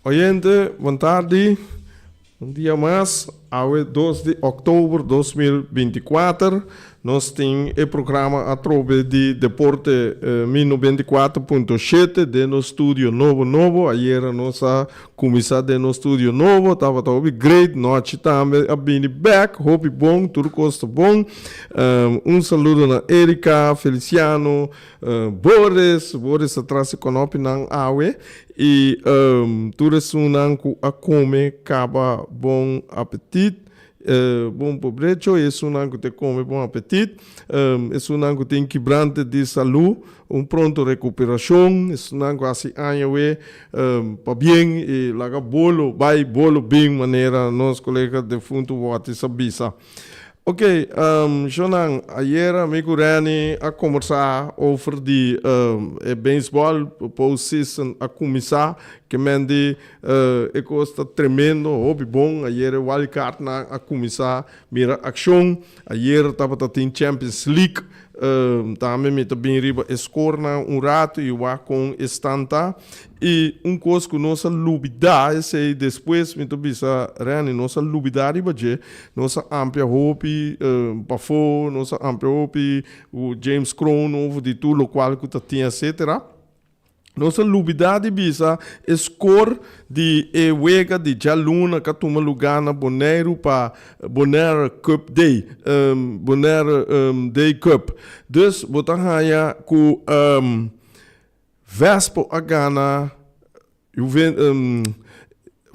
Oyente, bon tardi. Un dia mas, awe 2 di òktober 2024, nos tin e programa atrobe di Deporte Mi 94.7 den nos studio nobo nobo. Ayera nos a kuminsá den nos studio nobo, tabata hopi great. Nochi tambe a bini bèk, hopi bon, tur kos ta bon. Un saludo na Erika, Feliciano, Boris, Boris ta tras e kònòpinan awe. I tur esunnan ku a kome kaba bon apetit, bon pobrecho, i esunnan ku te kome bon apetit, esunnan ku tin kibrante di salú, un pronto rekuperashon, esunnan ku hasi aña we pabien i laga bolo bai bolo bin manera nos kolega defuntu Watty sa bisa. Ok, Shonan, ayera mi ku Renny a kombersá over di e beisbòl, postseason a kuminsá, ke men di e kos ta tremendo, hopi bon, ayera e wild cardnan a kuminsá mira akshon, ayera tabata tin Champions League, Tambe mi ta bin riba e skornan un ratu i wak kon e stan ta. I un kos ku nos a lubidá, esei despues mi ta bisa Renny, nos a lubidá riba dje, nos a amplia hopi pafó, nos a amplia hopi ku James Kroon over di tur lokual ku ta tin etcetera. Nos a lubidá di bisa e skor di e wega di djaluna ku a tuma lugá na Boneiru pa Bonaire Cup Day, Bonaire Day Cup. Dus bo ta haña ku Vespo a gana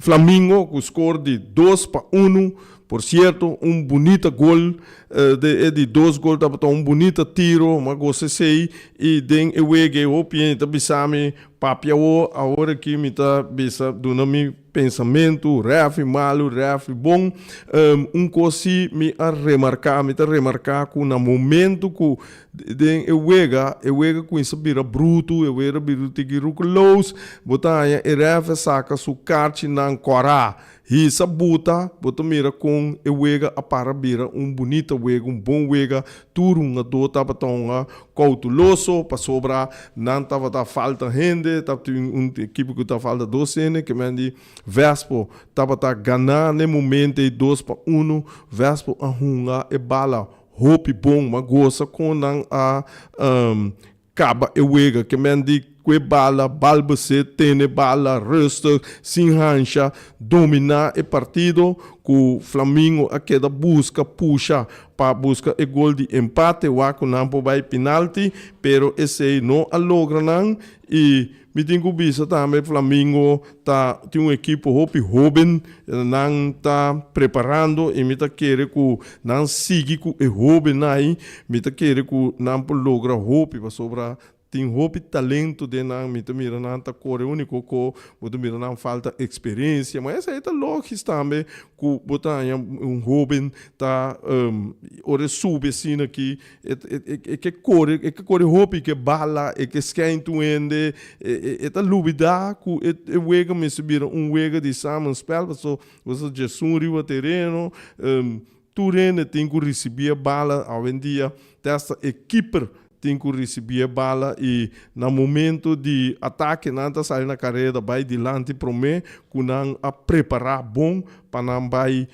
Flamingo ku skor di 2-1. Por sierto, un bunita gol de e di dos gol tabata un bunita tiro, m'a gosa esei i den e wega e hopi hende ta bisa mi, Papia awo, awor aki mi ta bisa duna mi pensamentu, rèfri malu, rèfri bon. Un kos si mi a remarká, mi ta remarká ku na momentu ku den e wega, e wega kuminsa bira brutu, e wega bira tiki rukeloos, bo ta haña e rèfri a saka su karchinan kòrá. Hisa buta, bo ta mira kon e wega a para bira un bunita wega, un bon wega. Tur hungadó tabata hunga koutuloso pasobra nan tabata falta hende, tabatin un ekipo ku ta falta dos hende, ke men di Vespo tabata gana na e momento ei 2-1. Vespo a hunga e bala hopi bon, m'a gosa kon nan a Kaba e wega ke men di kue bala, balbesé, tene bala, rustig, sin hansha, dominá e partido ku Flamingo a keda buska pusha pa buska e gol di empate wak ku nan por bai pinalti, pero esei no a logra nan i Mi tin ku bisa tambe Flamingo ta tin un ekipo hopi hoben, nan ta preparando i mi ta kere ku nan sigui ku e hobennan ei, mi ta kere ku nan por logra hopi pasobra tin hopi talento den nan, mi ta mira nan ta kore uniko ko bo ta mira nan falta eksperensia, ma esei ta logis tambe ku bo ta haña un hoben ta ora e subi asina aki E ke kore, e ke kore hopi, e ke bala, e ke skèin tur hende, e ta lubidá ku e wega mester bira un wega di samenspel, pasobra bo sa djesun riba tereno, tur hende tin ku risibí e bala awendia, te asta e kiper tin ku risibí e bala i na momento di atake nan ta sali na kareda bai dilanti promé ku nan a prepará bon pa nan bai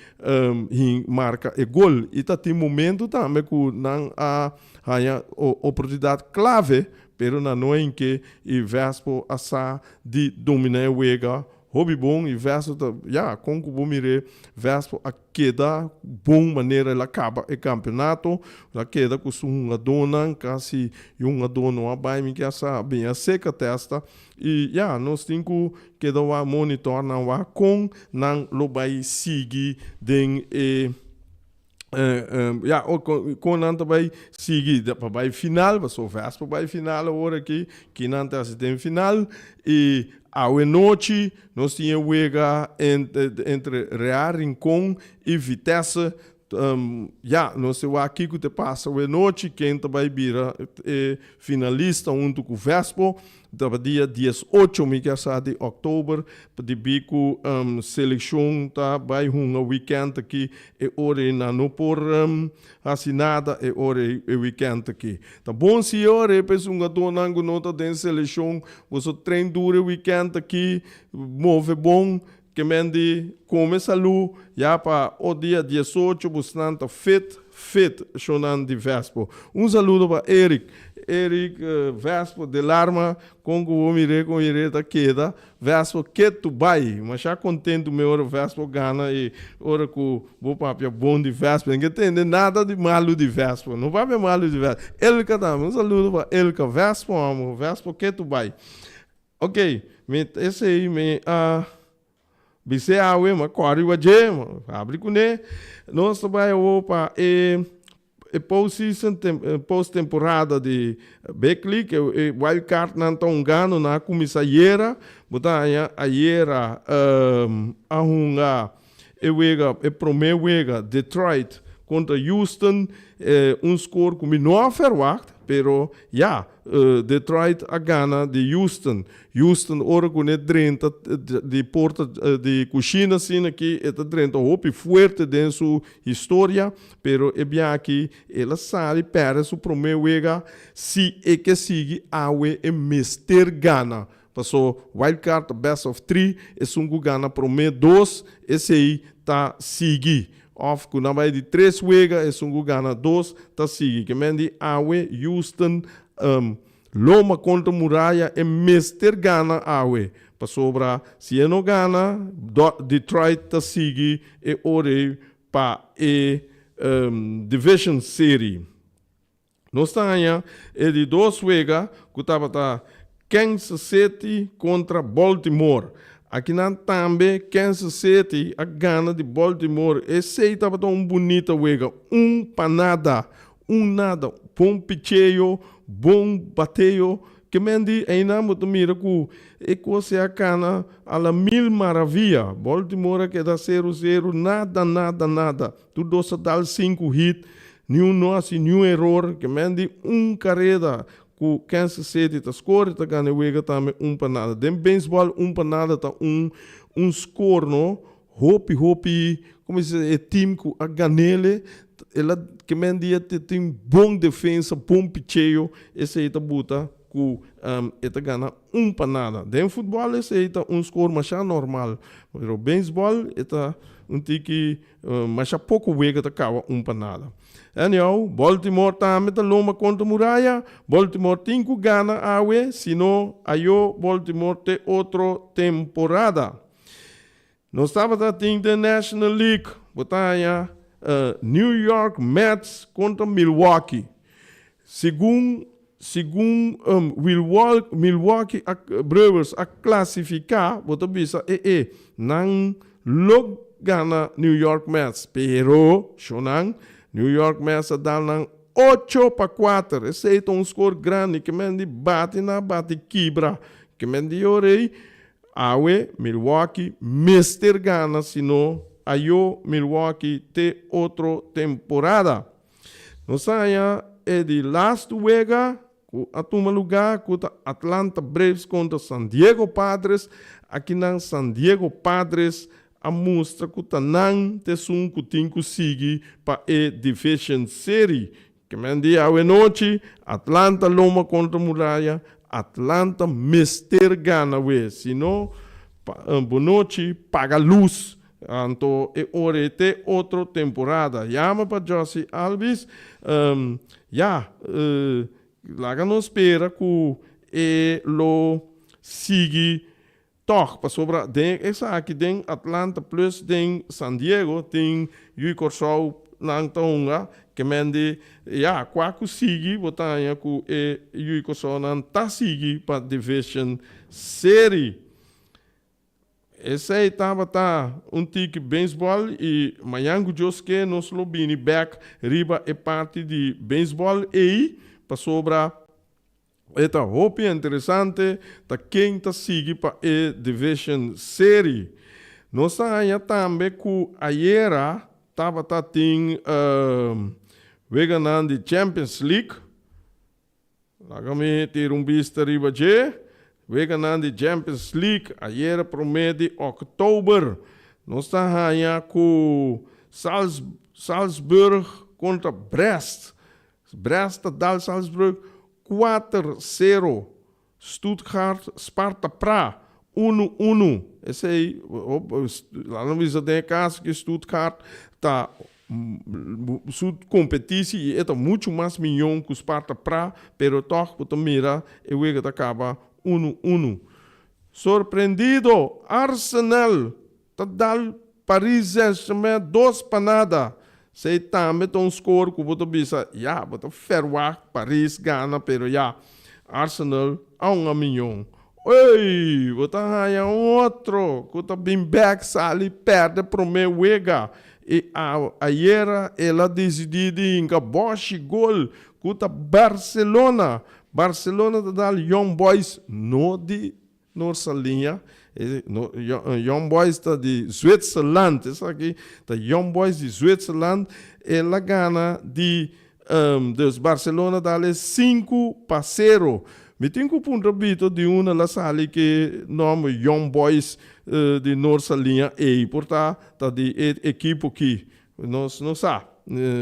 hin marka e gol. I ta tin momento tambe ku nan a haña oportunidat klave, pero nan no a hinke i Vespo a sa di dominá e wega hopi bon i Vespo ta, ya, kon ku bo mir'é, Vespo a keda bon manera el a kaba e kampeonato, el a keda ku su hungadónan, kasi e hungadó no a bai mi ke a sa bin a seka tèsta. I ya, nos tin ku keda wak monitor nan wak kon nan lo bai sigui den e ya kon nan ta bai sigui pa bai final, pasobra Vespa bai final awor aki, kinan ta hasi den final i awe nochi nos tin e wega entre Real Rincon i Vitesse. Ya, nos ta wak kiko ta pasa awe nochi, ken ta bai bira e finalista huntu ku Vespo. Ta dia 18, mi kier sa, di òktober, debí ku selekshon ta bai hunga wikènt aki, e ora ei nan no por hasi nada e ora ei e wikènt aki. Ta bon si e ora ei pa e hungadónan ku no ta den selekshon, boso train duru e wikènt aki, move bon, Ke men di kome salú ya pa o dia 18 busnan ta fit fit shownan di Vespo. Un saludo pa Eric. Eric Vespo Delarma kon ku bo mir'é kon ir'é ta keda Vespo ketu bai. Masha kontentu mi ora Vespo gana i ora ku bo papia bon di Vespo. N ke tende nada di malu di Vespo. No papia malu di Vespo. Elka tambe. Un saludo pa Elka. Vespo amo. Vespo ketu bai. Ok, mi esei mi a bis'é awe, mi a kòre riba dje, mi a habri kuné. Nos ta bai awor pa e e postseason, posttemporada di Big League. E e wild cardnan ta hungando, nan a kuminsá ayera. Bo ta haña ayera a hunga e wega, e promé wega, Detroit kontra Houston, un skor ku mi no a ferwagt, pero ya, Detroit a gana di Houston. Houston ora ku ne drenta di porta di kushina asina aki, e ta drenta hopi fuerte den su historia, pero e biaha aki el a sali pèrdè su promé wega, si e ke sigui awe e mester gana. Paso wild card ta best of three, esun ku gana prome dos esei ta sigui. Of ku nan bai di tres wega esun ku gana dos ta sigui. Ke men di awe Houston loma kontra muraya e mester gana awe. Pasobra si e no gana Detroit ta sigui e ora ei pa e division serie. Nos ta haña e di dos wega ku tabata Kansas City kontra Baltimore. Akinan tambe Kansas City a gana di Baltimore. Esei tabata un bunita wega, un pa nada, un nada. Bon picheo, bon bateo. Ke men di einan bo ta mira ku e kos a kana a la mil maravia. Baltimore a keda sero sero, nada, nada, nada. Tur dos a dal sinku hit, niun no hasi niun eror, ke men di un kareda ku Kansas City ta skor i ta gana e wega tambe un pa nada. Den beisbòl un pa nada ta un un skor no hopi hopi komo si e tim ku a gan'ele el a ke men di e tin bon defensa, bon picheo, esei ta buta ku e ta gana un pa nada. Den futbòl esei ta un skor masha normal, pero beisbòl e ta un tiki Masha poko wega ta kaba un pa nada. Anyhow, Baltimore tambe ta lomba kontra muraya. Baltimore tin ku gana awe, sino ayo Baltimore te otro temporada. Nos tabata tin den National League, bo ta haña New York Mets kontra Milwaukee. Segun segun Milwaukee Brewers a klasifiká, bo ta bisa e e nan lo gana New York Mets, pero shownan New York Mets a dal nan 8-4. Esei ta un skor grandi ke men di bati na bati kibra. Ke men di ora ei awe Milwaukee mester gana sino ayo Milwaukee te otro temporada. Nos a haña e di lastu wega ku a tuma lugá ku ta Atlanta Braves kontra San Diego Padres. Akinan San Diego Padres a mustra ku ta nan ta esun ku tin ku sigui pa e Division Serie. Kemen di awenochi Atlanta loma kontra muraya, Atlanta mester gana we, sino bonochi paga lus. Anto e ora ei te otro temporada. Yama pa Jossy Albies. Ya, laga nos spera ku e lo sigui tòg, pasobra den esaki den Atlanta plus den San Diego tin Yu Kòrsou nan ta hunga, ke men di ya kua ku sigui bo ta haña ku e Yu Kòrsou nan ta sigui pa Division Serie. Esei tabata un tiki beisbòl i mañan ku Dios ke nos lo bini bèk riba e parti di beisbòl ei pasobra e ta hopi interesante ta ken ta sigui pa e Division Serie. Nos ta haña tambe ku ayera. tabata tin weganan di Champions League. Laga mi tira un bista riba dje. Weganan di Champions League ayera promé di òktober. Nos ta haña ku Salzburg kontra Brest. Brest ta dal Salzburg kuater sero. Stuttgart, Sparta Praha, unu unu. Esei, laat nos bisa den e kaso ku Stuttgart ta su kompetisi i e ta muchu mas miyon ku Sparta Praha, pero tòg bo ta mira e wega ta kaba unu unu. Sorprendido, Arsenal ta dal Paris Saint-Germain dos pa nada. Esei tambe ta un score ku bo ta bisa, ya, bo ta ferwagt Paris gana, pero ya, Arsenal a un a miyon. Ey, bo ta haña un otro ku ta bin bek sali pèrdè promé wega. I ayera el a disidí di hinka bòshi gol ku ta Barcelona. Barcelona ta dal Young Boys no di Norsaliña, e Young Boys ta di Zwitserland, esaki ta Young Boys di Zwitserland, el a gana di dus Barcelona dale 5-0. Mi tin ku puntra Bito di unda el a sali ke nòmber Young Boys di Norsaliña ei, por ta ta di e ekipo ki. Nos no sa.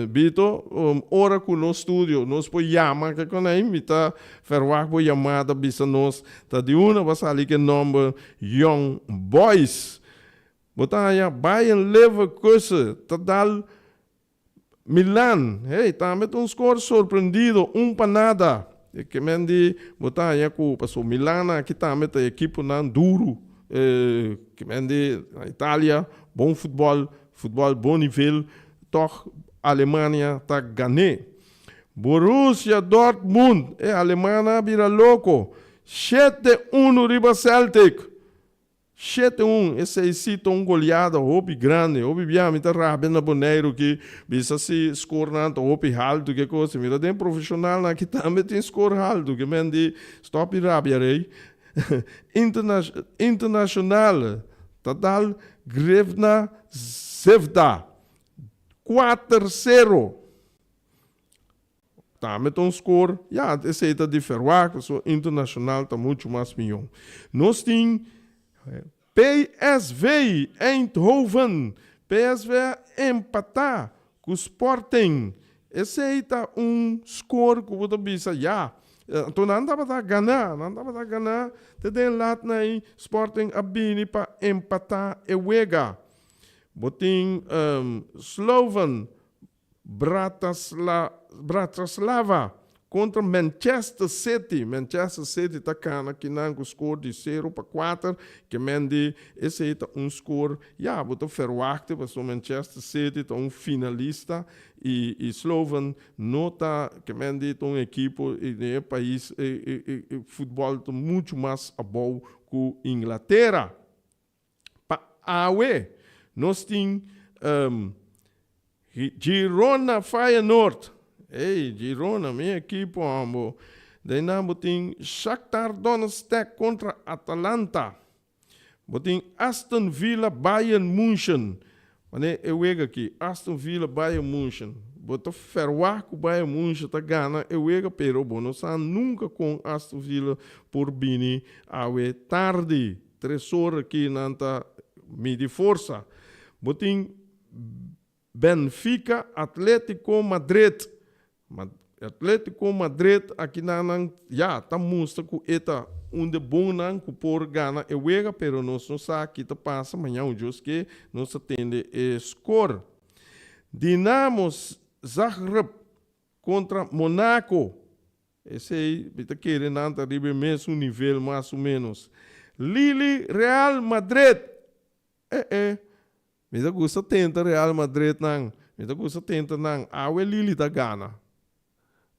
Bito, ora ku nos studio nos por yama ke kon ei, mi ta verwagt bo yamada bisa nos ta di una bo a sali ku e nòmber Young Boys. Bo ta haña Bayern Leverkusen ta dal Milan. Hey, tambe ta un skor sorprendido, un pa nada. E ke men di bo ta haña ku pasobra Milan aki tambe ta ekiponan duru. Ke men di na Italia bon futbòl. Futbòl bon nivel, tòg Alemania ta gan'é. Borussia Dortmund, e alemannan a bira loko, shete unu riba Celtic. Shete un, esei si ta un goleada hopi grandi. Hopi bia mi ta rabia na Boneiru ki bisa si skornan ta hopi haltu ke kos. Mira den profeshonalnan aki tambe tin skor haltu ke men di stòp di rabia rei. Internacional ta dal Grevna Zvezda kuater sero. Tambe ta un skor, ya, esei ta di verwagt, pasobra Internacional ta muchu mas miyon. Nos tin PSV Eindhoven. PSV a empatá ku Sporting. Esei ta un skor ku bo ta bisa, ya, anto nan tabata gana, nan tabata gana te den latnan ei Sporting a bini pa empatá e wega. Bo tin Slovan Bratislava kontra Manchester City. Manchester City ta kana kinan ku skor di 0-4. Ke men di esei ta un skor, ya, bo ta ferwakte pasobra Manchester City ta un finalista i i Slovan no ta, ke men di ta un ekipo i den e pais e futbòl ta muchu mas abou ku Inglatera. Pa awe nos tin Girona Feyenoord. Ey, Girona, mi ekipo ambo. Den nan bo tin Shakhtar Donetsk kontra Atalanta. Bo tin Aston Villa Bayern Munchen. Wanneer e wega aki, Aston Villa Bayern Munchen. Bo ta ferwagt ku Bayern Munchen ta gana e wega, pero bo no sa nunka kon Aston Villa por bini awe tardi. Tres ora ki nan ta midi forsa. Bo tin Benfica Atletico Madrid. Atletico Madrid aki nan nan ya ta mustra ku e ta un de bonnan ku por gana e wega pero nos no sa ki ta pasa maña un djos ke nos ta tende e skor. Dinamo Zagreb kontra Monaco. Esei mi ta kere nan ta riba e mesun nivel mas o menos. Lille Real Madrid. Eh eh. Mi ta gusta tenta Real Madrid nan. Mi ta gusta tenta nan. Awe Lille ta gana.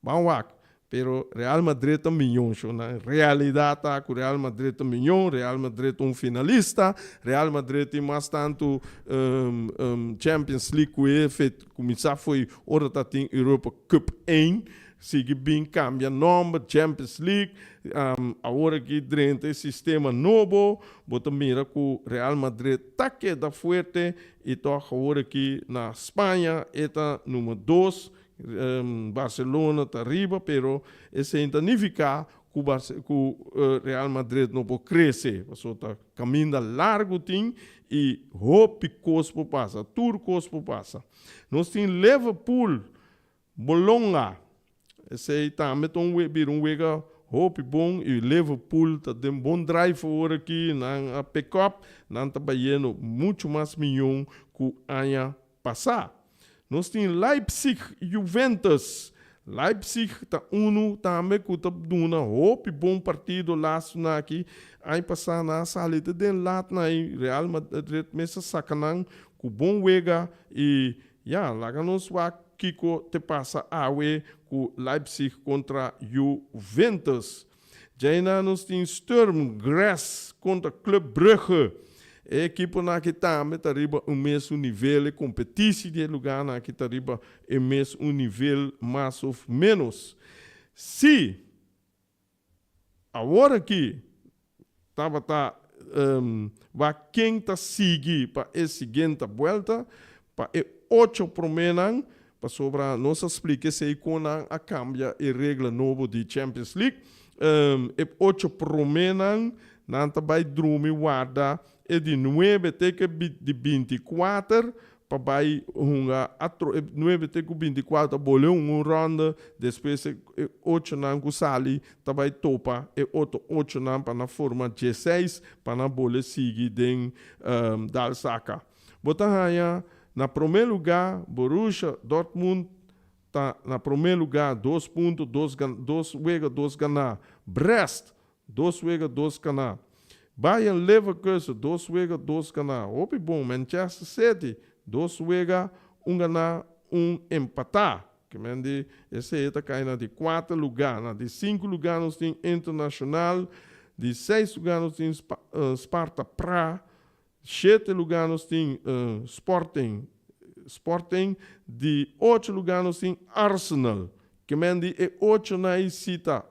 Ban wak. Pero Real Madrid ta miyon sho nan. Realidad ta ku Real Madrid ta miyon. Real Madrid ta un finalista. Real Madrid tin mas tantu Champions League ku e fet kuminsá fo'i ora ta tin Europa Cup één. sigui bin kambia nòmber, Champions League, awor aki drenta e sistema nobo, bo ta mira ku Real Madrid ta keda fuerte i tòg awor aki na Spaña e ta number dos, Barcelona ta riba, pero esei ta nifiká ku ku Real Madrid no por krese, pasobra ta kaminda largu tin i hopi kos por pasa, tur kos por pasa. Nos tin Liverpool Bolonga, esei tambe ta un bira un wega hopi bon i Liverpool ta den bon drive awor aki, nan a pick up, nan ta bayendo muchu mas miyon ku aña pasá. Nos tin Leipzig Juventus, Leipzig ta unu tambe ku ta duna hopi bon partido lastunan aki, aña pasá nan a sali te den lat na i Real Madrid mes a saka nan ku bon wega i Ya, laga nos wak kiko te pasa awe ku Leipzig kontra Juventus. Djaina nos tin Sturm Graz kontra Club Brugge. E ekiponan aki tambe ta riba un mesun nivel, e kompetisi di e lugarnan aki ta riba e mes un nivel mas of menos. Si Awor aki tabata wak ken ta sigui pa e siguiente buelta, pa e ocho proménan, pasobra nos a splika esei kon nan a kambia e regla nobo di Champions League. E ocho proménan nan ta bai drumi warda e di nuebe te ku e di binti kuater pa bai hunga atro e nuebe te ku 24 ta bole un ronda, despues e ochonan ku sali ta bai topa e otro ochonan pa nan forma 16 pa nan bole sigui den dal saka. Bo ta haña na prome luga Borussia Dortmund ta na prome luga dos punto dos dos wega dos gana, Brest dos wega dos gana, Bayern Leverkusen dos wega dos gana, hopi bon, Manchester City dos wega un gana un empata, ke men di esei ta kai na di kuater luga. Na di sinku luga nos tin Internacional, di seis luga nos tin Sparta Praha, shete luga nos tin Sporting, Sporting, di ocho luga nos tin Arsenal, ke men di e ochonan ei si ta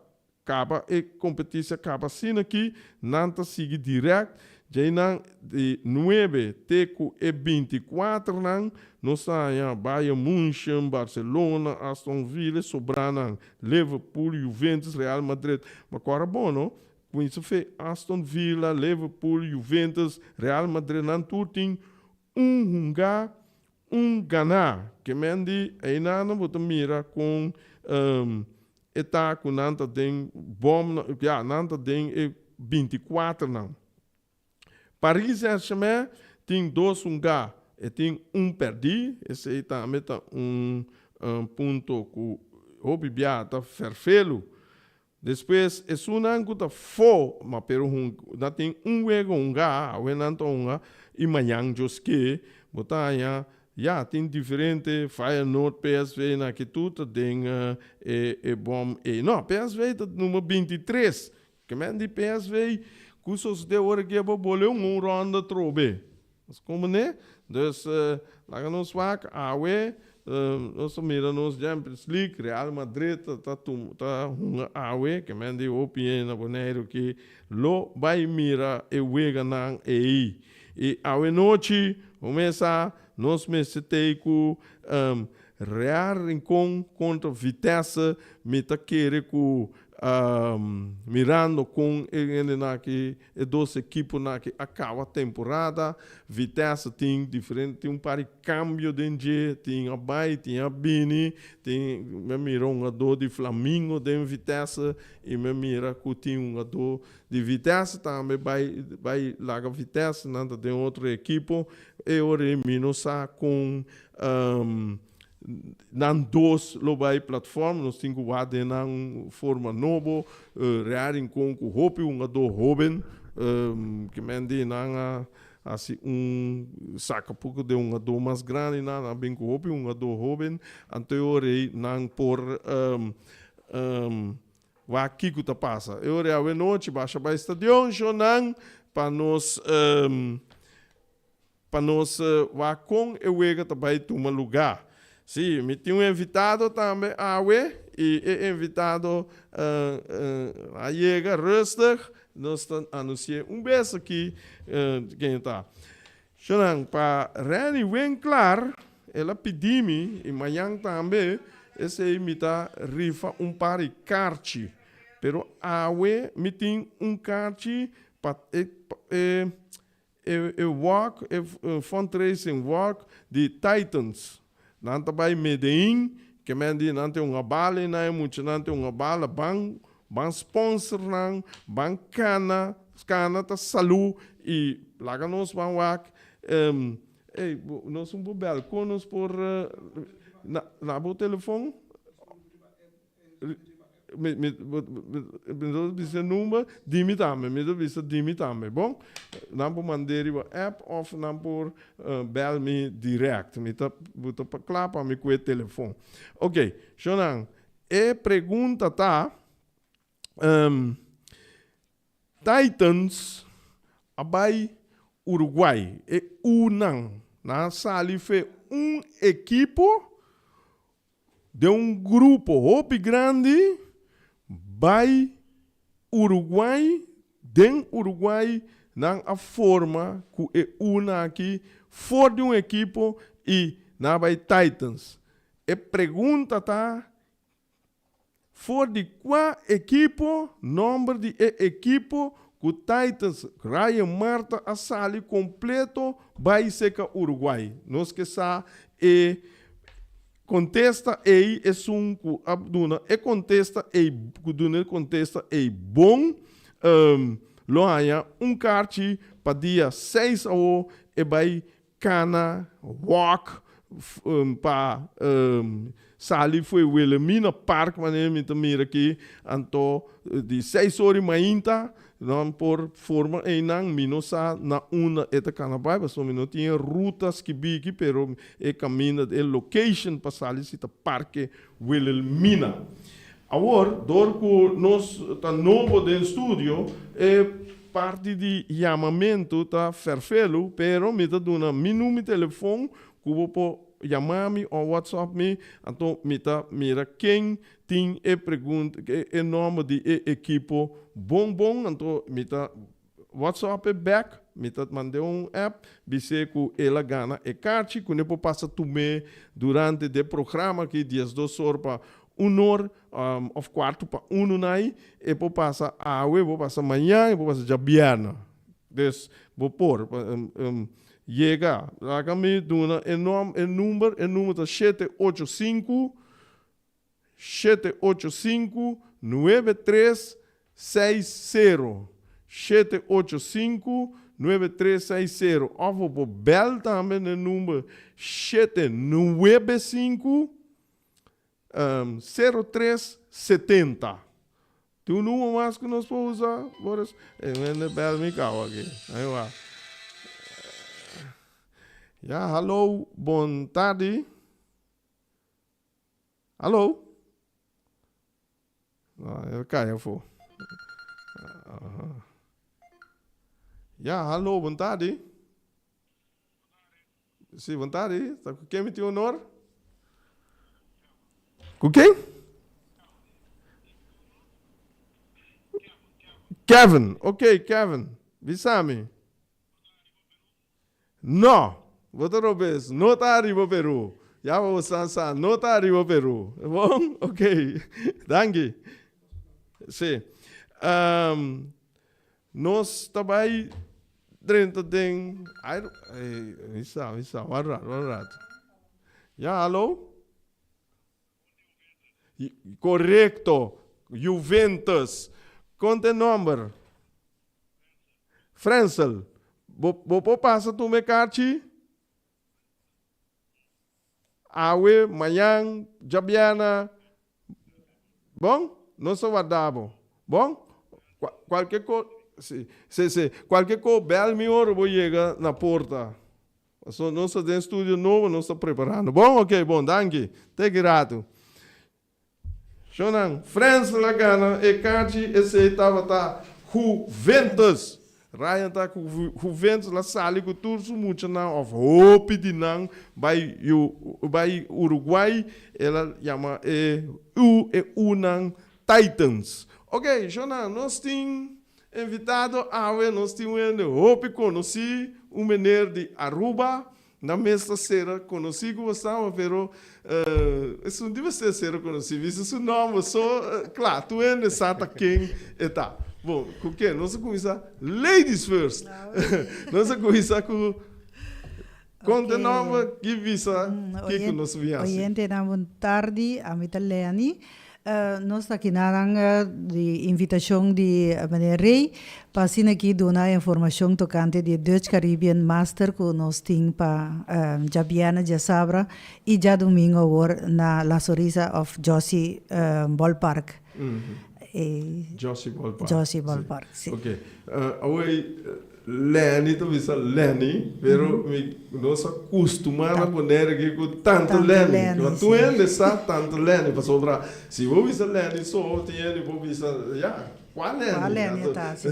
Kaba e kompetisia kaba asina ki nan ta sigui dirèkt djei nan di nuebe te ku e 24 nan nos ta haña Bayern Munchen, Barcelona, Aston Villa, sobrá nan Liverpool, Juventus, Real Madrid. Ma ku ora bon no, kuminsa fe Aston Villa, Liverpool, Juventus, Real Madrid nan tur tin un hungá un ganá. Ke men di einan bo ta mira kon E ta ku nan ta den bom, ya, nan ta den e 24 nan. Paris Saint-Germain tin dos hungá, e tin un pèrdí, esei tambe ta un punto ku hopi bia ta fèrfelu. Despues esunnan ku ta fo, ma pero nan tin un wega hungá, awe nan ta hunga i mañan djoske, bo ta haña Ya, tin diferente, Feyenoord, PSV, na ki tur ta den e e bom ei. No, PSV ta number 23. Ke men di PSV ku sosode ora ke bo bole un un ronda trobe. Nos como ne? Dus laga nos wak awe nos ta mira nos Champions League, Real Madrid ta ta ta hunga awe, ke men di hopi hende na Boneiru ki lo bai mira e weganan ei. I awe nochi, bo mesa, nos mester tei ku Real Rincon kontra Vitesse. Mi ta kere ku mirando kon e hendenan aki, e dos ekiponan aki a kaba temporada, Vitesse tin diferente, tin un par di kambio den dje, tin a bai, tin a bini, tin, mi a mira un hungadó di Flamingo den Vitesse i mi a mira ku tin un hungadó Di Vitesse tambe bai bai laga Vitesse nan ta den otro ekipo e ora ei mi no sa kon nan dos lo bai platform nos tin ku wak den nan forma nobo Real Rincon ku hopi hungadó hoben ke men di nan a hasi un saka poko den hungadó mas grandi nan a bin ku hopi hungadó hoben anto e ora ei nan por Wak kiko ta pasa. E ora awe nochi basha bai stadion shownan pa nos pa nos wak kon e wega ta bai tuma luga. Sí, mi tin un invitado tambe awe y e invitado a yega rustig. Nos ta anunci'é un bes aki ken ta. Shonan, pa Renny Winklaar, el a pidi mi y mañan tambe, esey mi ta rifa un par di karchi. Pero awe mi tin un karchi pa e e E walk, e fundraising walk di Titans. Nan ta bai Medellin, ke men di nan tin un abala einan, e muchanan tin un abala, ban ban sponsor nan, ban kana, kana ta salu i laga nos ban wak. Ey, nos un por bel, kon nos por na na bo telefon? Mi mi mi ta bisa e number di mi tambe mi ta bisa di mi tambe bon nan por mand'é riba app of nan por bel mi direct mi ta bo ta kla pa mi ku e telefon ok shownan e pregunta ta Titans a bai Uruguay e unan nan a sali fe un ekipo Den un grupo hopi grandi bai Uruguay, den Uruguay nan a forma ku e una aki for di un ekipo i nan a bai Titans. E pregunta ta for di kua ekipo, nomber di e ekipo ku Titans Ryan Marta a sali kompleto bai seka Uruguay. Nos ke sa e Kontesta ei esun ku a duna e kontesta ei ku duna e kontesta ei bon lo haña un karchi pa dia seis awo e bai kana walk pa sali fo'i Wilhelmina Park manera mi ta mira aki anto di seis ora i mainta Nan por forma einan, mi no sa na unda e ta kana bai pasobra mi no tin e ruta skibí aki pero e kaminda, e location pa sali si ta Parke Wilhelmina. Awor, dor ku nos ta nobo den studio, e parti di yamamentu ta ferfelu pero mi ta duna mi number di telefon ku bo por yama mi o whatsapp mi, anto mi ta mira ken Tin e pregunta, e nomber di e ekipo bon bon, anto mi ta WhatsApp e bek, mi ta mand'é un app, bis'é ku el a gana e karchi, ku ne por pasa tum'é durante di e programa aki, diesdos or pa un or, òf kuartu pa unu nai, e por pasa awe, e por pasa mañan, e por pasa djabièrnè. Dus, bo por yega, laga mi duna e nom, e number, e number ta shete ocho sinku, 785 9360 785 9360 òf bo por bèl tambe na e number 795 0370. Tin un number mas ku nos por usa, Boris? E hende bèl mi kaba aki. Ahí wa. Ya, hallo, bon tardi. Hallo? No, el kai afó. Ya, hallo, bon tardi. Sí, bon tardi. Ta ku ken mi tin honor? Ku ken? Kevin. Ok, Kevin. Bisa mi. No! Bo ta robes. No ta ariba Peru. Ya bo sa sa. No ta ariba Peru. Bon? Ok. Danki. Sí. Um, nos ta bai drenta den... Ai, mi sa, mi sa. Wan rato, wan rato. Ya, hallo? Korekto. Juventus. Kon ta e nomber? Frensel, bo bo por pasa tuma e karchi? Awe, mañan, djabièrnè. Bon, nos ta warda bo. Bon? Kualke ko, si, si, si, kualke ko bèl mi ora bo yega na porta. Pasobra nos ta den studio nobo, nos ta preparando. Bon? Oké, bon, danki. Te ki ratu. Shownan, Frensel a gana e kachi, esei tabata Juventus. Ryan ta ku Juventus la sali ku tur su muchanan of hopi di nan bai bai Uruguay el a yama e U e Unan Titans. Ok shownan nos tin invitado awe nos tin un hende hopi konosí un meneer di Aruba Nan mes ta sera konosí ku bo staba, pero esun di mester sera konosí. Bisa su nòmber so, kla, tur hende sa ta ken e ta. Bon, ku ken? Nos a kuminsá ladies first. Nos a kuminsá ku konta e nòmber i bisa kiko nos bin hasi. Oyentenan bon tardi, ami ta Lenny. Nos ta kinanan di invitashon di meneer Rey pa asina aki duna informashon tokante di e Dutch Caribbean Master ku nos tin pa djabièrnè, djasabra i djadumingu awor na La Sonrisa òf Jossy Ballpark. Jossy Ballpark. Jossy Ballpark, si. Oke. Awor Lenny ta bisa Lenny, pero mi nos a custuma na poner aki cu Tante Lenny. Cu tur hende sa Tante Lenny, pasobra si bo bisa Lenny so, tin hende por bisa, ya, cua Lenny? Cua Lenny ta, si.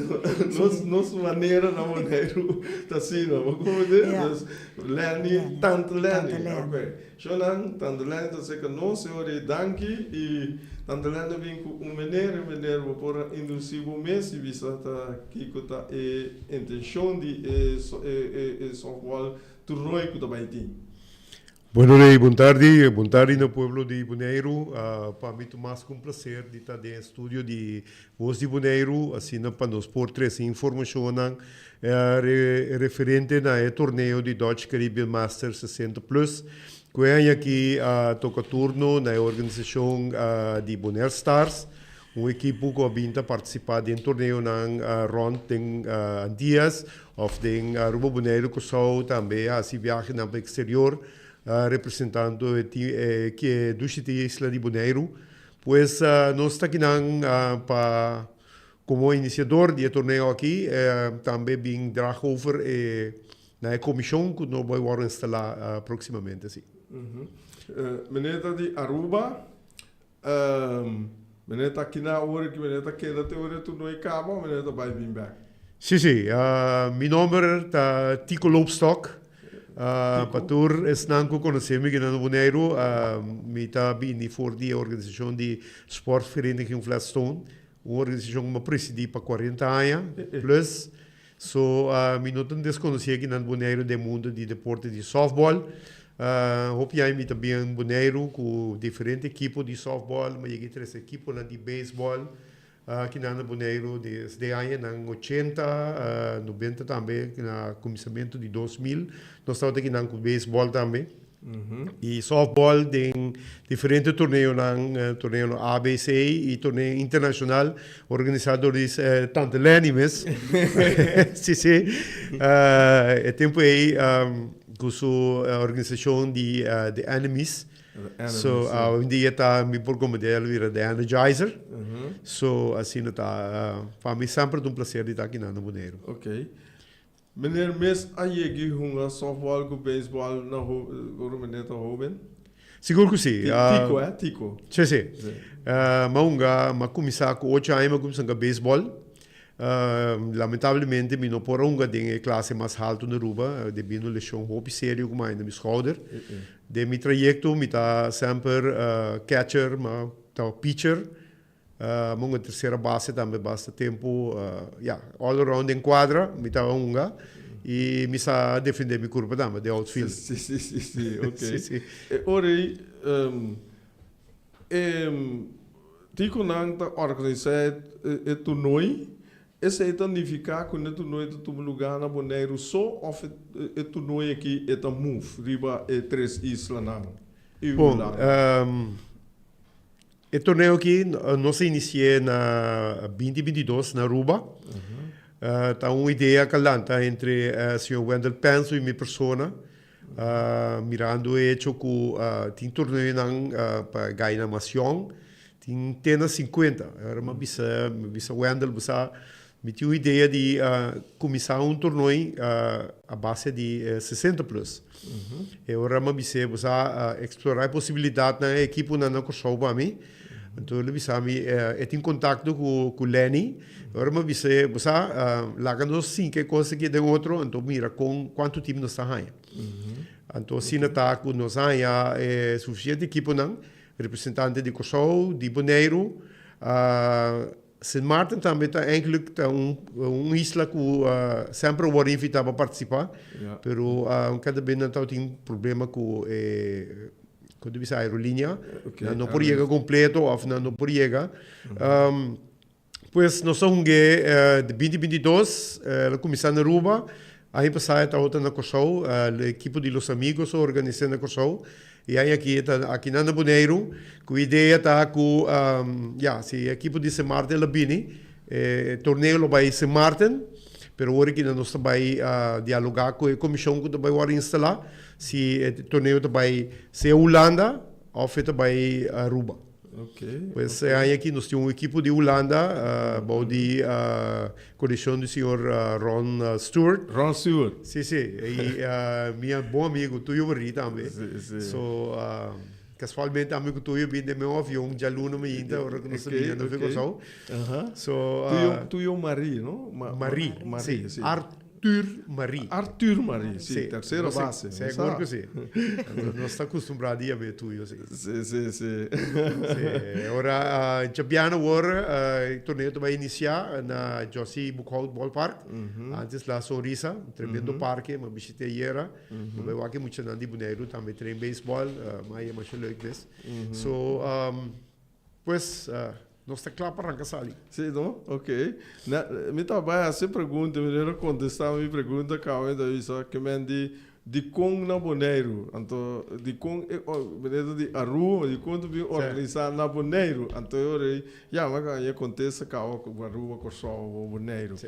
Nos, nos manera na Boneiru ta asina, bo comprende? Dus, Lenny, Tante Lenny. Tante Lenny. Ok. Shonan, Tante Lenny ta seca nos, e ora ei danki y Tante Lenny a bin cu un meneer, e meneer bo por a induci bo mes y bisa ta kico ta e intencion di e e softball toernooi cu ta bay tin. Bueno Rey, bon tardi, bon tardi na pueblo di Boneiru. Pa mi ta mas cu un placer di ta den e studio di Voz di Boneiru, asina pa nos por trece informacionnan referente na e torneo di Dutch Caribbean Masters 60 Plus, ku e aña aki a toka turno na e organisashon di Bonaire Stars, un ekipo ku a bin ta partisipá den torneonan rònt den Antias òf den Aruba, Boneiru, Kòrsou, tambe a hasi biahenan pa eksterior representando e dushi isla di Boneiru. Pues nos ta akinan pa komo inisiador di e torneo aki tambe bin draag over e na e komishon ku no bai wòrdu instalá próksimamente si. Meneer ta di Aruba, meneer ta akinan awor ki meneer ta keda te ora e torneo kaba o meneer ta bai bin bèk? Si si, mi nòmber ta Tico Loopstok. Pa tur esnan ku konosé mi kinan na Boneiru, mi ta bini for di e organisashon di Sportvereniging Flatstone, un organisashon ku mi a presidí pa kuarenta aña plus. So, mi no ta deskonosí akinan na Boneiru den mundu di deporte di sòftbòl. Hopi aña mi ta bin Boneiru ku diferente ekipo di sòftbòl, mi a yega e tres ekiponan di beisbòl. Kinan na Boneiru desde añanan ochenta, nobenta tambe, na kuminsamentu di 2000, nos tabata kinan ku beisbòl tambe i sòftbòl den diferente torneonan, torneonan ABC i torneo internashonal organisá dor di Tante Lenny mes. Si, si. E tempu ei ku su organisashon di The Enemies. So awendia ta mi por komende el bira The Energizer. So asina ta pa mi semper ta un placer di ta aki na Boneiru. Ok. Meneer mes a yegi hunga softball ku baseball na ora meneer ta hoben? Sigur ku si. Tico eh, Tico. Si si. Mi a hunga, mi a kuminsá ku ocho aña mi a kuminsá hunga baseball. Lamentablemente mi no por a hunga den e klase mas haltu na Aruba debido un leshon hopi serio ku mi a haña na mi schouder. Den mi trayekto mi ta semper catcher, mi ta pitcher, mi hunga tersera base tambe basta tempu, ya, all around den kuadra mi ta hunga i mi sa defende mi kurpa tambe den outfield. Si, si, si, si, ok. Si, si. E ora ei e tikonan ta organisá e toernooi. Esei ta nifiká ku e toernooi ta tuma lugá na Boneiru so òf e toernooi akí e ta move riba e tres islanan i Bon, Hulanda? e torneo akí nos a inisi'é na 2022 na Aruba. Ta un idea ku a lanta entre señor Wendell Penso i mi persona, mirando e hecho ku tin torneonan pa gainan mas yòn. Tin te na sinkuenta. Ora mi a bisa, mi a bisa Wendell, bo sa, mi tin un idea di kuminsá un tornoi a base di sesenta plus. E ora mi a bis'é, bo sa, eksplorá e posibilidatnan, e ekiponan na Kòrsou pa mi. Anto el a bisa mi e tin kontakto ku ku Lenny. Ora mi a bis'é, bo sa, laga nos sinka e kos aki den otro, anto mira kon kuantu tim nos ta haña. Anto asina ta ku nos haña e sufisiente ekiponan, representante di Kòrsou, di Boneiru, Sint Maarten tambe ta eigenlijk ta un un isla ku semper a wòrdu invitá pa partisipá, pero kada bes nan tabatin problema ku e kon ta bisa aerolínea, nan no por yega kompleto òf nan no por yega. Pues nos a hung'é di binti binti dos, el a kuminsá na Aruba, aña pasá e tabata na Kòrsou, e ekipo di Los Amigos a organis'é na Kòrsou. E aña aki e ta akinan na Boneiru, ku idea ta ku ya, si e ekipo di Sint Maarten lo bini, e torneo lo bai Sint Maarten, pero ora ki nos ta bai dialogá ku e komishon ku ta bai wòrdu instalá, si e torneo ta bai sea Hulanda òf e ta bai Aruba. Pues e aña aki nos tin un ekipo di Hulanda bou di kondishon di señor Ron Stewart. Ron Stewart. Si, si. I mi bon amigu Tuyo Marie tambe. Si, si. So kasualmente ami ku Tuyo bin den mesmo avion djaluna mainta ora ku nos ta bini anda for Kòrsou. So Tuyo, Tuyo Marie, no? Marie, Marie, si. Arthur Marie. Arthur Marie, si, tercera base. Segur ku si. Nos ta acostumbrá di yam'é tuyo, si. Si, si, si. Si. Ora djabiana awor e torneo ta bai inisiá na Jossy Boekhout Ballpark. Antes La Sonrisa, un tremendo parke, mi a bishit'é ayera. Mi bai wak e muchanan di Boneiru tambe train beisbòl, mi a yama masha leuk mes. So, Pues, nos ta kla pa ranka sali. Sí, no? Ok. Na, mi ta bai hasi pregunta, mi no kontestá mi pregunta kaba, mi ta bisa ke men di dikon na Boneiru? Anto dikon e meneer ta di Aruba, dikon ta bin organisá na Boneiru? Anto e ora ei, ya, mi a haña kontesta kaba ku Aruba, Kòrsou o Boneiru. Sí.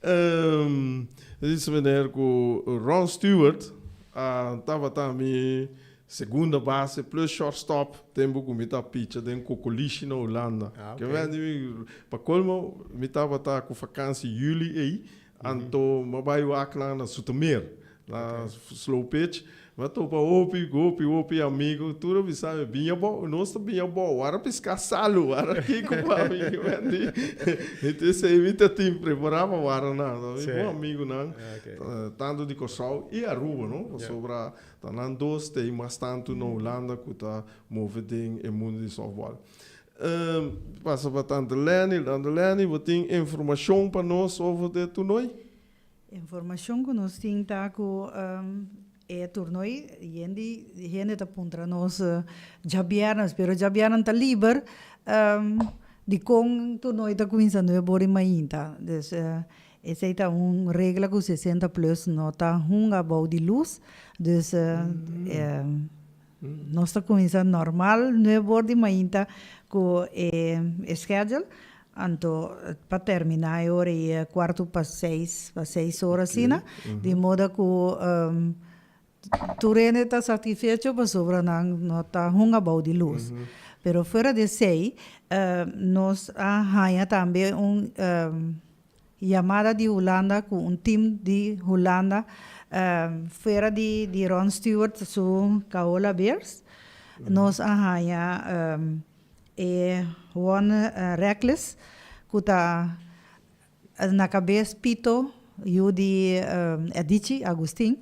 Mi bisa meneer ku Ron Stewart a tabata mi Segunda base plus shortstop tempu ku mi ta picha den Kokolishi na Hulanda. Ke wen di mi, pa kolmo mi tabata ku fakansi juli ei, anto mi a bai wak nan na Zoetermeer, na slow pitch. Mi a topa hopi, hopi, hopi amigu, tur a bisa mi, Biña bo, nos ta biña bo, wara piska salu, wara kiko pa mi. Ke wen di, mi ta esei mi ta tin prepará pa wara nan. Mi bon amigunan, tantu di Kòrsou i Aruba, no, pasobra Ta nan dos t'ei mas tantu na Hulanda ku ta move den e mundu di sòftbòl. Pasa pa Tante Lenny. Tante Lenny, bo tin informashon pa nos over di e turnoi? Informashon ku nos tin ta ku e turnoi yen di hende ta puntra nos djabièrnè, pero djabièrnè ta liber, dikon turnoi ta kuminsá nuebe ora i mainta? Dus Esei ta un regla ku sesenta plus no ta hunga bou di lus, dus nos ta kuminsá normal nuebe or di mainta ku e schedule, anto pa terminá e ora ei kuartu pa seis, pa seis or asina, di moda ku Tur hende ta satisfecho pasobra nan no ta hunga bou di lus. Pero fuera di esei, nos a haña tambe un yamada di Hulanda ku un tim di Hulanda fuera di di Ron Stewart su Kaola Bears. Nos a haña e Juan Reckless ku ta Na kabes Pito, yu di Edichi Agustin,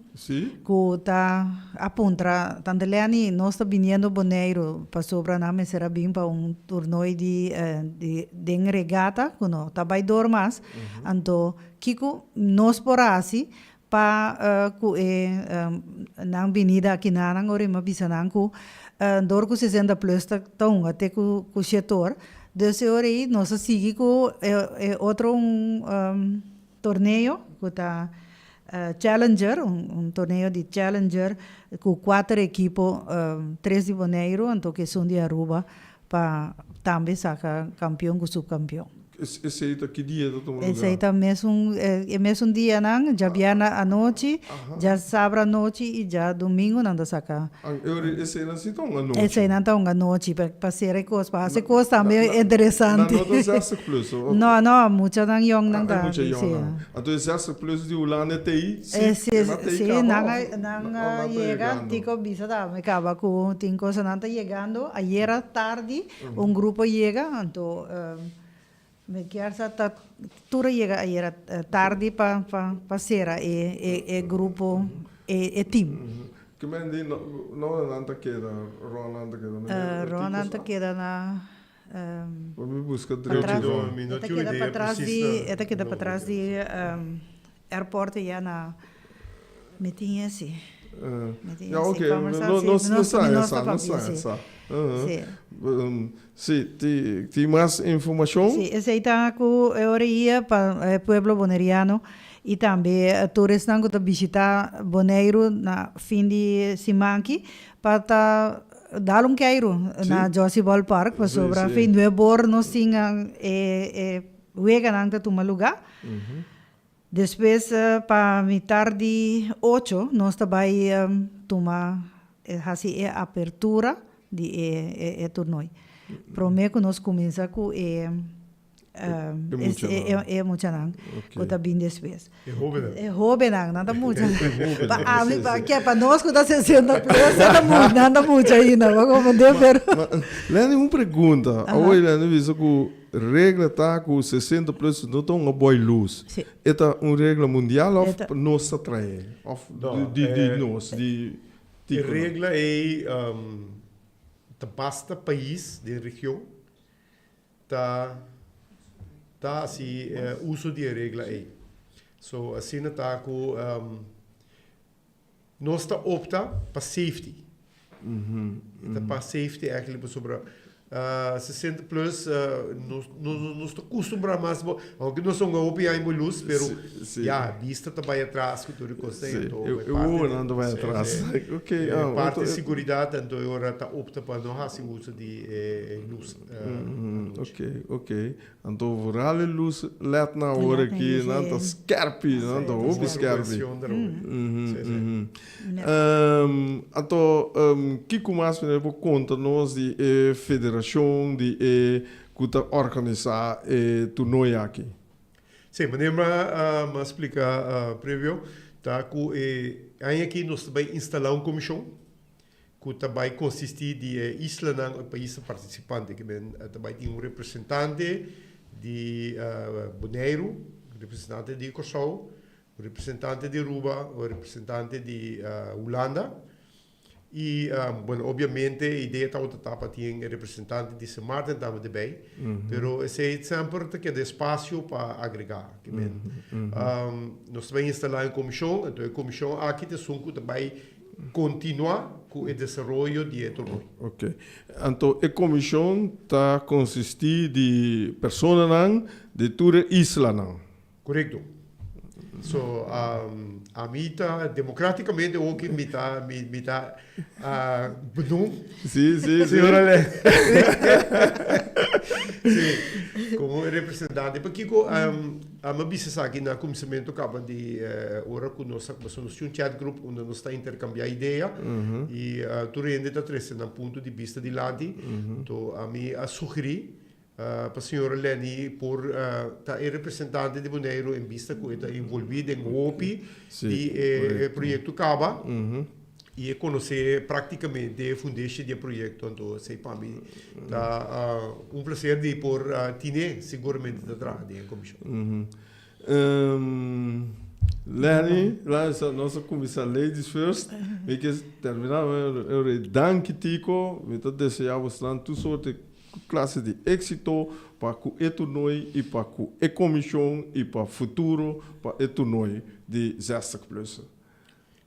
ku ta a puntra Tante Lenny, nos ta biniendo Boneiru pasobra nan mester a bin pa un tornooi di den regata ku no ta bai dor mas, anto kiko nos por hasi pa ku e nan binida aki nan ora mi a bisa nan ku dor ku sesenta plus ta ta hunga te ku ku shetor dus e ora ei nos a sigui ku e otro un torneo ku ta challenger un torneo di challenger ku kuater ekipo tres di Boneiru anto ku esun di Aruba pa tambe saka kampion ku subkampion. Esei ta ki dia ta tuma lugar? Esei ta mesun e mesun dianan, djabièrnè anochi, djasabra anochi i djadumingu nan ta saka. Eseinan si ta un anochi? Eseinan ta un anochi pa sera e kos, pa hasi e kos tambe interesante. Nan no ta zestig plus? No, no, muchanan yòngnan ta. E mucha yòngnan. Anto e zestig plus di Hulanda te ei? Si, si, nan a yega, Tico bisa tambe kaba ku tin kosanan ta yegando. Ayera tardi un grupo yega, anto mi kier sa ta tur a yega ayera tardi pa pa sera e e e grupo e e team. Ke men di no nan ta keda Ron nan ta keda meneer Ron nan ta keda na Pa mi buska drechi Ron. E ta keda patras di e ta keda patras di airport ya na Mi tin esi. Mi tin Ya, esi. ok. Conversa No, si. nos, Mi nos sa mi nos esa, ta nos papia, sa si. esa. Si. Si, ti, tin mas informacion? Si, esei ta ku e ora ia pa e pueblo boneriano i tambe tur esnan ku ta bishita Boneiru na fin di siman aki pa ta dal un keiru na Jossy Ballpark pasobra fin nuebor nos tin e e weganan ta tuma luga. Despues pa mitar di ocho nos ta bai tuma hasi e apertura di e e toernooi. Prome ku nos kuminsa ku e e muchanan ku ta bin despues. E hobennan. E hobennan, nan ta mucha. Pa ami, pa ke, pa nos ku ta sesenta plus nan ta mucha, nan ta mucha ainda, bo a komprende? Pero. Lenny, un pregunta. Awor Lenny bisa ku Regla ta ku 60 plus no ta un aboy lus. Sí. E ta un regla mundial of E ta- nos ta trae? Of No, di, di eh, nos, di E Tico? regla ei ta basta pais den region ta ta hasi uso di e regla ei. So asina ta ku Nos ta opta pa safety. E ta pa safety eigenlijk pasobra 60 plus nos nos ta kustumbrá mas bo aunke nos ta hopi aña bo lus pero ya bista ta bai atras ku tur e kos ei anto E wowonan ta bai atras. E parti seguridat anto e ora ta opta pa no hasi uso di e lus anochi. Ok ok. Anto vooral e luz led nan awor aki, nan ta skerpi, nan ta hopi skerpi. Anto kiko mas meneer por konta nos di e federashon di e ku ta organisá e toernooi aki? Sí, meneer mi a splika previo ta ku e aña aki nos ta bai instalá un komishon ku ta bai konsistí di e islanan o paisnan partisipante, ke men ta bai tin un representante di Boneiru, un representante di Kòrsou, un representante di Aruba, un representante di Hulanda i bueno obiamente e idea tabata ta pa tin e representante di Sint Maarten tambe debei, pero esei semper ta keda espasio pa agregá, ke men nos ta bai instalá un komishon, anto e komishon aki ta esun ku ta bai Kontinuá ku e desaroyo di e torneo. Ok. Anto e komishon ta konsistí di personanan di tur e islanan? Korekto. So, ami ta demokratikamente oki mi ta mi ta benoem. Sí, sí, sí. Señora Le. Sí, komo e representante. Pakiko Ami a bisa esaki na kuminsamentu kaba di ora ku nos a kuminsá nos tin un chat group unda nos ta interkambiá idea i tur hende ta trese nan punto di bista dilanti. Anto ami a sugerí pa señora Lenny por ta e representante di Boneiru en bista ku e ta envolví den hopi di e proyekto kaba. I e konosé práktikamente e fundeshi di e proyekto, anto esei pa mi ta un plaser di por tine siguramente ta traha den e komishon. Lenny, nos a kuminsá ladies first, mi ke terminá eu rei danki Tico, mi ta deseá bosnan tur sorte klase di éksito pa ku e toernooi i pa ku e komishon i pa futuro pa e toernooi di zestig plus.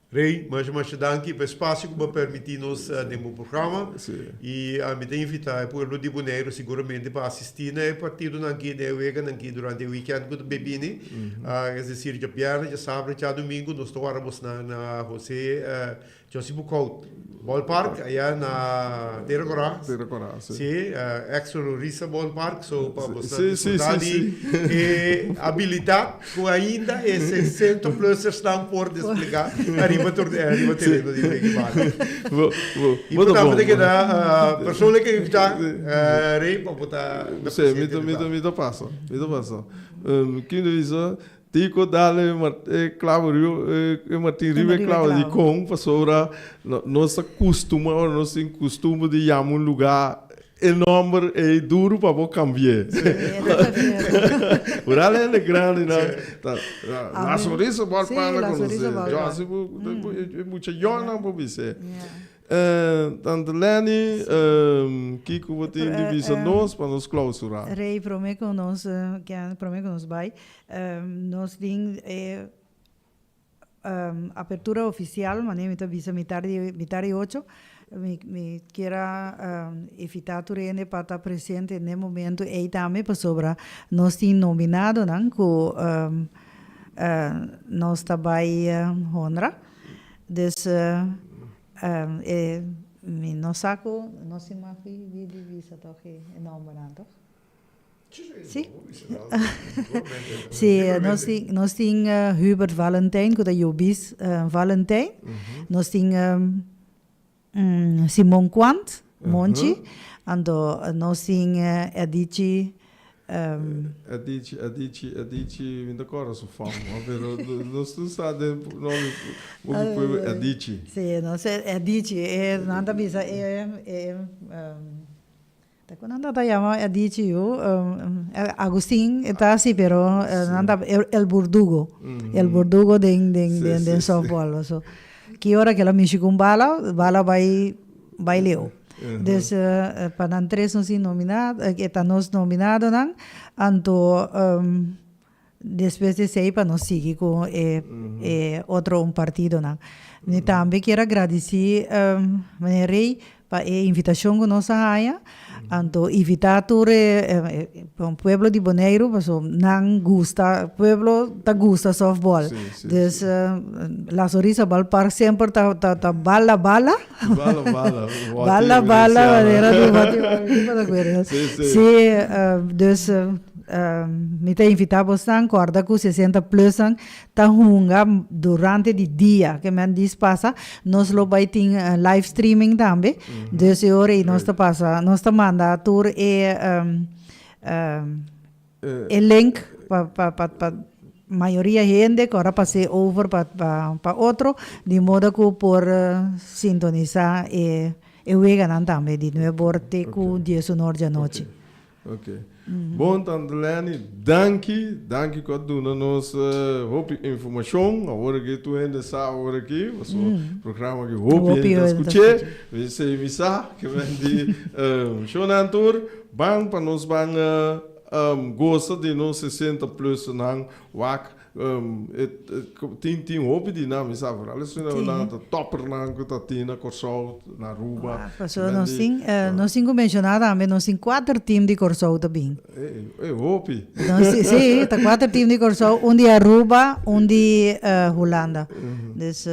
Rey, masha masha danki pa e spasio ku bo a permití nos den bo programa. I mi ta invitá e pueblo di Boneiru siguramente pa asistí na e partidonan aki, den e weganan aki durante e wikènt ku ta bay bini. Es desir djabièrnè, djasabra i djadumingu nos ta wara bosnan na José Jossy Boekhout. Ballpark aya na Tera Corá. Tera Corá, si. Si, ex Rorisa Ballpark, so pa bo sa disfruta di e habilidad cu ainda e 60 plusersnan por desplega ariba ariba tereno di wega bala. Y bo tambe ta keda persoonlijk invita Rey pa bo ta presente. Si, mi ta pasa, mi ta pasa. Kin ta bisa? Tico dale e clavo riba e Martin riba e clavo di con pasobra nos ta custuma ora nos tin custumber di yama un lugar e nomber ey duro pa bo cambi'e. Vooral hende grandinan ta La Sonrisa bor pana conoce. Jossy e mucha yonnan por bis'e. Tante Lenny, kiko bo tin di bisa nos pa nos clausura? Rey, prome ku nos prome ku nos bai, nos tin e apertura ofisial, manera mi ta bisa mitar di mitar di ocho. Mi mi kier a invitá tur hende pa ta presente n'e momento ei tambe pasobra nos tin nominadonan ku nos ta bai honra. Dus e mi no sa ku nos tin mag di di bisa tòg e nòmbernan tòg? Si? Si, nos tin nos tin Hubert Valentijn ku ta Jobis Valentijn. Nos tin Simon Quant, Monchi. Anto nos tin Edichi. Edichi, Edichi, Edichi, mi ta kòrda su fam, pero nos tur sa den nòmber hopi pueblo Edichi. Si, nos Edichi, e nan ta bisa e e ta ku nan ta yama Edichi yu, Agustin e ta si pero nan ta el burdugo, el burdugo den den den softball. So ki ora ke el a mishi ku un bala, bala bai bai leu. Dus pa nan tres nos tin nomina, e ta nos nominadonan, anto despues di esei pa nos sigui ku e e otro un partidonan. Mi tambe kier a gradisí meneer Rey pa e invitashon ku nos a haña, anto invitá tur e pueblo di Boneiru pasobra nan gusta, pueblo ta gusta softball. Dus La Sonrisa Ballpark semper ta ta bala bala. Bala bala. Bala bala manera di bati bati. Sí, sí. Sí, dus mi ta invita bosnan corda cu 60 plusnan ta hunga durante di dia ke men dis pasa nos lo bay tin live streaming tambe dus e ora ey nos ta pasa nos ta manda tur e E link pa pa pa pa mayoria hende ku ora pas'é over pa pa pa otro, di moda ku por sintonisá e e weganan tambe di nuebe or te ku dies un or djanochi. Ok. Bon, Tante Lenny, danki. Danki ku a duna nos hopi informashon. Awor aki tur hende sa awor aki, pasobra programa aki hopi hende ta skuch'é. Esei mi sa, ke men di shownan tur. Ban pa nos ban gosa di nos 60 plus nan wak tin tin hopi di nan mi sa vooral esun nan ta topper nan ku ta tin na Kòrsou na Aruba. Pasobra nos tin nos tin ku menshoná tambe nos tin kuater team di Kòrsou ta bin. E hopi. Si ta kuater team di Kòrsou un di Aruba un di Hulanda dus.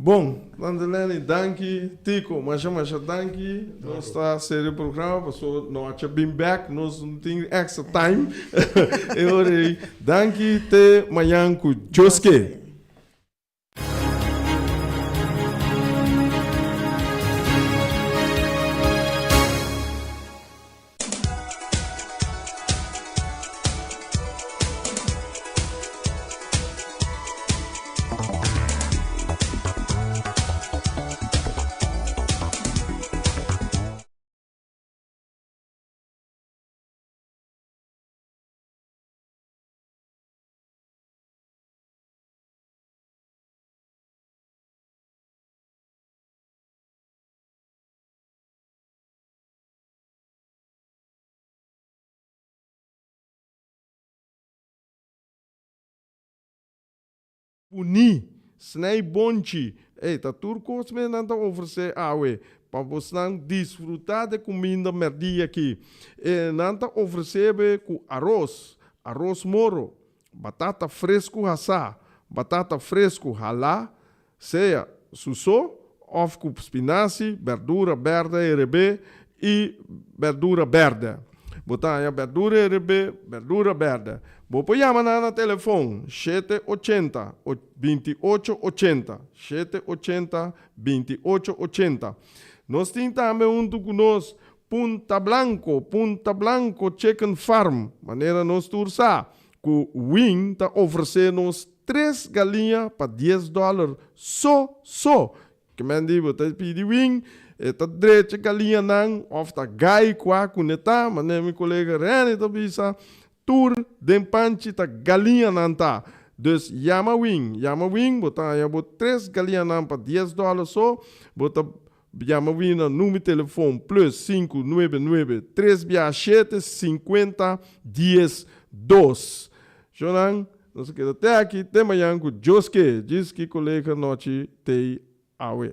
Bon, Tante Lenny, danki. Tico, masha masha danki. Nos ta seri e programa paso no a cha bin bek, nos no tin extra time. E ora ei, danki te mañan ku Dios ke. Puni, snij bonchi, ey ta tur kos mes nan ta ofresé awe pa bosnan disfrutá de kuminda mèrdia aki. E nan ta ofresé be ku aros, aros moro, batata fresku hasá, batata fresku halá, sea su so. òf ku spinasi, bèrdura bèrdè herebé i bèrdura bèrdè. Bo ta haña bèrdura herebé, bèrdura bèrdè. Bo por yama nan na telefon 7 80, 28 80, 7 80, 28 80. Nos tin tambe huntu ku nos Punta Blanco, Punta Blanco Chicken Farm. Manera nos tur sa, ku Wing ta ofresé nos tres galiña pa 10 dòler so so. Ke men di bo ta pidi Wing, e ta drecha galiñanan òf ta gai kua ku ne ta, manera mi kolega Renny ta bisa, tur den panchi ta galiñanan ta. Dus yama Wing, yama Wing, bo ta haña bo tres galiñanan pa 10 dòler so, bo ta yama Wing na número telefòn +599 3 bia 7 50 10 2. Shonan, nos keda te aki, te mañan ku Dios ke, djis kolega nochi te awe.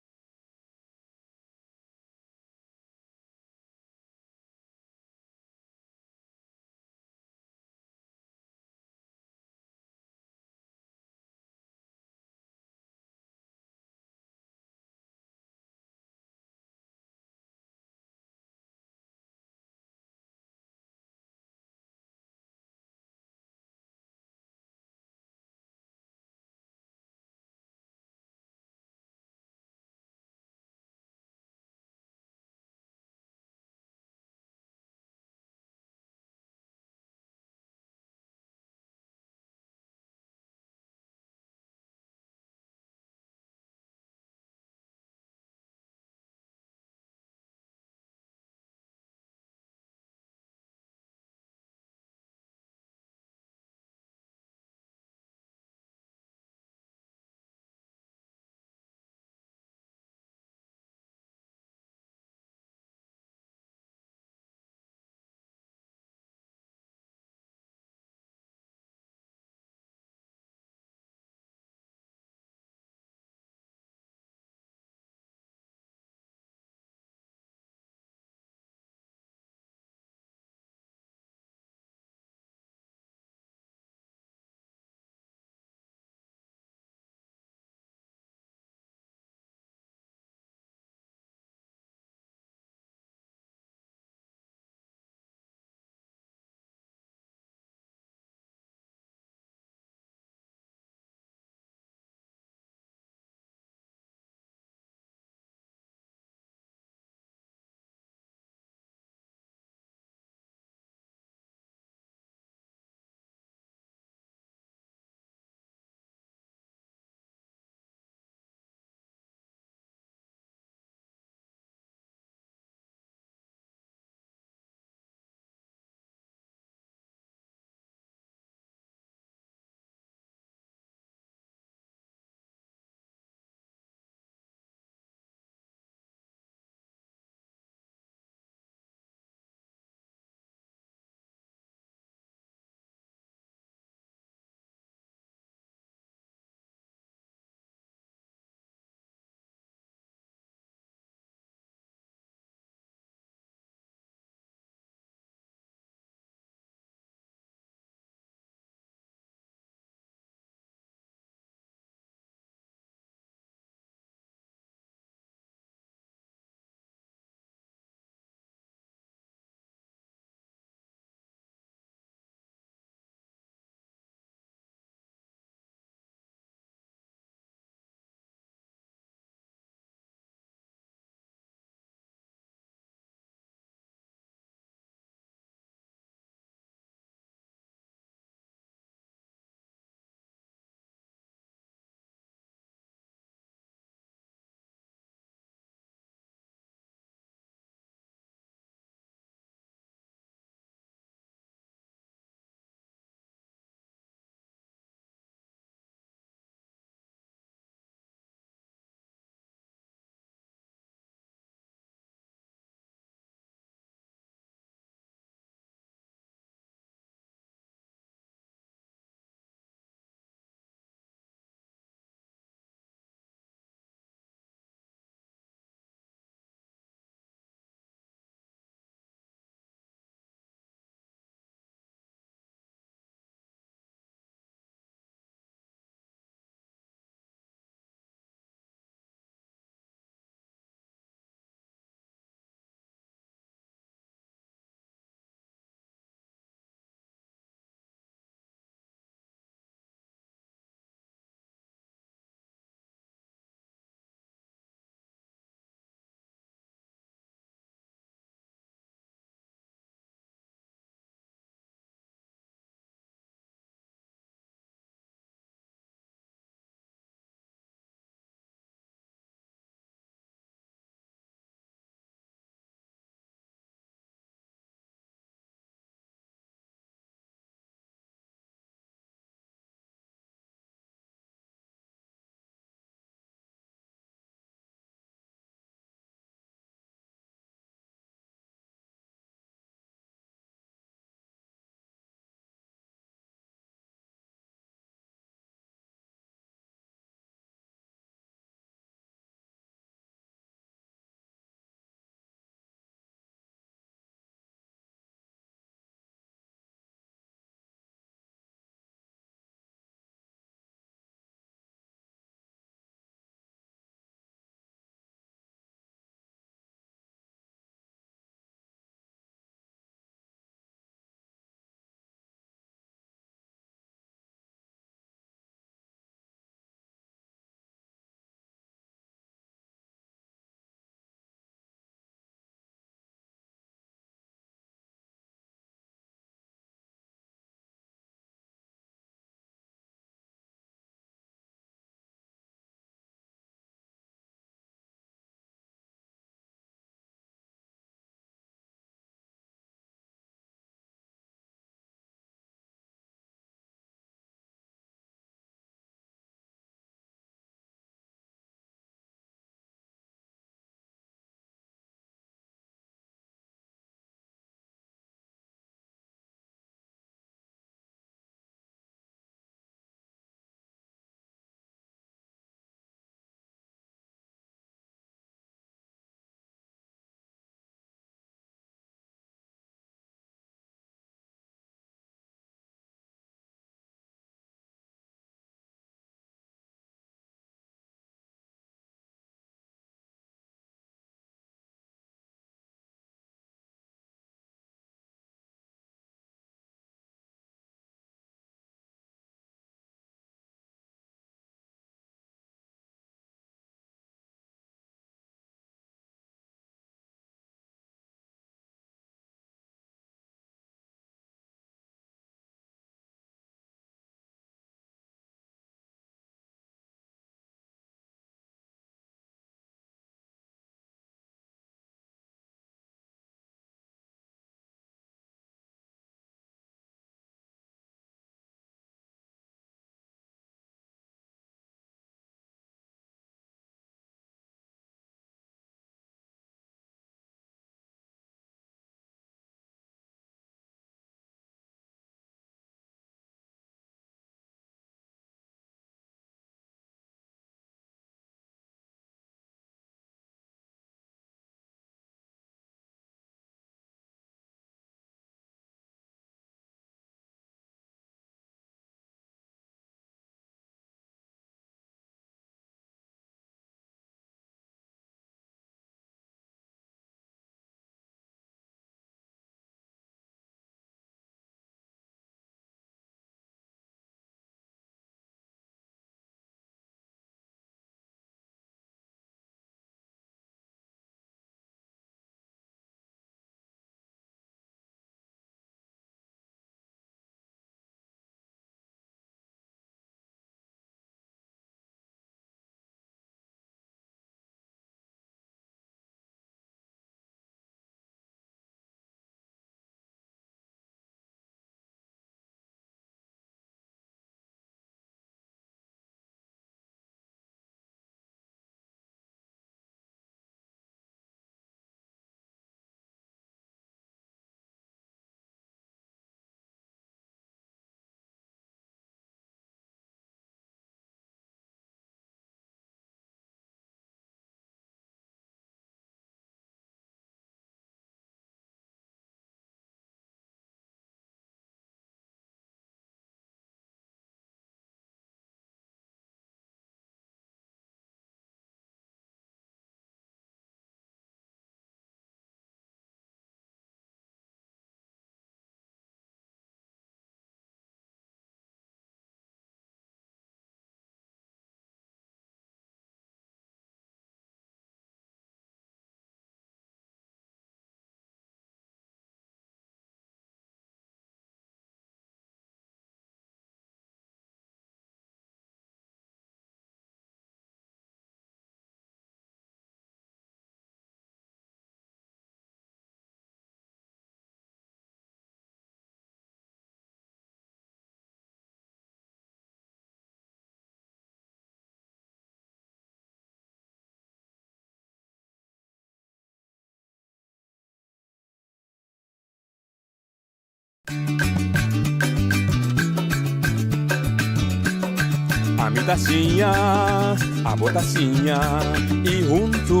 ta siña, abo ta siña y hunto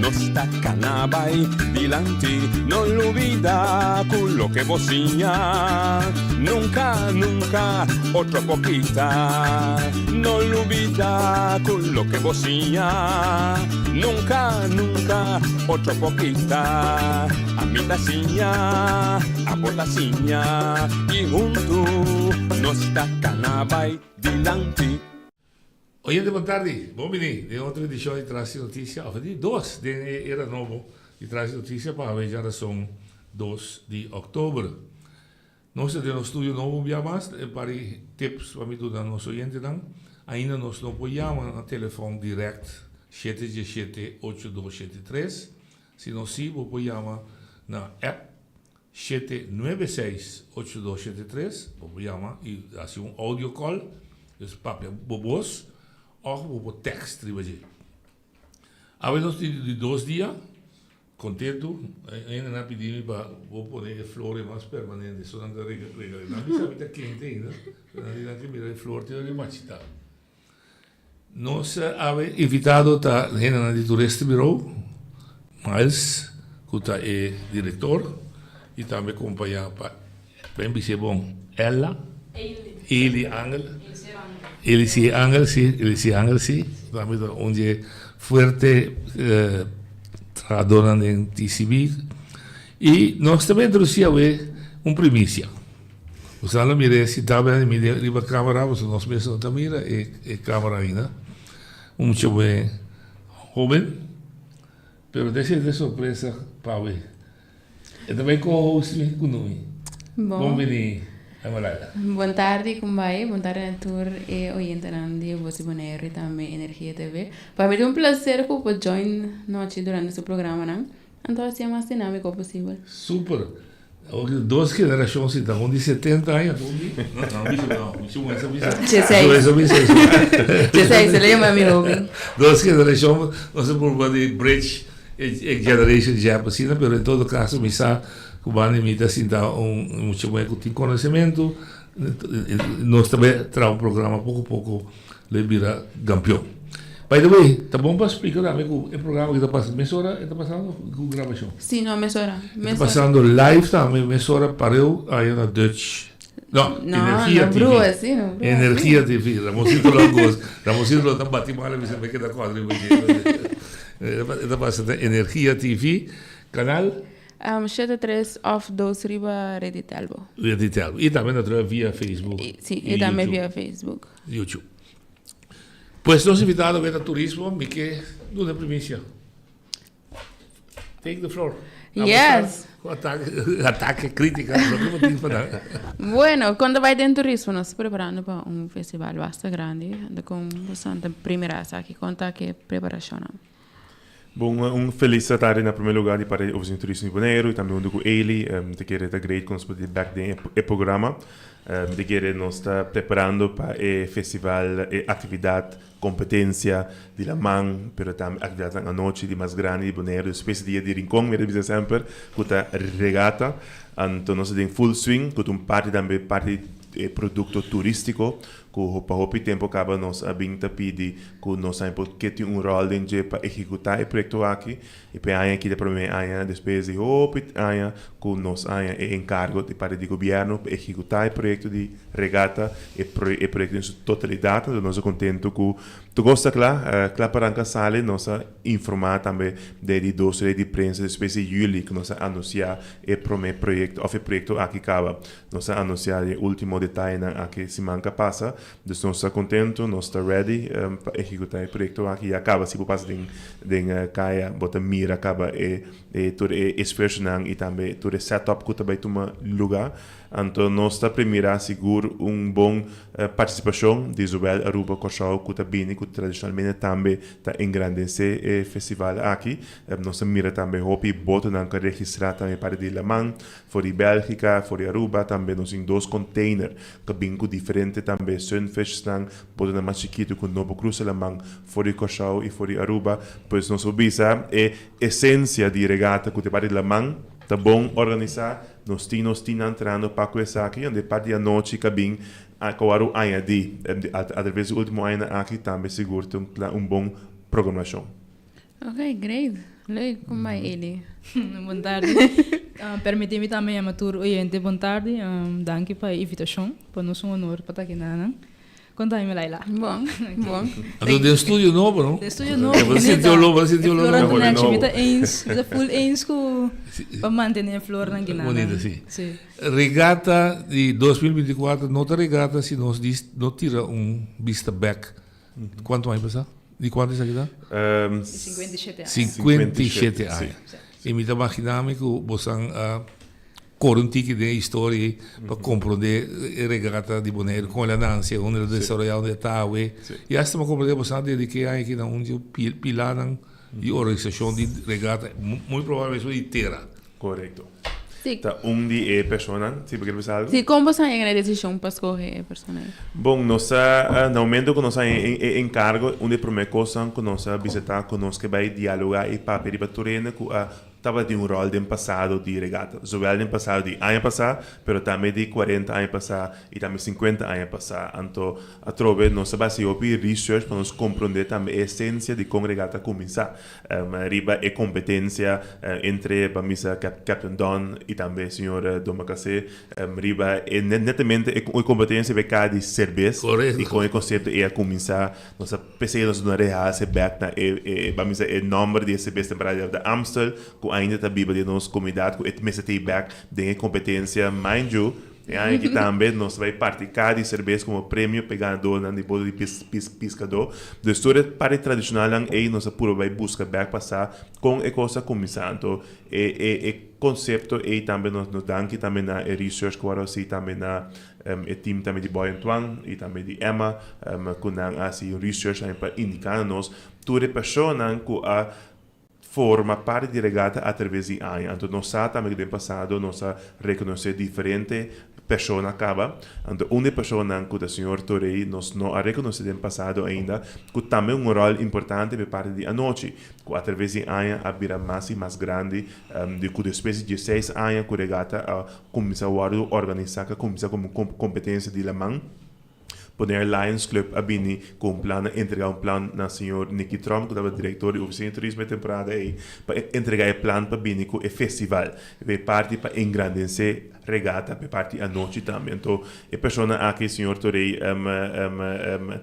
nos ta cana bay dilanti. No lubida cu loke bo siña nunca, nunca otro por kita. No lubida cu loke bo siña nunca, nunca otro por kita. Ami ta siña, abo ta siña y hunto nos ta cana bay dilanti. Oyente bon tardi, bon bini den otro edicion di Tras di Noticia, of di dos den e era nobo di Tras di Noticia pa awe djarason dos di october. Nos ta den nos studio nobo un bia mas, e par di tips pa mi duna nos oyentenan, ainda nos no por yama na telefon direct shete diesshete ocho dos shete tres, sino si bo por yama na app 796 8273, bo por yama i hasi un audio call, dus papia bo bos òf bo por text riba dje. Awe nos tin di dos dia, kontentu, hende nan a pidi mi pa bo pone e flor e mas permanente, so nan ta regala, nan bisa mi ta kente ainda, pero nan di nan ke mira e flor te ora e machita. Nos awe invitado ta hendenan di Toeristenbureau, Miles ku ta e direktor i tambe kompañá pa ben bis'é bon Ella, Eli Angel, Elisie Angel si, Elisie Angel si, tambe ta un di e fuerte trahadónan den TCB i nos ta bin introdusí awe un primisia. Boso a mira e sintá bini mi riba camera, boso nos mes no ta mira e e camera ainda. Un mucha buen hoben, pero ta esei ta sorpresa pa awe. E ta bai co-host mi cu Numi. Bon. Bon bini, Emeralda. Bon tardi kumbai, bon tardi na tur e oyentenan di Voz di Boneiru y tambe Energia TV. Pa mi ta un placer cu por join nochi durante su programanan. Anto hacié mas dinámico posibel. Super. Dos generacion si ta un di 70 aña un di no no bisa no mucho mucho bisa Dieseis. Mucho bisa Dieseis, el a yama mi hopi. Dos generacion nos a purba di bridge e generation gap asina pero en todo caso mi sa cu banda di mi ta sinta un mucha muher cu tin conocimento nos ta bay traha un programa poco poco Lo e bira campeon. By the way, ta bon pa splica tambe cu e programa aki ta pasa mesora e ta pasando cu grabacion? Si, no, mesora. E ta pasando live tambe mesora pareu aya na Dutch. No, No, Energia no TV. brua si, no brua si. Energia TV. Ramosito lo goza. Ramosito lo ta bati mano bisa me keda cuadra riba dje. E ta pasa na Energia TV, canal? 73 of dos riba Red di Telbo. Red di Telbo. Y tambe naturalmente via Facebook. Si, y tambe via Facebook. YouTube. Pues nos invitado beta turismo, mi ke duna primicia. Take the floor. Yes. Atake, atake, crítica, lo que bo tin pa dar. Bueno, cuando bai den turismo, nos preparando pa un festival basta grandi, ando con bastante primera esaki, con ta ke preparacionnan? Bon, un felis tardi na promé lugá di parti di Ofisina di Turismo di Boneiru i tambe huntu ku Eli. Mi ta kere ta great ku nos por tin bèk den e programa. Mi ta kere nos ta preparando pa e festival, e aktividat, kompetensia di laman, pero tambe aktividatnan anochi di mas grandi di Boneiru despues di dia di Rincon, mi ta bisa semper, ku ta regata. Anto nos ta den full swing ku ta un parti tambe parti di e produkto turístiko ku pa hopi tempu kaba nos a bin ta pidi ku nos tambe por ke tin un ròl den dje pa ehekutá e proyekto aki. I pa e aña aki ta e promé aña despues di hopi aña ku nos haña e enkargo di parti di gobièrnu pa ehekutá e proyekto di regata, e e proyekto den su totalidat. Anto nos ta kontentu ku tur kos ta kla, kla pa ranka sali. Nos a informá tambe den di dos rei di prensa despues di yüli ku nos a anunsiá e promé proyekto òf e proyekto aki kaba. Nos a anuncia e ultimo detayenan aki siman ka pasa. Dus nos ta contento, nos ta ready pa ehecuta e proyecto aki. Ya caba si bo pasa den den caya bo ta mira caba e e tur e esfuerzonan y tambe tur e setup cu ta bay tuma luga. Anto nos ta premira sigur un bon participacion di zowel Aruba, Corsou cu ta bini cu tradicionalmente tambe ta engrandece e festival aki. Nos ta mira tambe hopi botonan cu a registra tambe parti di laman. For di Bélgica, for di Aruba tambe nos tin dos container ku bin ku diferente tambe sunfishnan, botonan mas chikitu ku no por krusa laman for di Kòrsou i for di Aruba. Pues nos por bisa e esensia di regata ku ta parti di laman. Ta bon organisá, nos tin nos teamnan trahando pa ku esaki, anto e parti di anochi ka bin a wòrdu añadí atraves di último añanan aki tambe sigur ta un bon programashon. Ok, great. Leuk. Kon bai, Eli? Bon tardi. Permití mi tambe yama tur oyente bon tardi. Danki pa e invitashon. Pa nos un honor pa ta aki nanan. Kon ta mi, Laila? Bon, bon. Anto den studio nobo, no? Den studio nobo, Bo ta sinti olor, bo ta sinti olor nobo. nobo. E flor mi ta eens, mi ta full eens ku pa mantené e flornan aki nanan. Bonito, si. Si. Regata di 2024 no ta regata si nos no tira un bista bek. Kuantu aña pasá? Di kuantu esaki ta? 57 aña. 57 aña. I mi ta imaginá mi ku bosan a kore un tiki den e historia ei pa komprondé e regata di Boneiru, kon el a nanse, unda el a desaroyá, unda e ta awe. I asta mi a komprondé bosan a dediká e aña aki na un di e pilánan di organisashon di regata, muy probablemente esun di tera. Korekto. Sí. Ta un di e personanan. Sí, bo kier bisa algu? Sí, kon boso a yega na e desishon pa skohe e persona ei? Bon, nos a, na momento ku nos a haña e enkargo, un di e promé kosnan ku nos a bisa ta ku nos ke bai dialogá i papia riba tur hende ku a tabatin un ròl den pasado di regata. Zowel den pasado di aña pasá, pero tambe di kuarenta aña pasá i tambe sinkuenta aña pasá. Anto, atrobe nos a bai hasi hopi research pa nos komprondé tambe e esensia di kon regata a kuminsá. Riba e competencia entre ban bisa Captain Don y tambe señor Domacassé riba e netamente e competencia riba e caha di cerbes y con e concepto ey a cuminsa. Nos a p'esey nos a duna realce bek na e ban bisa e nomber di e cerbes temporada di Amstel cu ainda ta biba den nos comunidad cu e mester ta ey bek den e competencia. Mind you, E aña aki tambe nos ta bai parti kaha di serbes komo premio pa e ganadónan di boda di piskadó. Dus tur e parti tradishonalnan ei nos a purba bai buska bèk pa sa kon e kos a kuminsá. Anto e e e konsepto ei tambe nos nos danki tambe na e research ku wòrdu hasi tambe na e team tambe di Boy Antoine i tambe di Emma ku nan a hasi un research tambe pa indiká na nos tur e personanan ku a forma parti di regata atraves di aña. Anto nos sa tambe ku den pasado nos a rekonosé diferente persona kaba. Anto un di e personanan ku ta señor Torey nos no a rekonosé den pasado ainda ku tambe un ròl importante pa e parti di anochi ku atraves di aña a bira mas i mas grandi di ku despues di dieseis aña ku regata a kuminsá wòrdu organisá ku a kuminsá komo kompetensia di laman. Bonaire Lions Club a bini ku un plan a entregá un plan na señor Nicky Tromp ku tabata direktor di Ofisina di Turismo e temporada ei pa entregá e plan pa bini ku e festival pa e parti pa engrandensé regata pa e parti anochi tambe. Anto e persona aki señor Torey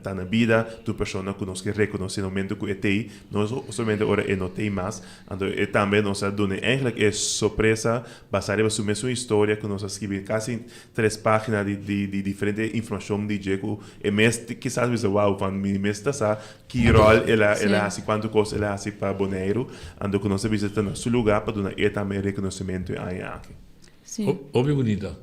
ta na bida ta un persona ku nos ke rekonosé na momento ku e t'ei no solamente ora e no t'ei mas anto e tambe nos a dun'e eigenlijk e sorpresa basá riba su mesun historia ku nos a skibi kasi Tres pagina di di di diferente informacion di dje cu e mes kisas bisa wow van mi mes ta sa ki rol el a el a haci cuanto cos el a haci pa Boneiru anto cu nos a bisa ta na su lugar pa duna e tambe e reconocimento e aña aki. Sí. Hopi bunita.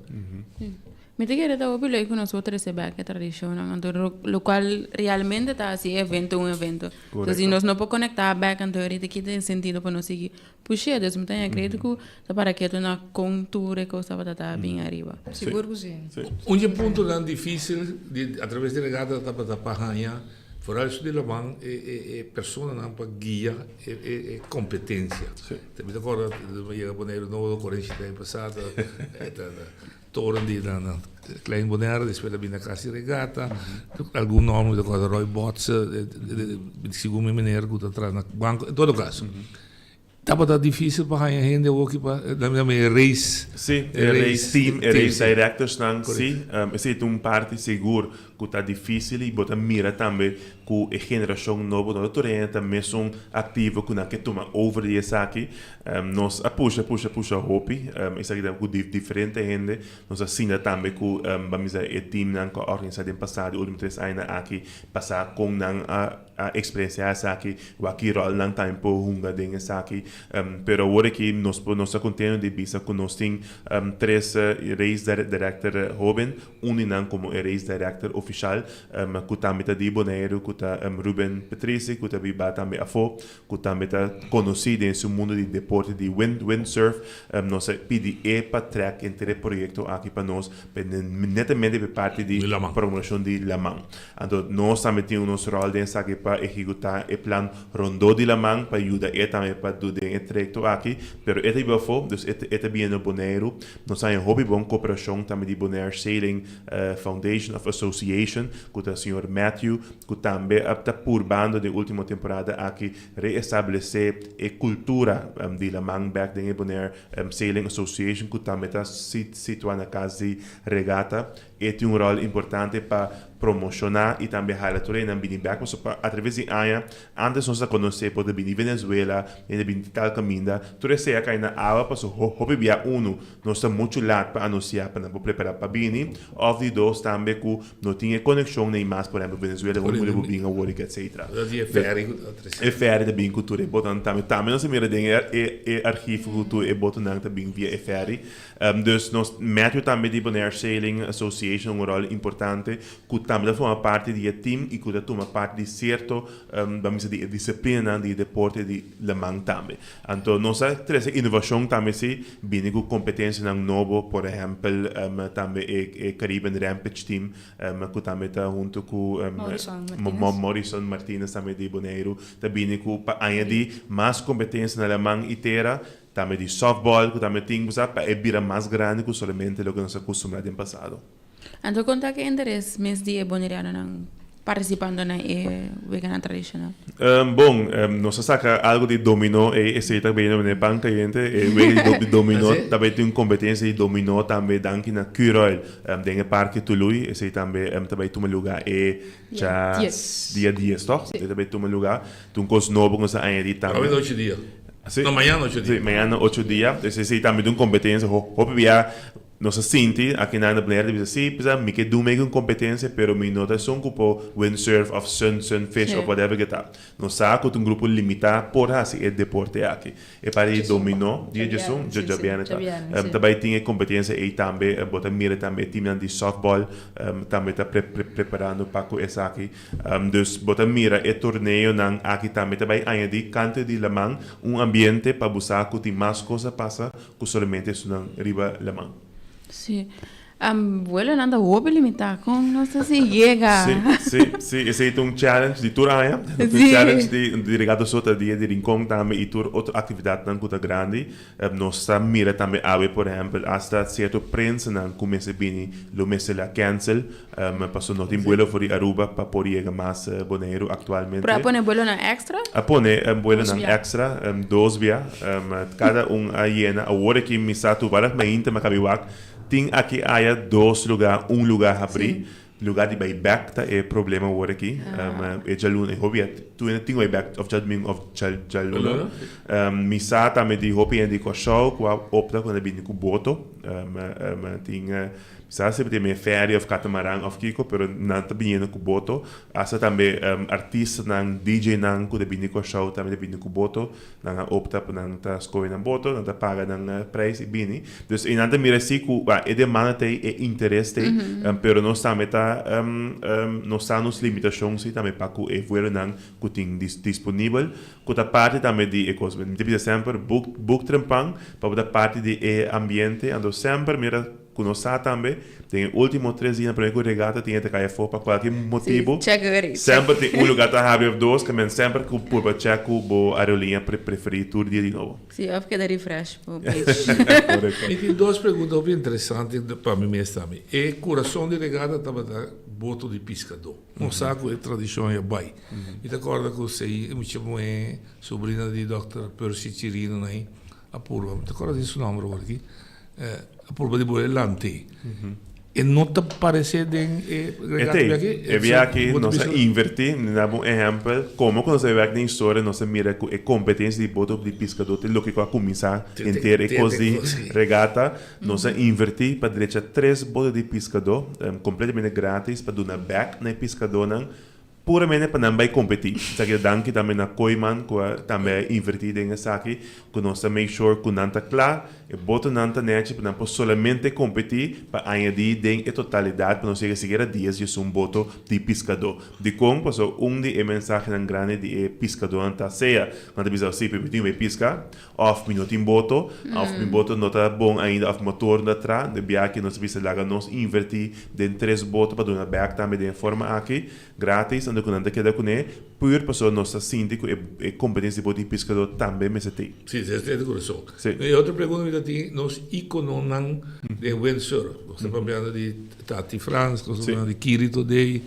Sí. Mi ta kere ta hopi leuk ku nos por trese bek e tradishonnan, anto lokual realmente ta hasi e evento un evento. Entonces si nos no por konektá bek anto ahorita ki ta e sentido pa nos sigui Push'é, dus mi ta haña kredo ku ta para ketu na kon tur e kos tabata ta bin ariba. Sigur ku si. Un dje puntonan difísil di atraves di regata tabata pa haña, foral esun di laman, e e e personanan pa guia e e e kompetensia. Mi ta kòrda mi a yega Boneiru nobo 47 aña pasá ta ta toren di na na Klein Bonaire, despues ta bin na Kas di Regata, algun nòmber mi ta kòrda Roy Botse, segun mi meneer ku ta traha na banko, en todo kaso. Tabata difícil pa haña hende awoki pa na e race. Sí, e race team, e race directorsnan, sí. Esei ta un parti sigur ku ta difícil i bo ta mira tambe ku e generashon nobo no ta tur hende ta mesun aktivo ku nan ke tuma over di esaki. Nos a pusha, pusha, pusha hopi. Esaki ta ku diferente hende. Nos a sinta tambe ku, ban bisa, e teamnan ku a organisá den pasado e último tres añanan aki pasá kon nan a. a experiencia esaki, wak ki rol nan tambe por hunga den esaki. Pero awor aki nos por nos ta contento di bisa cu nos tin tres race director hoben, un di nan como e race director oficial cu tambe ta di Boneiru cu. ku ta Ruben Petrisi ku ta biba tambe afó ku tambe ta konosí den su mundu di deporte di wind windsurf. Nos a pidi e pa trèk henter e proyekto aki pa nos netamente pa e parti di promoshon di laman. Anto nos tambe tin nos ròl den esaki pa ehekutá e plan rondó di laman pa yuda e tambe pa du den e trayekto aki. Pero e ta biba afó, dus e e ta bini na Boneiru. Nos haña hopi bon koperashon tambe di Bonaire Sailing Foundation of Association ku ta señor Matthew ku tambe a ta purbando den ultimo temporada aki reestablesé e kultura di laman bèk den e Bonaire Sailing Association ku tambe ta situá na kas di regata. E tin un ròl importante pa promoshoná i tambe hala tur einan bini bèk pasobra pa atraves di aña antes nos a konosé por ta bini Venezuela, hende bini di tal kaminda, tur esei a kai na awa pasobra hopi bia unu nos ta muchu lat pa anunsiá pa nan por prepará pa bini òf di dos tambe ku no tin e konekshon nei mas por ehèmpel Venezuela hopi mucha por bin awor etcetera. E fèri ta bin ku tur e botonan tambe. Tambe nos a mira den e archivo ku tur e botonan ta bin via e fèri. Dus nos Matthew tambe di Bonaire Sailing Association un ròl importante ku tambe ta forma parti di e team i ku ta tuma parti di sierto ban bisa di e disiplinanan di e deporte di laman tambe. Anto nos a trese inovashon tambe si bini ku kompetensianan nobo por ehèmpel tambe e Caribbean Rampage Team ku tambe ta huntu ku Morrison Martinez tambe di Boneiru ta bini ku pa añadi mas kompetensia na laman i tera. Tambe di softball ku tambe tin ku sa pa e bira mas grandi ku solamente loke nos a kustumbrá den pasado. Anto kon ta ku e interes mes di e bonerianonan partisipando na e weganan tradishonal? Bon, nos a saka algu di dominó ei, esei ta bini na pan kayente, e wega di dominó tambe tin un kompetensia di dominó tambe danki na Curoil den e parke Tului, esei tambe ta bai tuma lugá e dia dies tòg? E ta bai tuma lugá. Ta un kos nobo ku nos a añadí tambe. Awe ta ocho dia. Sí. No, mañana ocho dia. Sí, mañana ocho dia. Entonces esei tambe ta un kompetensia. Hopi bia nos a sinti aki nan na Bonaire ta bisa, sí, p'esei mi ke dun mei ku un kompetensia, pero mi no ta esun ku por windsurf òf sun sunfish òf whatever ke ta. Nos sa ku ta un grupo limitá por hasi e deporte aki. E parti di dominó, dia djesun, djabièrnè ta. Ta bai tin e kompetensia ei tambe. Bo ta mira tambe e timnan di softball tambe ta preparando pa ku esaki. Dus bo ta mira e torneonan aki tambe ta bai añadí kante di laman un ambiente pa bo sa ku tin mas kos a pasa ku solamente esunnan riba laman. Sí. Vuelonan ta hopi limitá. Kon nos ta si yega? Sí, sí, sí. Esei ta un challenge di tur aña. Ta un challenge di Regatta Sota dia di Rincon tambe i tur otro aktividatnan ku ta grandi. Nos ta mira tambe awe por ehempel hasta cierto prensanan cu mester bini lo mester la cancel pasobra no tin buelo for di Aruba pa por yega mas Boneiru actualmente. Pero a pone buelonan extra? A pone buelonan extra, dos bia, cada un a yena. Awor aki mi sa toevallig mainta mi a cabi wak tin aki aya dos lugar, un lugar habri. Lugar di bai bek ta e problema awor aki. E djaluna, e hopi a tur hende tin bai bek of djadumingu of djaluna. Mi sa tambe di hopi hende di Kòrsou ku a opta ku nan ta bini ku boto. Tin, mi sa si tin e ferry of katamaran of kiko, pero nan ta biniendo ku boto. Asta tambe artistanan, DJ-nan ku ta bini di Kòrsou tambe ta bini ku boto. Nan a opta pa nan ta skohe nan boto, nan ta paga nan prijs i bini. Dus einan ta mira si ku e demanda ta ei, e interes ta ei, pero nos tambe ta nos sa nos limitashon si tambe pa ku e vuelonan ku tin disponibel, ku ta parti tambe di e kos. Mi ta bisa semper, book book trempan pa bo ta parti di e ambiente, anto semper mira. Ku nos sa tambe, den e último tres dianan promé ku regata tin e ta kai afó pa kualke motibu. Semper tin un lugá ta habri òf dos, ke men semper ku purba chèk ku bo aerolínea preferí tur dia di nobo. Sí, òf keda refresh bo page. Korekto. Mi tin dos pregunta hopi interesante pa mi mes tambe. E kurason di regata tabata boto di piskadó. Nos sa ku e tradishon ya bai. Mi ta kòrda ku sei mucha muhé, sobrina di dòkter Percy Chirino nan a purba, mi ta kòrda di su nòmber awor aki. A purba di bole lante. E no ta parece den e regato Etei, biaha aki? e biaha aki nos a inverti, mi ta daba un ehempel, como cu nos a wek den historia nos a mira cu e competencia di boto di piscador ta loke cu a cuminsa henter e cos di regata, nos a inverti pa drecha tres boto di piscador completamente gratis pa duna bek na e piscadornan. Puramente pa nan bai kompetí. Esaki ta danki tambe na Kooiman ku a tambe a invertí den esaki, ku nos ta make sure ku nan ta kla, e botonan ta nèchi pa nan por solamente kompetí pa añadí den e totalidat pa nos yega sikiera dies diesun boto di piskadó. Dikon? Pasobra un di e mensahenan grandi di e piskadónan ta sea nan ta bisa si mi tin bai piska òf mi no tin boto òf mi boto no ta bon ainda òf motor no ta tra. De biaha nos ta bisa laga nos invertí den tres boto pa duna bèk tambe den e forma aki gratis anto ku nan ta keda kuné pur pasobra nos ta sinti ku e kompetensia di boto di piskadó tambe mester tin. Sí, esei ta kurason. Sí. E otro pregunta mi ta tin, nos ikononan den windsurf, nos ta papiando di Tati Frans, nos ta papiando di Kiri Todey,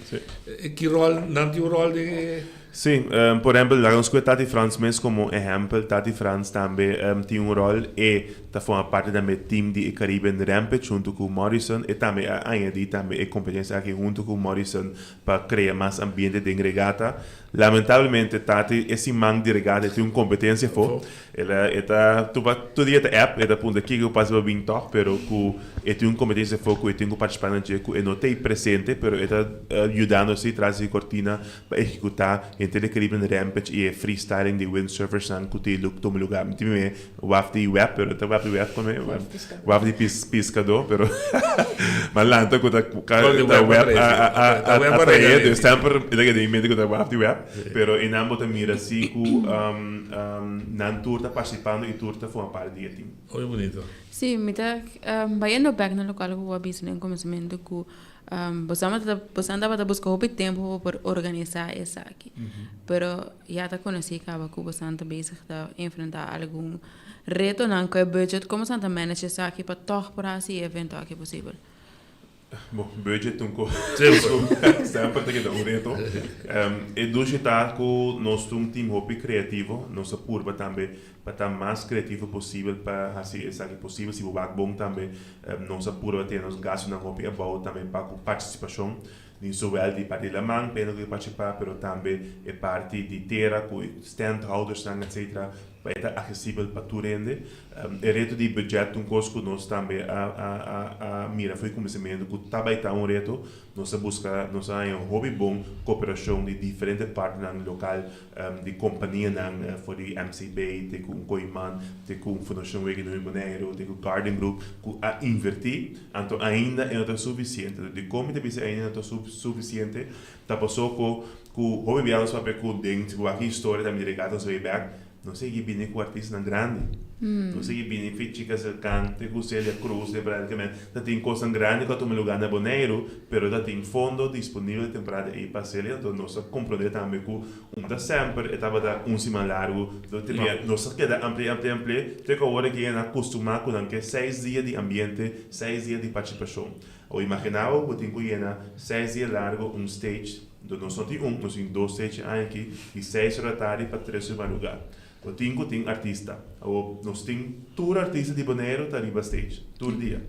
ki ròl, nan tin un ròl den e. Sí, por ehèmpel, laga nos kohe Tati Frans mes komo ehèmpel. Tati Frans tambe tin un ròl. E ta forma parti tambe e team di e Caribbean Rampage huntu ku Morrison. E tambe a añadí tambe e kompetensia aki huntu ku Morrison pa krea mas ambiente den regata. Lamentablemente Tati e siman di regata e tin un kompetensia afó. El a e ta tur tur dia ta app e ta puntra kiko pasa pa bin tòg pero ku e tin un kompetensia afó ku e tin ku partisipá na dje ku e no ta ei presente pero e ta yudando si tras di kortina pa ehekutá henter e Caribbean Rampage i e freestyling di windsurfersnan ku tin tuma lugá. Mi tin mimé waf di web pero ta waf di web kome waf di piskadó pero m'a lanta ku ta ta web a a trae dus semper mi ta keda den mi mente ku ta waf di web pero einan bo ta mira si ku nan tur ta partisipando i tur ta forma parti di e team. Hopi bunito. Sí, mi ta bayendo bek na lokual ku bo a bisa den kuminsamentu ku Boso tabata buska hopi tempu pa por organisá esaki. Pero ya ta konosí kaba ku boso ta bezig ta enfrentá algun retonan ku e budget. Komo boso ta manage esaki pa tòg por hasi e evento aki posibel? Bo, budget ta un kos semper ta keda un reto. E dushi ta ku nos ta un team hopi kreativo. Nos a purba tambe Pa ta mas creativo posibel pa haci esaki posibel. Si bo wak bon tambe nos a purba tene nos gastonan hopi abou tambe pa cu participacion di zowel di parti di laman pa hende cu ke participa pero tambe e parti di tera cu e standhoudersnan etcetera pa e ta accesibel pa tur hende. E reto di budget ta un cos cu nos tambe a a a mira for di cuminsamentu cu ta bay ta un reto. Nos a busca nos a haña hopi bon cooperacion di diferente partnernan local di kompanianan for di MCB te ku un Kooiman te ku un Fundashon Wegen Nooi Boneiru te ku Garden Group ku a invertí anto ainda e no ta sufisiente. Dikon mi ta bisa ainda e no ta sufisiente ta paso ku ku hopi bia nos papia ku den si bo wak e historia tambe di Regata nos a bay bek Nos sigui bini ku artistanan grandi. Nos sigui bini fi Chicas del Cante ku Celia Cruz den práktikamente ta tin kosnan grandi ku a tuma lugá na Boneiru, pero ta tin fondo disponibel temporada ei pa Celia. Anto nos a komprondé tambe ku un ta semper e tabata un siman largu. Nos a keda ampli'é, ampli'é, ampli'é te ku awor aki nan a kustumá ku nan ke seis dia di ambiente, seis dia di partisipashon. Awor imaginá bo ku tin ku yena seis dia largu un stage. Enton nos no tin un, nos tin dos stage e aña aki, di seis ora tardi pa tres ora madrugá. Bo tin ku tin artista. Awor nos tin tur artista di Boneiru ta riba stage, tur dia.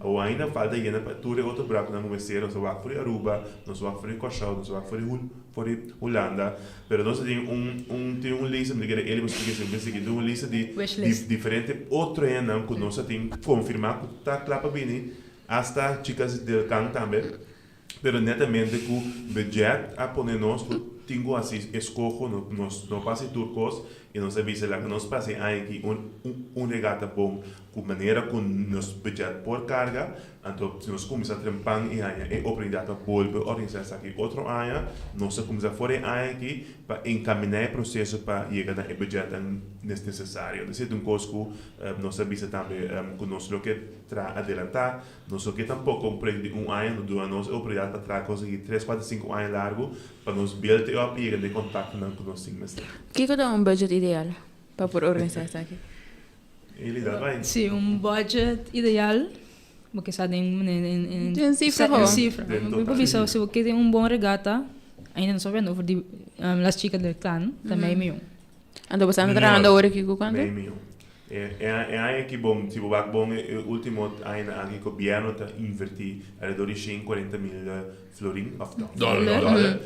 Awor ainda falta yena pa tur e otro brakunan ku mester, nos a wak for di Aruba, nos a wak for di Kòrsou, nos a wak for di for di Hulanda, pero nos a tin un un tin un lista, mi ta kere Eli bo splika esei, mi pensa ki tin un lista di di diferente otro hendenan ku nos a tin konfirmá ku ta kla pa bini, hasta Chicas del Can tambe. Pero netamente ku budget a pone nos ku tin ku hasi eskoho, nos no por hasi tur kos i nos a bisa laga nos pasa e aña aki un un regata bon ku manera ku nos budget por karga, anto si nos kuminsá trempan i haña e oportunidat pa bolbe organisá esaki otro aña, nos a kuminsá for e aña aki pa enkaminá e proseso pa yega na e budgetnan nesesario. Esei ta un kos ku nos a bisa tambe ku nos lo ke traha adelantá. Nos no ke tampoko un proyekto di un aña, no duna nos e oportunidat pa traha kos aki tres, kuater, sinku aña largu pa nos build e op i yega na e kontaktonan ku nos tin mester. Kiko ta un budget ideal pa por organisá esaki? Eli, dat bai. Sí, un budget ideal, bo ke sa den Den sifra ho. sifra. Mi por bisa si bo ke tin un bon regata, ainda nos ta hablando over di Las Chicas del Clan, ta mei mion. Anto bo sa anda trahando awor aki ku kuantu? Mei mion. E aña aki bon, si bo wak bon e ultimo añanan aki gobierno ta inverti alrededor di 140 mil florin of dollar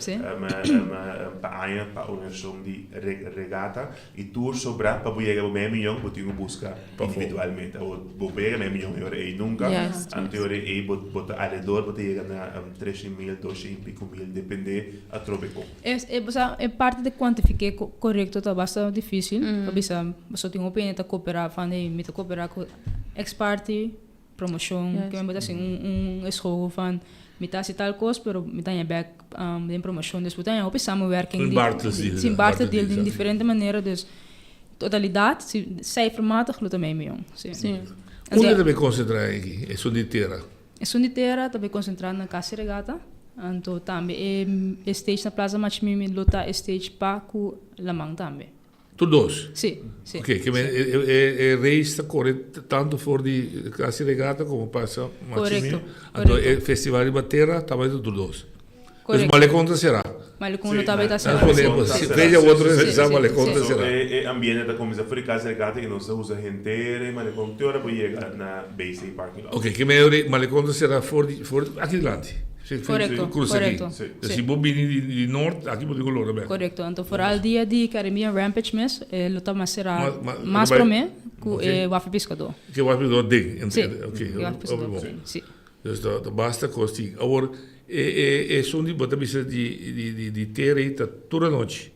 pa aña pa organisacion di regata y tur sobra pa bo yega bo medio miyon bo tin cu busca individualmente. Awor bo por yega medio miyon e ora ey nunca, anto e ora ey bo ta alrededor bo ta yega na 300 mil, 200 y pico mil depende atrobe con. E parti di cuantifique corecto ta basta dificil pa bisa pasobra tin hopi hende ta coopera van hey mi ta coopera cu ex parti promocion ke men bo ta haci un eshoho van mi ta haci tal cos pero mi ta haña bek den promocion dus bo ta haña hopi samenwerking sin barter deal den diferente manera dus totalidad si cijfermatig lo ta mei miyon si. Unda ta bay concentra aki esun di tera? Esun di tera ta bay concentra na Casi Regata, anto tambe e stage na Plaza Machimimi lo ta e stage pa cu laman tambe. Tur dos? Si, si. Ok, ke men e race ta kore tanto for di Casi Regata como pasa Machimimi. Korekto, Anto korekto. e festival riba tera ta bai tur dos. Korekto. Dus Malecon ta sera. Malecon lo ta bai ta sera. Si, fecha otro sa Malecon ta sera. E ambiente ta cuminsa for di Casi Regata y nos ta usa henter e Malecon te ora bo yega na BC parking lot. Ok, ke medio di Malecon ta sera for di for aki dilanti. Korekto, Cruza aki. korekto. Dus si bo bini di noord aki bo tin ku lora bek. Korekto, anto foral dia di Caribbean Rampage mes e lo ta mas sera mas prome ku e Wafi Piskadó. Ke Wafi Piskadó den. Si, ke Wafi Piskadó den, si. Dus ta basta kos tin. Awor e e esun di bo ta bisa di di di di tera ei ta tur anochi.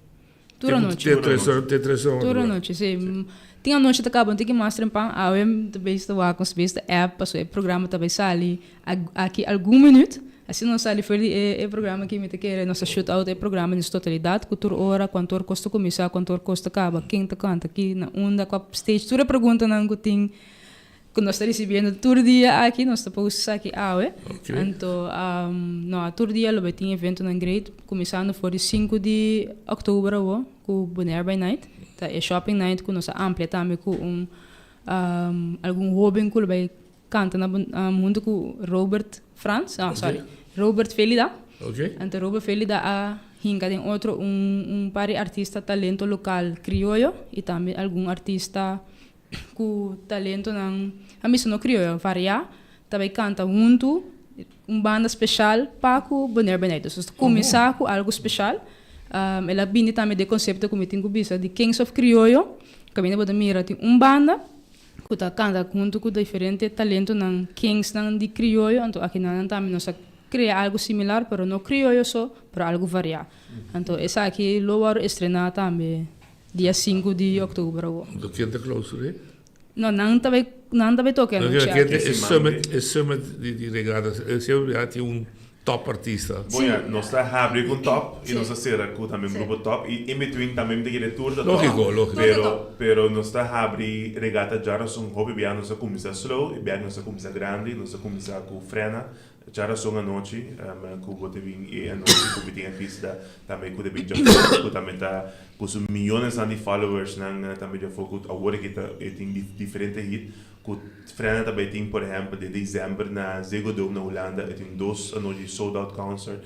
Tur anochi. Te tres ora te tres ora Tur anochi, si. Tin anochi ta kaba un tiki mas trempan, awe mi ta bezig ta wak nos bezig ta app pasobra e programa ta bai sali aki algun minuut. Asina nos sali for di e e programa aki mi ta kere nos ta shoot out e programa den su totalidat ku tur ora, kuantu or kos ta kuminsá, kuantu or kos ta kaba, ken ta kanta aki, na unda, kua stage, tur e preguntanan ku tin. Ku nos ta risibiendo tur dia aki, nos ta post esaki awe. Anto, no, tur dia lo bai tin eventonan great, kuminsando for di sinku di òktober awo ku Bonaire by Night. Ta e shopping night ku nos a amplia tambe ku un algun hóben ku lo bai kanta na huntu ku Robert Frans, ah sorry, Robert Felida. Anto Robert Felida a hinka den otro un un par di artista talento lokal krioyo i tambe algun artista ku talentonan a mester no krioyo variá ta bai kanta huntu un banda speshal pa ku Bonaire by Night. Dus nos ta kuminsá ku algu speshal. El a bini tambe den konsepto ku mi tin ku bisa di Kings of Krioyo kaminda bo ta mira tin un banda ku ta kanta huntu ku diferente talentonan kingsnan di krioyo anto akinan tambe nos a krea algu similar pero no krioyo so pero algu variá. Anto esaki lo wòrdu estrená tambe. Dia sinku di òktober awor. Anto ken ta clausura e? No, nan ta bai, nan ta bai toka e anochi aki. E summit, e summit di di regata, siempre a tin un top artista. Bon ya, nos ta habri ku un top i nos ta sera ku tambe un grupo top i in between tambe mi ta kere tur ta top. Lógiko, lógiko. Pero, pero nos ta habri regata djarason hopi bia nos a kuminsá slow i bia nos a kuminsá grandi, nos a kuminsá ku frena Djarason anochi ku bo ta bin e anochi ku mi tin artista tambe ku ta bin djafó ku tambe ta ku su miyonesnan di followersnan tambe djafó ku awor aki ta e tin diferente hit ku Frena ta bai tin por ehèmpel den desèmber na Ziggo Dome na Hulanda e tin dos anochi sold out concert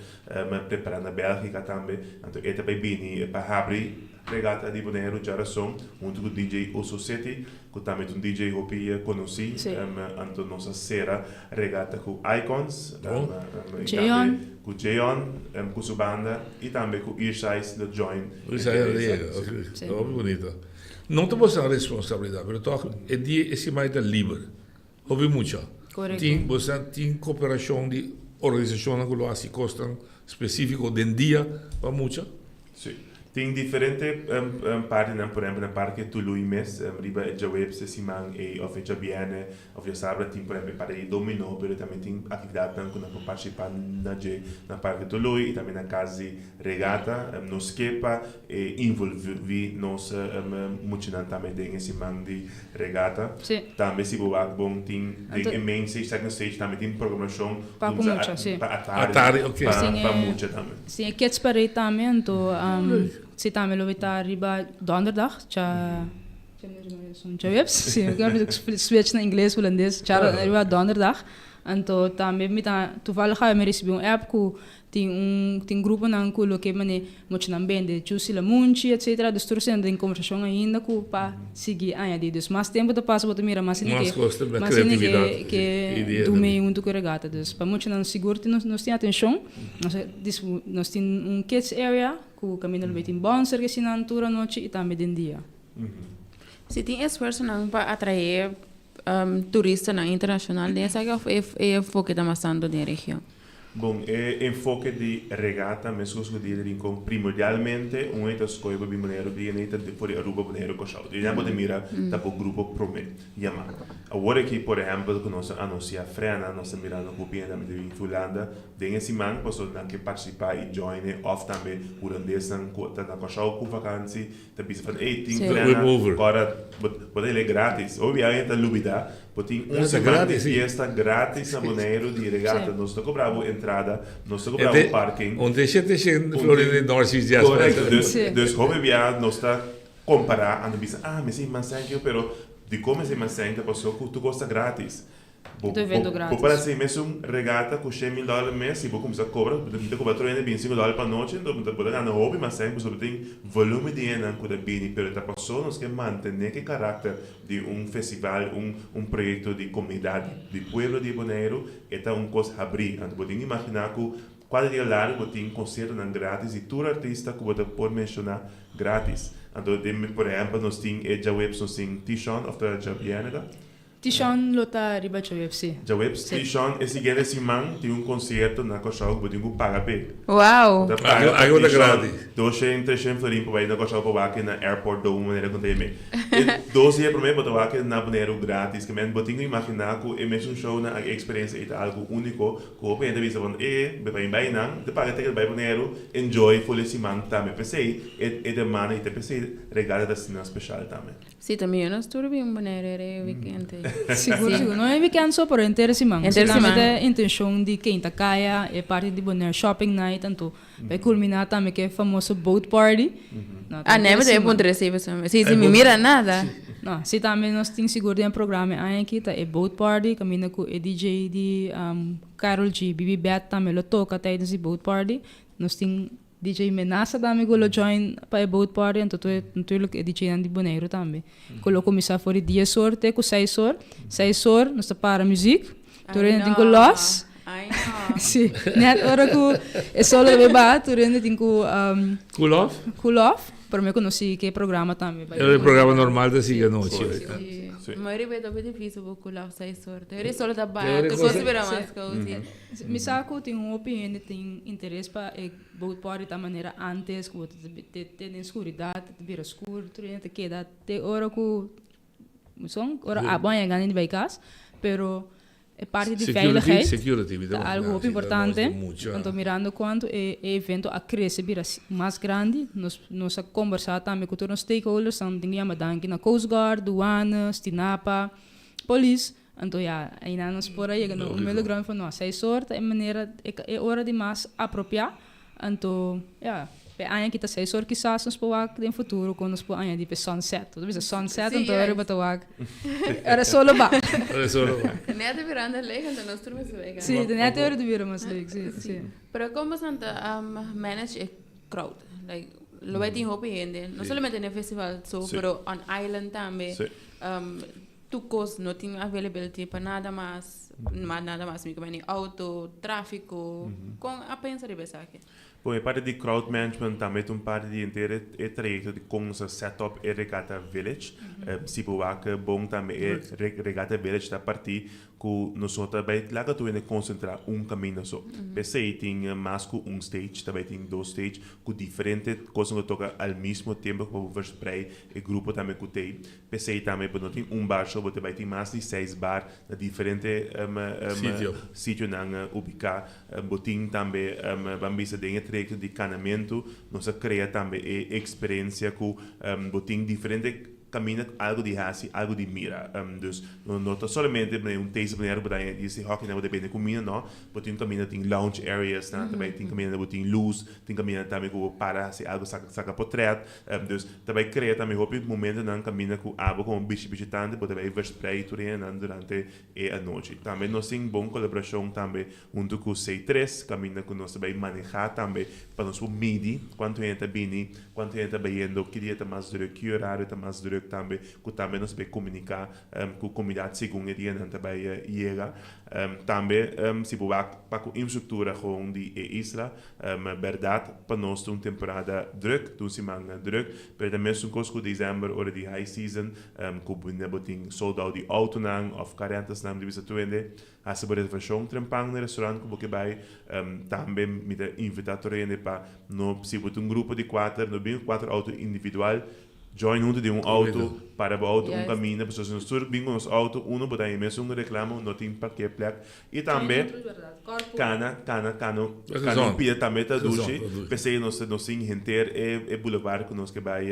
prepará na Bèlgika tambe anto e ta bai bini pa habri Regata di Boneiru djarason huntu ku DJ Oso City ku tambe ta un DJ hopi konosí. Anto nos a sera regata ku Icons i tambe ku Jeon ku su banda i tambe ku Earside lo join. Earside lo yega, ok. Hopi bunito. No ta boso responsabilidat pero tòg e dia e siman ta liber. Hopi mucha. Tin boso tin koperashon di organisashonnan ku lo hasi kosnan spesífiko den dia pa mucha? Sí. Tin diferente partinan, por ehempel na Parke Tului mes, riba e djaweps e siman ei of e djabierne of djasabra tin por ehempel e parti di dominó, pero tambe tin aktividatnan ku nan por partisipá na dje na Parke Tului i tambe na Kas di Regata. Nos ke pa e involví nos muchanan tambe den e siman di Regata. Tambe si bo wak bon tin den e main stage, second stage tambe tin programashon Pa ku mucha, si. Pa atardi, pa mucha tambe. Si e kids parade tambe, anto si tambe lo ta riba donderdag, cha djaweps, si mi switch na ingles, hulandes, cha riba donderdag. Anto tambe mi ta toevallig awe mi ricibi un app cu tin un tin gruponan cu lo ke mane muchanan bende juice lamunchi etcetera dus tur esei den conversacion ainda cu pa sigui añadi dus mas tempo ta pasa bo ta mira mas hende Mas ke cos ta mas hende ke creatividad ke idea do tambe. mee hunto cu e regata dus pa muchanan sigur tin nos nos tin atencion nos a nos tin un kids area cu caminda lo bay tin bouncer ke asina tur anochi y tambe den dia. Si tin esfuersonan pa atrae turistanan internashonal den esaki òf e enfoke ta mas tantu den region? Bon, e enfoke di regata meskos ku Dia di Rincon primordialmente un e ta skohe pa bin Boneiru di e ta for di Aruba, Boneiru, Kòrsou. Di nan bo ta mira ta bo grupo promé yamá. Awor aki por ehèmpel ku nos a anunsiá frena nos ta mirando ku hopi hende ta bin fi Hulanda den e siman pasobra nan ke partisipá i join e òf tambe hulandesnan ku ta na Kòrsou ku vakansi Ta bisa van ey tin Flip frena over. ora bo bo ta hel gratis. Hopi biaha ta lubida bo tin un Ta siman di gratis, sí. fiesta gratis na Boneiru di regata. Nos ta cobra bo entrada, nos ta cobra E te bo parking. un te shete shen Un florin te di North Sea Jazz Correcto. Festival. Dus Sí. dus hopi biaha nos ta compara anto bisa ah mi si mas thank you pero dicon mi si mas thank you ta paso cu tur cos ta gratis. Bo Tur evento bo gratis. por hasi mesun regata ku shen mil dòler mes si bo kuminsá kobra bo ta kobra tur hende bintisinko dòler pa nochi enton bo ta gana hopi mas sèn pasobra bo tin volumen di hendenan ku ta bini pero ta pasó nos ke mantené ke karakter di un festival un un proyekto di komunidat di pueblo di Boneiru e ta un kos habrí anto bo tin imaginá ku kuater dia largu bo tin konsiertonan gratis di tur artista ku bo ta por menshoná gratis anto den por ehèmpel nos tin e djaweps nos tin Tishon òf ta djabièrnè ta? Tishon lo ta riba djaweps, sí. Djaweps, Tishon, e siguiente siman tin un konsierto na Kòrsou ku bo tin ku paga p'e. Wow! Bo ta paga pa Aki bo ta Tishon gratis. doshen, treshen florin pa bai na Kòrsou pa wak na airport do un manera ku ta yam'é. E dos dia promé bo ta wak na Boneiru gratis. Ke men bo tin ku imaginá ku e mesun shownan ak e eksperensia ei ta algu úniko ku hopi hende ta bisa bon e pa mi bai nan, ta paga ticket bai Boneiru, enjoy ful e siman tambe. P'esei e demanda i ta p'esei regalo ta asina speshal tambe. Sí, ta mihó nos tur bin Bonaire e weekend ei. Sigur, sigur. No e weekend so, pero henter siman. Henter Tambe siman. ta e intencion di keinta kaya, e parti di Bonaire Shopping Night, anto bai culmina tambe ku e famoso boat party. No, ta Ah, nee, henter mi ta e siman. puntra esei pasobra si, si mi mira nada. No, si tambe nos tin sigur den e programa e aña aki ta e boat party kaminda ku e DJ di Karol G, Bibi Beth tambe lo toka tijdens di boat party. Nos tin DJ Menasa tambe ku lo join pa e boat party anto tur natuurlijk e DJnan di Boneiru tambe ku lo kuminsá for di dies or te ku seis or. Seis or nos ta para muziek tur hende tin ku los si net ora ku e solo ta bai baha tur hende tin ku Cool off? cool off prome ku nos sigui ku e programa tambe bai. E programa normal ta sigui anochi. Si. Ma riba e ta hopi dificil pa cool off seis or. Te ora e solo ta baha tur kos ta bira mas koud. Mi sa ku tin hopi hende tin interes pa e boat party ta manera antes ku bo ta te den skuridat ta bira skur tur hende ta keda te ora ku son ora abo a yega di bai kas pero e parti di veiligheid ta algu hopi importante anto mirando kuantu e evento a krese bira mas grandi nos nos a kombersá tambe ku tur nos stakeholders nan tin ku yama danki na coast guard, duane, stinapa, polis. Anto ya, einan nos por a yega na un middle ground van no, seis or ta e manera, e ora di mas apropiá. Anto ya, p'e aña aki ta seis or kisas nos por wak den futuro kon nos por añadí p'e sunset. Bo ta bisa sunset anto ora bo ta wak ora sol lo baha. Ora sol lo baha. Net a birando leuk anto nos tur mester bai Sí, net e ora ta bira mas leuk, sí, sí. Pero kon boso ta manage e crowd? Like, lo bai tin hopi hende, no solamente den e festival so, pero on island tambe. Tur kos no tin availability pa nada mas, ma nada mas mi ni auto, tráfiko, kon a pensa riba esaki? Bon, e parti di crowd management tambe ta un parti di henter e trayecto di kon nos a set up e Regatta Village. Si bo wak bon tambe e Regatta Village ta partí ku nos no ta bai laga tur hende konsentrá un kaminda so. P'esei tin mas ku un stage, ta bai tin dos stage ku diferente kosnan ku ta toka al mismo tempo ku pa bo versprei e grupo tambe ku t'ei. P'esei tambe bo no tin un bar so, bo ta bai tin mas di seis bar na diferente sitionan ubiká. Bo tin tambe, ban bisa den e trayekto di kanamentu, nos a krea tambe e eksperensia ku bo tin diferente. Caminda algo di haci, algo di mira. Dus no no ta solamente manera un taste manera bo ta haña di esei hockey nan bo ta bende cuminda no. Bo tin un caminda tin lounge areas nan ta bay tin caminda bo tin luz, tin caminda tambe cu bo para haci algo saca saca potret. Dus ta bay crea tambe hopi momentonan caminda cu abo como bishi bishitante bo ta bay versprei tur hendenan durante e anochi. Tambe nos tin bon colaboracion tambe Huntu ku C tres, kaminda ku nos ta bai manehá tambe pa nos por midi kuantu hende ta bini, kuantu hende ta bayendo, ki dia ta mas drùk, ki orario ta mas drùk tambe, ku tambe nos ta bai komuniká ku komunidat segun e dianan ta bai yega. Tambe si bo wak pa ku infrastruktura gewoon di e isla, bèrdat pa nos ta un temporada drùk, ta un siman drùk, pero ta mesun kos ku desèmber ora di high season ku bo tin sold out di outonan òf car rentalsnan di bisa tur hende. Hasi bo reservashon trempan na restaurant ku bo ke bai. Tambe mi ta invitá tur hende pa no, si bo ta un grupo di kuater, no bin ku kuater outo individual, join huntu den un outo, para bo outo un kaminda, pasobra si nos tur bin ku nos outo, uno bo ta haña mesun reklamo, no tin parkeerplek. I tambe kana, kana, kana, kana un pia tambe ta dushi. P'esei nos nos tin henter e boulevard ku nos ke bai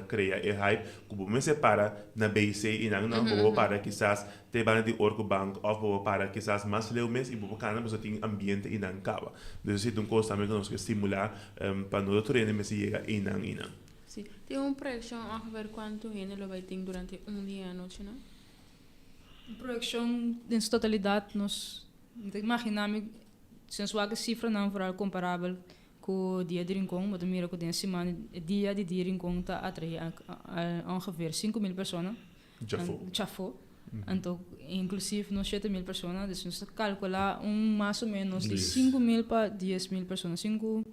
krea e hype ku bo mester para na BC i nan no, bo por para kisas Te banda di Orco Bank of bo por para kisas mas leu mes y bo por cana pasobra tin ambiente eynan caba. Dus esey ta un cos tambe cu nos ke stimula pa no ta tur hende mester yega eynan eynan. Sí. Tin un proyeccion ongeveer cuanto hende lo bay tin durante un dia y anochi no? Un proyeccion den su totalidad nos no ta imagina mi si nos wak e cifranan vooral comparabel cu Dia di Rincon bo ta mira cu den e siman e dia di Dia Rincon ta atrae ongeveer 5000 persona. Djafó. Djafó. Anto, inclusief nos 7000 persona, dus nos ta calcula un mas o menos di 5000 pa 10000 persona. Sinku,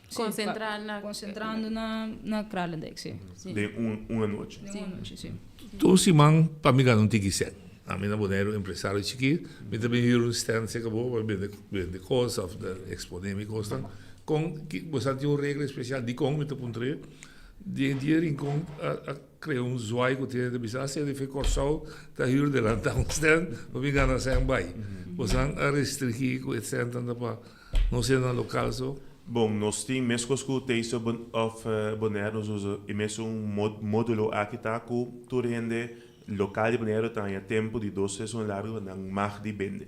sí, Concentra na concentrando na na Kralendijk, sí. Sí. Den un un anochi. Den un anochi, sí. Tur siman pa mi gana un tiki sèn. Ami na Boneiru empresario chikí, mi ta bin hür un stand serka bo pa bende bende kos òf eksponé mi kosnan. Kon ki bo sa tin un regla espesial dikon mi ta puntra Den dia Rincon a a Krea un zwaai ku tin ta bisa a CDV Kòrsou ta hür delantá un stand pa bin gana sèn bai. Bosan a restringí ku e sènnan ta pa no ser na lokal so? Bon, nos tin meskos ku Taste of Bonaire nos usa e mesun modulo aki ta ku tur hende lokal di Bonaire ta haña tempu di dos sezon largu pa nan mag di bende.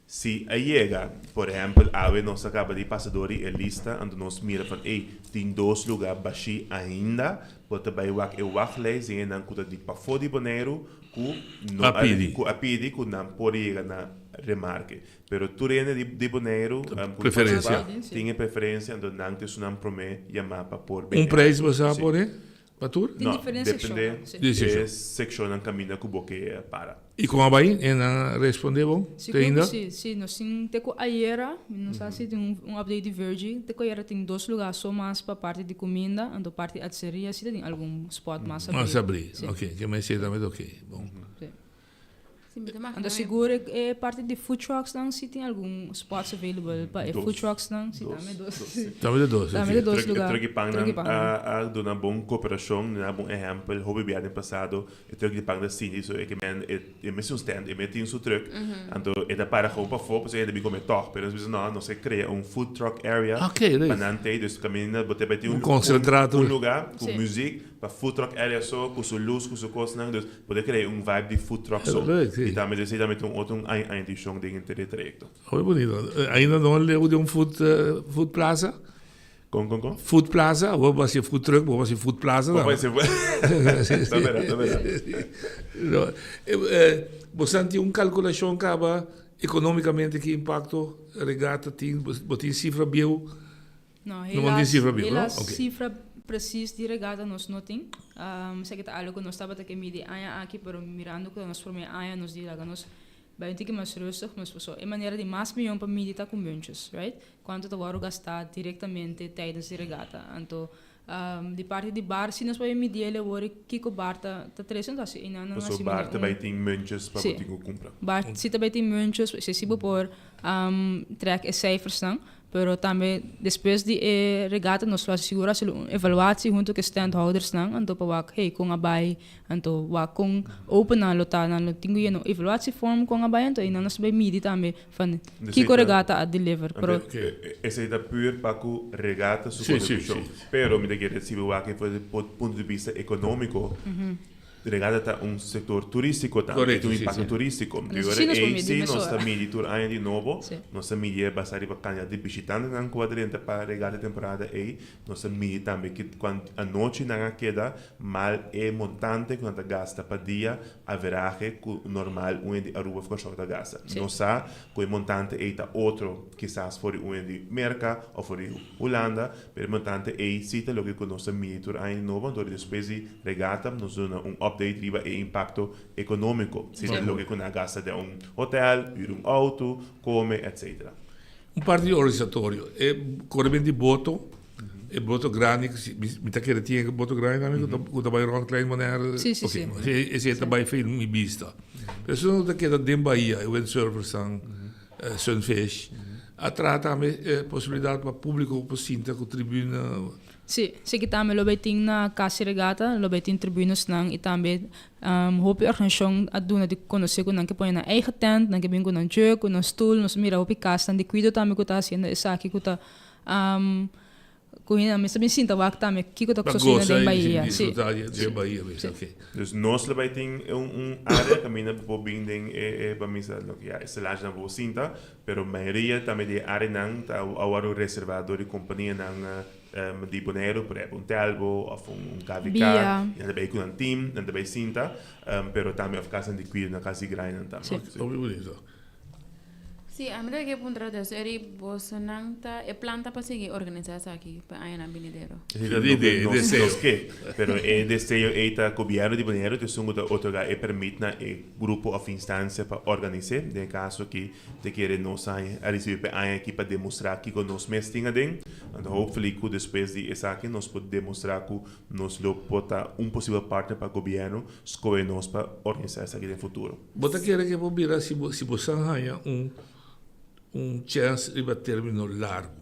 Si a yega, por ehempel, awe nos a caba di pasa door di e lista, anto nos mira van ey, tin dos lugar bashi ainda, bo ta bay wak e wachtlijst di hendenan cu ta di pafo di Boneiru cu no A pidi. cu a pidi cu nan por yega na remarke. Pero tur hende di di Boneiru cu ta Preferencia. participa tin e preferencia, anto nan ta esunnan prome yama pa por Un bini. prijs bo sa Si. pone Pa tur? Tin No, diferente depende sekshonnan, sí. Di sekshon. e sekshonnan kaminda ku bo ke para. I kon a bai? E nan a responde bo Sí, te ainda? sí, sí, nos tin te ku ayera, mi no sa si tin un, un update di Virgie, te ku ayera tin dos lugá so mas pa parti di kuminda, anto parti atseria si ta tin algun spot mas abrí. Mas abrí, Sí. ok, ke mester tambe ta ok, bon. Sí. Sí, mi ta imagina Anto mi. sigur e, e parti di food trucks nan si tin algun spots available pa e Dos. food trucks nan, si Dos. tambe dos. Dos, sí. Tambe de dos, Tambe ok. de dos Truck, lugar. truck di pan Truck di nan pan. a, a duna bon cooperacion, nan a bon ehempel. Hopi bia den pasado e truck di pan ta sinti so e ke men e, e mester un stand, e mester tin su truck. Anto e ta para gewoon pafó pasobra e hende bin come tog. Pero nos bisa no, nos ke crea un food truck area Ok, leuk. pa nan tey. Dus caminda bo te bay tin Un un, concentrato. un lugar cu Sí. muziek pa food truck area so, cu su luz, cu su cosnan. Dus Bo ta krea un vibe di food truck so. Leuk, sí. I tambe esei tambe ta un otro adishon den henter e trayekto. Hopi bonito. Ainda no leu di un food, food plaza? Kon, kon, kon? Food plaza, bo por hasi food truck, bo por hasi food plaza Bo por tambe. hasi Ta bera, ta bera. No, bo san tin un kalkulashon kaba ekonomikamente ki impakto regata tin? Bo tin sifra bieu? No, No tin helaas, sifra bieu, no? helaas Ok. sifra precies di regata nos no tin. Esaki ta algo ku nos tabata ke midi aña aki, pero mirando ku ta nos prome aña nos di laga nos bai un tiki mas rustig, nos paso e manera di mas miyon pa midi ta ku muntjes, right? Kuantu ta wòrdu gastá direktamente tijdens di regata. Anto di parti di bar si nos por midi el awor kiko bar ta ta trese, anto hasi einan nan Paso hasi bar manera ta un bai tin muntjes pa bo Sí. tin ku kumpra. Bar si ta bai tin muntjes, esei si bo por trek e cijfersnan. Pero tambe despues di e regata nos lo hasi sigur hasi un evaluatie hunto ku e standhoudersnan anto pa wak hey kon a bai anto wak kon open nan lo ta nan lo tin ku yena un evaluatie form kon a bai anto einan nos ta bai midi tambe van kiko regata a deliver pero Esei ta puur pa ku regata su kontribushon pero mi ta kere si bo wak for di punto di bista ekonómiko. Regata ta un sector turistico tambe, tin un impacto turistico. Nos sí nos por midi Sí, nos mesora. ta midi tur aña di nobo. Sí. Nos ta midi basa riba cantidad di bishitantenan cu a drenta pa regata e temporada ey. Nos ta midi tambe ki cuant anochi nan a keda, mal e montante cu nan ta gasta pa dia, averahe cu normal un hende di Aruba of Kòrsou ta gasta. Sí. Nos sa cu e montante ey ta otro kisas for di un hende di Merca of for di Hulanda, pero e montante ey si ta loke cu nos ta midi tur aña di nobo, anto despues di regata nos duna un update riba e impacto economico, si ta loke cu nan a gasta den un hotel, huur un auto, come, etc. Un parti di organisatorio, e corement di boto, e boto grandi, mi ta kere tin e boto grandi tambe cu ta cu ta bay rond Klein Bonaire. Si, si, si. Ok, esey ta bay fin mi bista. Pero esun cu ta keda den bahia, e windsurfers-nan, Sunfish, a traha tambe e posibilidad pa publico por sinta cu tribuna. Si, si tambe lo bay tin na Casi Regata, lo bay tin tribunesnan y tambe hopi organisacion a duna di conoce cu nan ke pone nan eigen tent, nan ke bin cu nan jug, cu nan stoel, nos a mira hopi casnan di cuido tambe cu ta haciendo esaki cu ta cu hende nan mester bin sinta wak tambe kico ta Pa sucediendo goza den y Bahia. Si. disfruta di e Bahia mes, ok. Dus nos lo bay tin un un area caminda pa por bin den e e bamisa loke ya estelagenan pa por sinta, Pero mayoria tambe di e areanan ta a wòrdu reservá dor di kompanianan di Boneiru, por ehèmpel un Telbo òf un KVK. Bia. I nan ta bai ku nan tim, nan ta bai sinta, pero tambe òf kasnan di kuido, nan kas di grainan tambe. Sí. Hopi bunito. Sí, ami ta ke puntra dus eri bosonan ta e plan ta pa sigui organisá esaki pa añanan binidero? Esei Ta ta di loke idee, e nos deseo. nos ke. Pero e deseo ei ta gobièrnu di Boneiru ta esun ku ta otorgá e pèrmit na e grupo òf instansia pa organis'é. Den e kaso aki Te kere nos a ricibi p'e aña aki pa demostra kico nos mes tin aden. Anto hopefully cu despues di esaki nos por demostra cu nos lo por ta un posibel partner pa gobierno scohe nos pa organisa esaki den futuro. Bo ta kere ke bo bira si bo si bo sa haña un un chèns riba término largu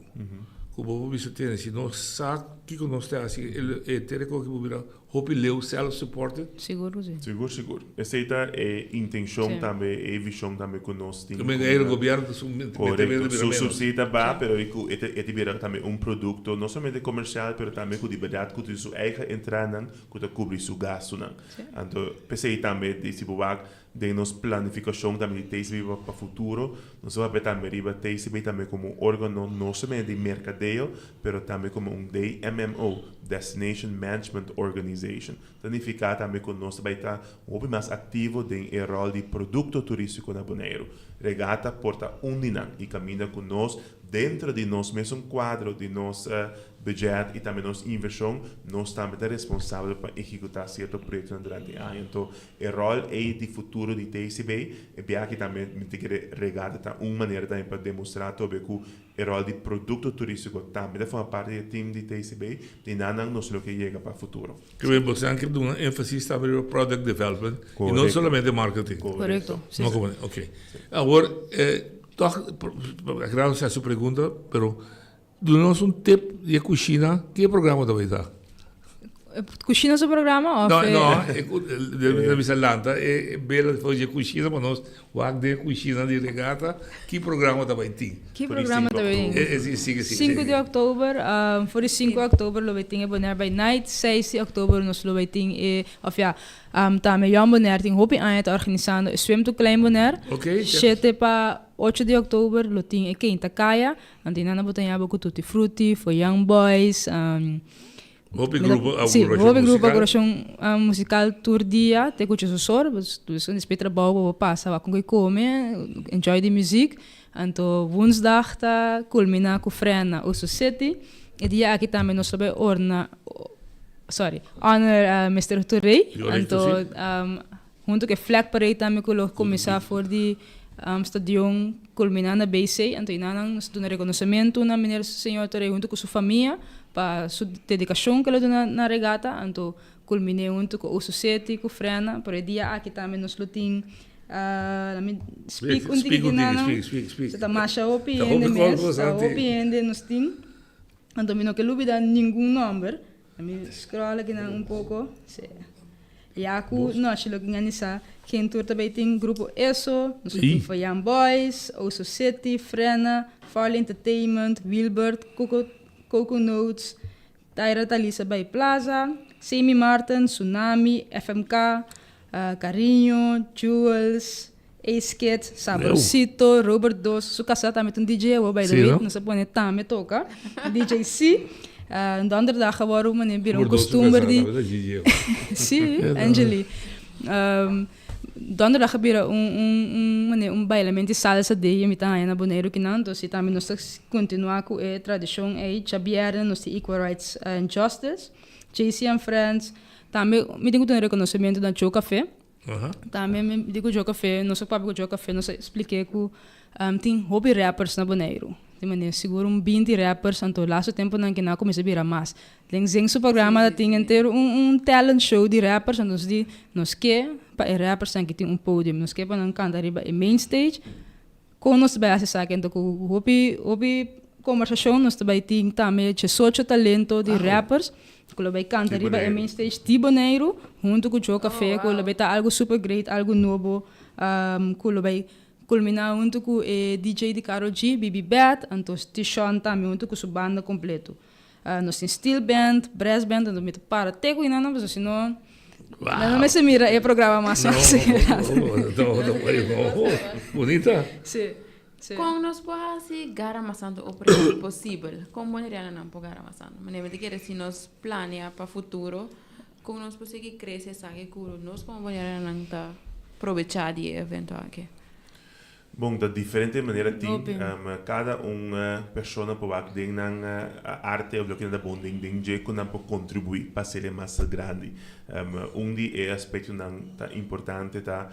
ku bo por bisa tene si nos sa kiko nos ta hasi e tere koki bo bira Hopi leu self supported. Sigur ku si. Sigur sigur. Esei ta e intencion Sí. tambe, e vision tambe ku nos tin. Ku men e gobierno ta su mete Korekto. mete bira Su menos. subsidio ta baha, pero e ku e ta e ta bira tambe un produkto no solamente komersial, pero tambe ku di bèrdat ku tin su eigen entradanan ku ta kubri su gastunan. Sí. Anto p'esei tambe di si bo wak Den nos planificacion tambe di TCB pa pa futuro, nos ta papia tambe riba TCB tambe como un organo no solamente di mercadeo, pero tambe como un DMMO, Destination Management Organization. Ta nifica tambe cu nos ta bay ta hopi mas activo den e rol di producto turistico na Boneiru. Regata por ta un di nan y caminda cu nos dentro di nos mesun cuadro di nos budget y tambe nos inversion, nos tambe ta responsabel pa ehecuta cierto proyectonan durante e aña. Anto E ròl ei di futuro di TCB, e biaha tambe mi ta kere regata ta un manera tambe pa demostrá tobe ku e ròl di produkto turístiko tambe ta forma parti di e tim di TCB i nan nan nos lo ke yega pa futuro. Ke ben bo esnan ke duna énfasis tambe riba product development i no Korekto. solamente marketing. Korekto, si. No komo ok. Awor tòg Gerardo sa su pregunta pero Duna nos un tip di e kushina, ke programa ta bai ta? Kushina su programa of? No, no, e bisa lanta e bela for di e kushina pa nos wak den e kushina di regata, ki programa ta bai tin? Ki programa ta bai tin? Si, sigui, sigui. Sinku di òktober, for di sinku òktober lo bai tin e Bonaire by Night, seis di òktober nos lo bai tin e, of ya, tambe Jong Bonaire tin hopi aña ta organisando e Swim to Klein Bonaire, shete pa ocho di òktober lo tin e Keinta Kaya, Anto i nan a bota yaba ku Tutti Frutti, For Young Boys, Hopi grupo Sí, agrupacion hopi grupo musical. agrupacion musical tur dia te ku su sor, dus despues trabou bo por pasa wak kon ku kome, enjoy di muziek. Anto woensdag ta kulminá ku Fren na Oso City. E dia aki tambe nos lo bai orna, sorry, honor Mister Touré. Correcto, Anto sí. Huntu ku e flag parade tambe ku lo kuminsá for di stadion kulminá na BC. Anto einan nos ta duna rekonosementu na Meneer Señor Torrey huntu ku su famia pa su dedikashon ku el a duna na regata. Anto kulminé huntu ku Oso City ku Frena. Pero e dia aki tambe nos lo tin lami speak un tiki di nan. So ta masha hopi hende mes, ta hopi hende nos tin. Anto mi no ke lubida ningun nòmber. Mi scroll akinan un poko. Sí. Ya ku nochi lo organisa ken tur ta bay tin grupo Eso, nos lo tin For Young Boys, Oso City, Frena, Farley Entertainment, Wilbert, Coco, Coco Notes, Tyra Talisa bay Plaza, Semi Martin, Tsunami, FMK, Cariño, Jewels, Ace Kid, Saborcito, Robert Dos, su kasá tambe ta un DJ awor by the way, nos a pone tambe toka, DJ C. Donderdag a wòrdu manera bira un kustumber di Sí, Angely. Donderdag a bira un un manera un bailamento di salsa day mi ta haña na Boneiru kinan, entonces tambe nos ta kontinuá ku e tradishon ei. Djabièrnè nos tin Equal Rights and Justice, JC and Friends, tambe mi tin ku tene rekonosementu na Joe Café. Tambe mi di ku Joe Café, nos a papia ku Joe Café, nos a splik'é ku tin hopi rappers na Boneiru. Di manera sigur un binti rappers, anto lastu tempunan kinan a kuminsá bira mas. Den zen su programa ta tin henter un un talent show di rappers, anto nos di nos ke pa e rappersnan ki tin un podium, nos ke pa nan kanta riba e main stage. Kon nos ta bai hasi esaki? Anto ku hopi hopi kombersashon nos ta bai tin tambe diesocho talento di rappers ku lo bai kanta riba e main stage di Boneiru huntu ku Joe Café ku lo bai ta algu super great, algu nobo ku lo bai kulminá huntu ku e DJ di Karol G, Bibi Bad, anto Tishon tambe huntu ku su banda kompleto. Nos tin steel band, brass band, anto mi ta para te ku hinannan pasobra si no nan no mester mira e programa mas fácil. Bunita. Sí, sí. Kon nos por hasi gara mas tantu oportunidad posibel? Kon bonerianonan por gara mas tantu? Manera mi ta kere si nos planea pa futuro, kon nos por sigui krese esaki ku nos komo bonerianonan ta probechá di e evento aki? Bon, ta diferente manera tin. Kada un persona por wak den nan arte of loke nan ta bon den den dje ku nan por kontribuí pa hacer e mas grandi. Un di e aspektonan ta importante ta,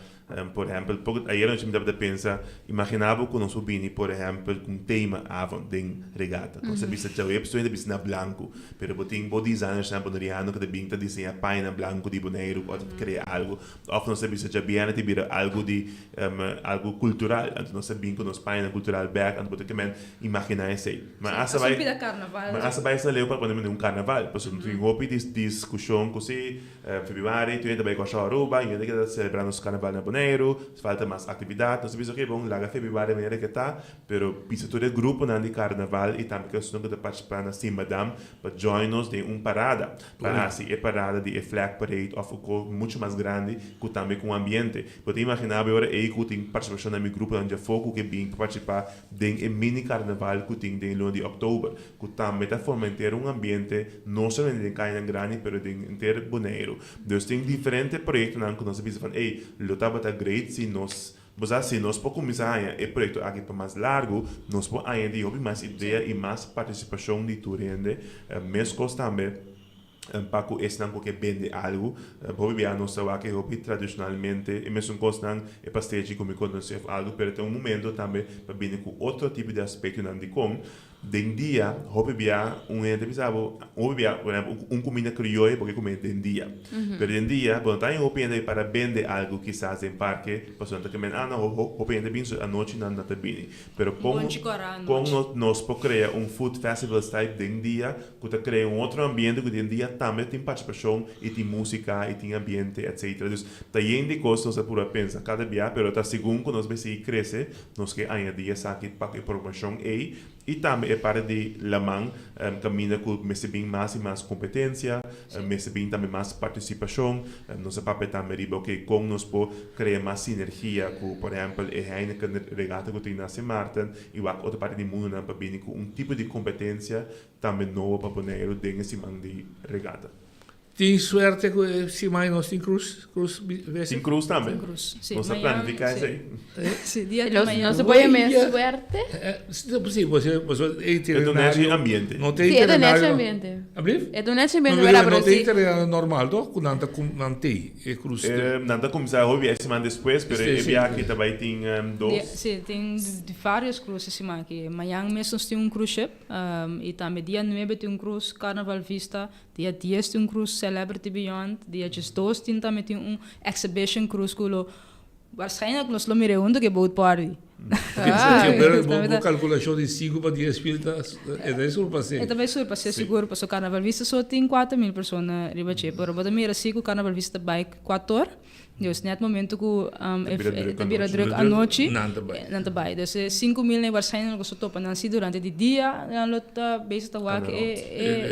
por ehèmpel, poko ayer anochi mi tabata pensa, imaginá bo ku nos por bini por ehèmpel ku un tema avond den regata. Nos ta bisa djaweps tur hende ta bisa na blanku, pero bo tin bo designersnan boneriano ku ta bin ta diseñá pañanan blanku di Boneiru òf ta krea algu. Òf nos ta bisa djabièrnè ta bira algu di algu kultural, anto nos ta bin ku nos pañanan kultural bèk, anto bo ta kemen imaginá esei. Ma asta bai, ma asta bai asina leu pa pone un karnaval, pasobra no tin hopi diskushon ku si febrüari tur hende ta bai Kòrsou Aruba, i hende ke ta selebrá nos karnaval na Boneiru, falta mas aktividat, nos ta bisa oke bon laga febrüari manera ke ta, pero bisa tur e gruponan di karnaval i tambe kesunnan ku ta partisipá na Simbadam pa join nos den un parada, pa hasi e parada di e flag parade òf un kos muchu mas grandi ku tambe ku un ambiente. Bo ta imaginá bo e ora ei ku tin partisipashon na mi gruponan djafó ku ke bin pa partisipá den e mini karnaval ku tin den luna di òktober, ku tambe ta forma henter un ambiente no solamente den kayanan grandi pero den henter Boneiru. Dus tin diferente proyektonan ku nos a bisa van ey, lo tabata great si nos Bo sa, si nos por kuminsá haña e proyekto aki pa mas largu, nos por añadí hopi mas idea i mas partisipashon di tur hende. Meskos tambe pa ku esnan ku ke bende algu. Hopi bia nos ta wak e hopi tradishonalmente e mesun kosnan, e pastechi ku mi konosé òf algu, pero ta un momento tambe pa bini ku otro tipo di aspektonan dikon. Den dia, hopi bia un hende ta bisa bo, hopi bia, por ehempel, un kuminda krioyo bo ke kume den dia. Pero den dia, bo no ta haña hopi hende para bende algu kisas den parke, pasobra nan ta kemen, ah no, hopi hende bin, so anochi nan ta bini. Pero kon kon nos por krea un food festival style den dia ku ta krea un otro ambiente ku den dia tambe tin partisipashon i tin musika i tin ambiente etcetera. Dus ta yen di kos nos a purba pensa kada bia, pero ta segun ku nos bai sigui krese, Nos ke añadí esaki pa ku e promoshon ei i tambe e parti di laman kaminda ku mester bin mas i mas kompetensia, mester bin tambe mas partisipashon. Nos a papia tambe riba oke kon nos por krea mas sinergia ku por ehèmpel e Heineken Regata ku tin na Sint Maarten i wak otro parti di mundonan pa bini ku un tipo di kompetensia tambe nobo pa Boneiru den e siman di regata. Tin suerte cu e siman nos tin cruz, cruz vezi. Tin cruz tambe? Tin cruz, si. Nos a planifica esey. Si, dia di mañana. No se por yama suerte? Si, pasobra e itinerario. E ta un nechi ambiente. No ta itinerario. Si, e ta un nechi ambiente. Ablief? E ta un nechi ambiente, wera, pero si. No ta itinerario normal toch, cu nan ta nan tey e cruz. Nan ta cuminsa hopi e siman despues, pero e biaha aki ta bay tin dos. Si, tin varios cruz e siman aki. Mañan mes nos tin un cruise ship, y tambe dia nuebe tin un cruise, Carnaval Vista. Dia dies tin un cruise Celebrity Beyond, dia diesdos tin tambe tin un exhibition cruise cu lo waarschijnlijk nos lo mira hunto cu e boat party. Pero bo calculacion di sinku pa dies mil ta e ta surpasé. E ta bay surpasé sigur pasobra Carnaval Vista so tin 4000 persona riba dje pero bo ta mira si cu Carnaval Vista ta bay cuator. Dus net momento ku e ta bira druk anochi, nan ta bai. Dus e 5000 ei waarschijnlijk lo topa nan si durante di dia nan lo ta bezig ta wak e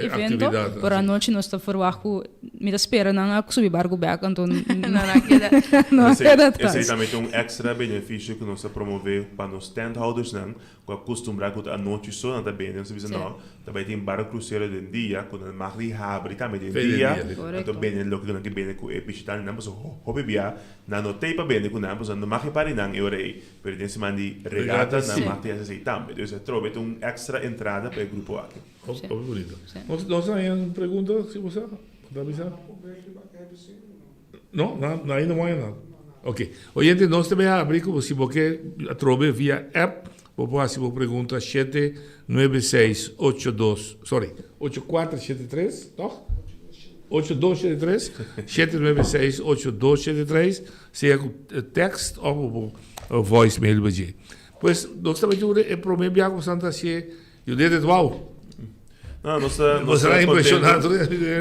evento, pero anochi nos ta verwacht ku mi ta spera nan a subi barku bek anto nan a keda nan a keda atras. Esei tambe ta un extra beneficio ku nos ta promove pa nos tenthouders-nan Ku a kustumbrá ku ta anochi so nan ta bende, nos ta bisa no, ta bai tin barco crucero den dia ku nan mag di habri tambe den dia, anto bende loke ku nan ke bende ku e bishitantenan pasobra hopi bia nan no tei pa bende ku nan pasobra nan no mag e pari nan e ora ei, pero den siman di regata nan mag di hasi esei tambe, dus atrobe ta un extra entrada pa e grupo aki. Hopi bunito. Nos a haña un pregunta si bo sa? Bo ta bisa? No, no, ainda no hay nada. Ok. Oyente, nos te bay habri como si bo ke atrobe via app, bo por haci bo pregunta 796 82, sorry, 8473, toch? 8273, 796 8273, sea cu text of bo por voicemail bo dje. Pues, nos ta bay dure e prome biaha cu Santa hacié You did it wow. No, nos ta, nos ta impresionado.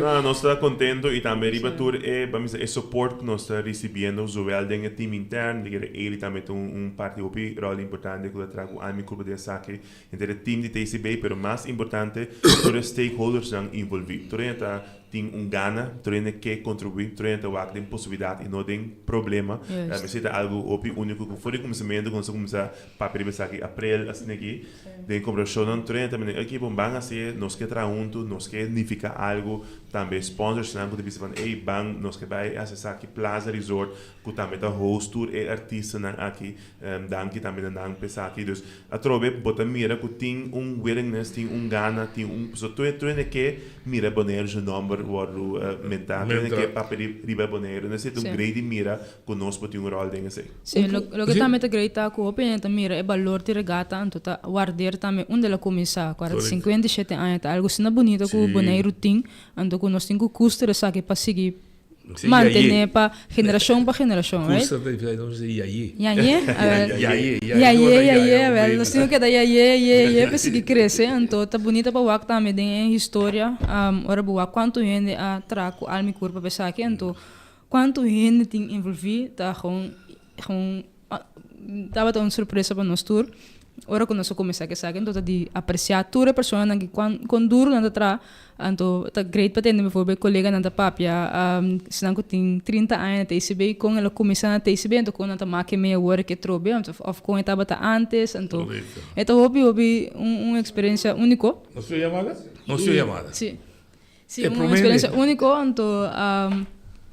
No, nos ta contento y tambe riba tur e, pa misa, e support cu nos ta ricibiendo zowel den e team intern, di kere Eli tambe ta un, un parti hopi rol importante cu ta traha cu ami culpa di esaki, henter e team di TCB, pero mas importante tur e stakeholdersnan involvi. Tur hende ta tin un gana, tur hende ke contribui, tur hende ta wak den posibilidad y no den problema. Esey ta algo hopi unico cu for di cuminsamentu cu nos a cuminsa Papia riba esaki aprel asina aki den komberashonnan tur hende ta mira aki bon ban hasié nos ke traha huntu nos ke nifiká algu tambe sponsorsnan ku ta bisa van ey ban nos ke bai hasi esaki Plaza Resort ku tambe ta host tur e artistanan aki danki tambe na nan pa esaki dus atrobe bo ta mira ku tin un willingness tin un gana tin un pasobra tur tur hende ke mira Boneiru su nòmber wòrdu mentá tur hende ke papia riba Boneiru entonces ta un great di mira Ku nos por tin un ròl den esei. Sí, loke tambe ta great ta ku hopi hende ta mira e balor di regata anto ta warder tambe unda el a kuminsá. Ku ara 57 aña ta algu asina bunito ku Boneiru tin, anto ku nos tin ku kuster esaki pa sigui mantené pa generashon pa generashon, right? Kuster ta nifiká nos di yayé. Yayé? Awel. Yayé, yayé, yayé, awel nos tin ku keda yayé, yayé, yayé pa sigui krese. Anto ta bunito pa wak tambe den e historia ora bo wak kuantu hende a traha ku alma i kurpa pa esaki anto Cuanto hende tin envolvi ta gewoon gewoon tabata un sorpresa pa nos tur ora cu nos a cuminsa cu esaki enton ta di aprecia tur e personanan ki cuan con duro nan ta traha anto ta great pa tende bijvoorbeeld coleganan ta papia esnan cu tin 30 aña na TCB con el a cuminsa na TCB anto con nan ta make mee awor ke trobe of con e tabata antes anto e ta hopi hopi un experiencia unico. Nos tin un yamada? Nos tin un yamada. Si. Sí, un experiencia único, anto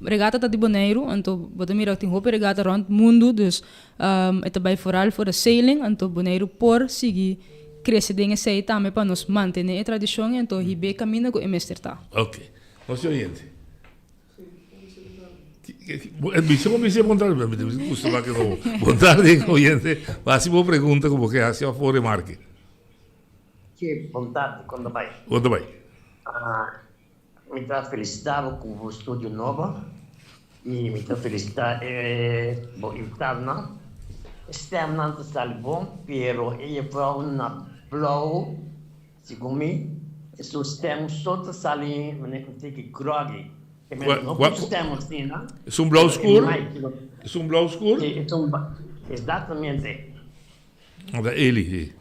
regata ta di Boneiru, anto bo ta mira tin hopi regata rond mundu, dus e ta bai vooral for de sailing, anto Boneiru por sigui crece den esei tambe pa nos mantene e tradicion anto hib'é caminda cu e mester ta. Ok. Nos tin oyente. Bisa bo bisa bon tarde, mi ta bisa gusta wak e Bon tarde oyente. Hasi bo pregunta cu bo ke hasi of bo remarke. Sí, bon tardi, kon ta bai? Kon ta bai? Mi ta felisitá bo ku bo studio nobo i mi ta felisitá e bo invitadonan. E stemnan ta sali bon, pero e jefrou na blou, segun mi, su stem so ta sali manera un tiki groggy. No ku su stem asina. Esun blou skur? Esun blou skur? Sí, esun, exactamente. Ta Eli, sí.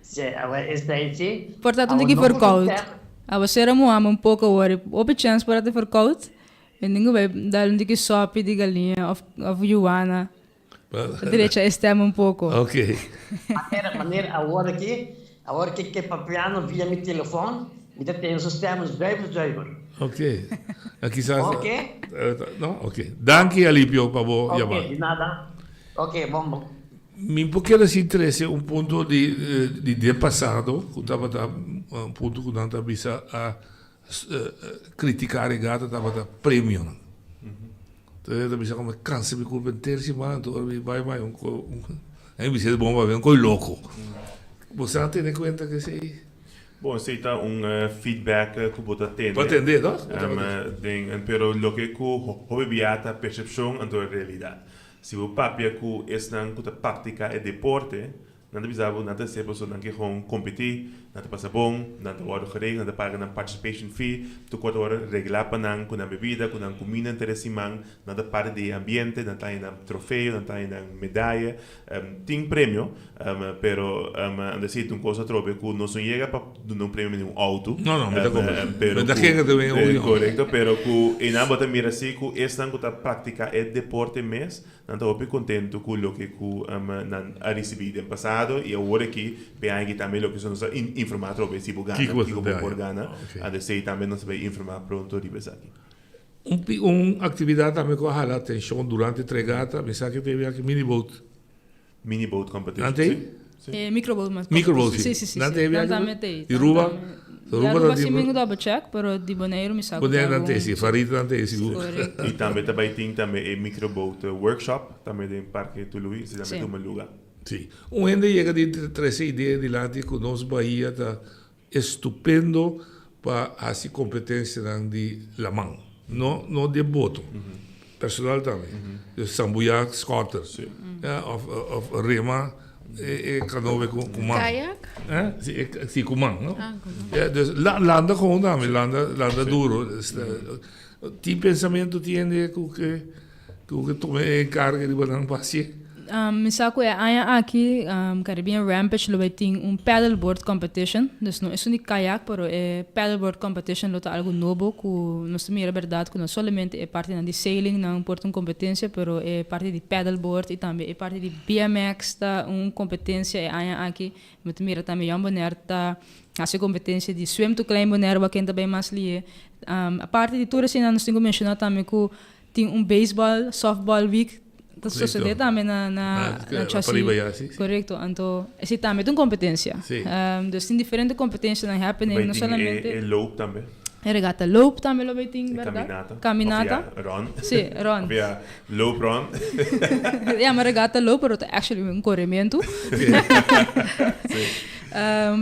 Sí, awe esei sí. Por ta tun tiki verkoud. Awe sera muhama un poko awor. Hopi chèns por a ta verkoud. Mi tin ku bai dal un tiki sòpi di galiña òf òf yuwana. Pa drecha e stèm un poko. Ok. Manera, manera awor aki, awor ki ke papiando via mi telefòn, mi ta tene su stèm zuiver zuiver. Ok. Kisas. Ok. No, ok. Danki Alipio pa bo yamada. Ok, di nada. Ok, bon bon. Mi por keda sin trece un punto di di den pasado cu tabata un punto cu nan ta bisa a critica regata tabata premionan. Entonces ta bisa como cansa mi curpa henter siman anto ora mi bay bay un co un mi bisa bon papia un coy loco. Bo sa tene cuenta cu esey? Bon esey ta un feedback cu bo ta tende. Bo ta tende no? Den pero loke cu hopi bia ta percepcion anto realidad. Si bo papia ku esnan ku ta praktiká e deporte, Nan ta bisa bo nan ta hasié pasobra nan ke gewoon kompetí, nan ta pasa bon, nan ta wòrdu geregel, nan ta paga nan participation fee, tur kos ta wòrdu reglá pa nan ku nan bebida, ku nan kuminda henter e siman, nan ta parti di e ambiente, nan ta haña nan trofeo, nan ta haña nan medaya. Tin premio, pero nan ta si ta un kos atrobe ku nos no yega pa duna un premio manera un outo. No, no, mi ta komprende. Pero Mi ta kere ta wen un. Korekto, pero ku einan bo ta mira si ku esnan ku ta praktiká e deporte mes, Nan ta hopi kontentu ku loke ku nan a risibí den pasado i awor aki p'e aña aki tambe loke nos a informá atrobe si bo gana, kiko bo por gana. Anto esei tambe nos ta bai informá pronto riba esaki. Un aktividat tambe ku a hala atenshon durante e regata, mi sa ke ta e mini boat. Mini boat competition. Nan ta ei? E microboat mas. Microboat, si. Si, si, si. Nan ta ei Nan tambe ta ei. Di Aruba? Di Aruba si mi no double check, pero di Boneiru mi sa ku ta Boneiru nan ta ei, si. Farita nan ta ei sigur. Correcto. I tambe ta bai tin tambe e microboat workshop tambe den Parke Tului, si tambe tuma luga. Si. Un hende yega di trese idea dilanti ku nos bahia ta Estupendo pa hasi competencianan di laman, no no di e boto, personal tambe, dus sambuyá scotter, ya, of of rema e e kanoe ku ku man. Kayak? Eh, si e si ku man, no? Ah, ku man. Ya, dus la landa gewoon tambe, landa landa duro. Tin pensamiento tin hende ku ke Ku ke tuma e enkargo riba nan pa hasié? Mi sa ku e aña aki Caribbean Rampage lo bai tin un paddleboard competition. Dus no esun di kayak, pero e paddleboard competition lo ta algu nobo ku nos ta mira bèrdat ku no solamente e partinan di sailing nan por ta un kompetensia, pero e parti di paddleboard i tambe e parti di BMX ta un kompetensia e aña aki. Mi ta mira tambe Jan Bonaire ta hasi kompetensia di swim to Klein Bonaire wak ken ta bai mas lihe. Aparte di tur esei nan nos tin ku menshoná tambe ku Tin un baseball, softball week ta sucede tambe na na na Chassi. Correcto, anto esey tambe ta un competencia. Dus tin diferente competencianan happening, no solamente. E loop tambe. E regata loop tambe lo bay tin, berdad? E caminata. Caminata. Of ya, run. Si, run. Of ya, loop run. Ya, ma regata loop, pero ta actually un coremento. Si.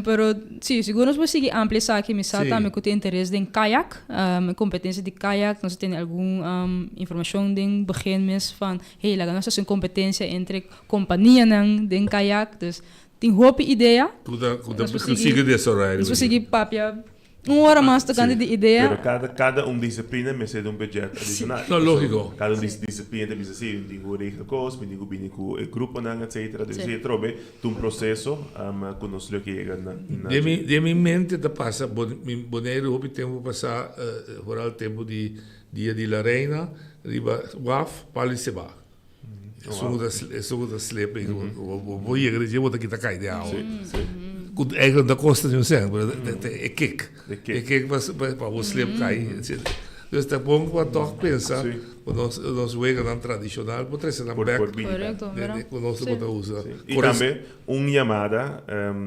Pero si, sigur nos por sigui amplia esaki. Mi sa tambe cu tin interes den kayak. E competencia di kayak, nos a tene algun informacion den begin mes van, hey, laga nos haci un competencia entre companianan den kayak. Dus tin hopi idea. Cu ta, cu ta sigui desaroya. Nos por sigui papia un ora mas tocante di idea. Pero cada, cada un disciplina mester di un budget adicional. No, logico. Cada un disciplina ta bisa si, mi tin cu regla cos, mi tin cu bini cu e gruponan, etcetera. Dus esey atrobe ta un proceso cu nos lo ke yega na Den mi, den mi mente ta pasa, Boneiru hopi tempo pasa, vooral tempo di Dia di la Reina, riba waf, palo di seba. Esun ku ta, esun ku ta slip ei, bo bo yega di dje bo ta kita kai den awa. Ku eigenlijk no ta kosta ni un sènt, pero e kick. E kick pa pa bo slip kai. Dus ta bon pa tòg pensa ku nos nos weganan tradishonal por trese nan bèk. Korekto, mira. Ku nos tabata usa. I tambe un yamada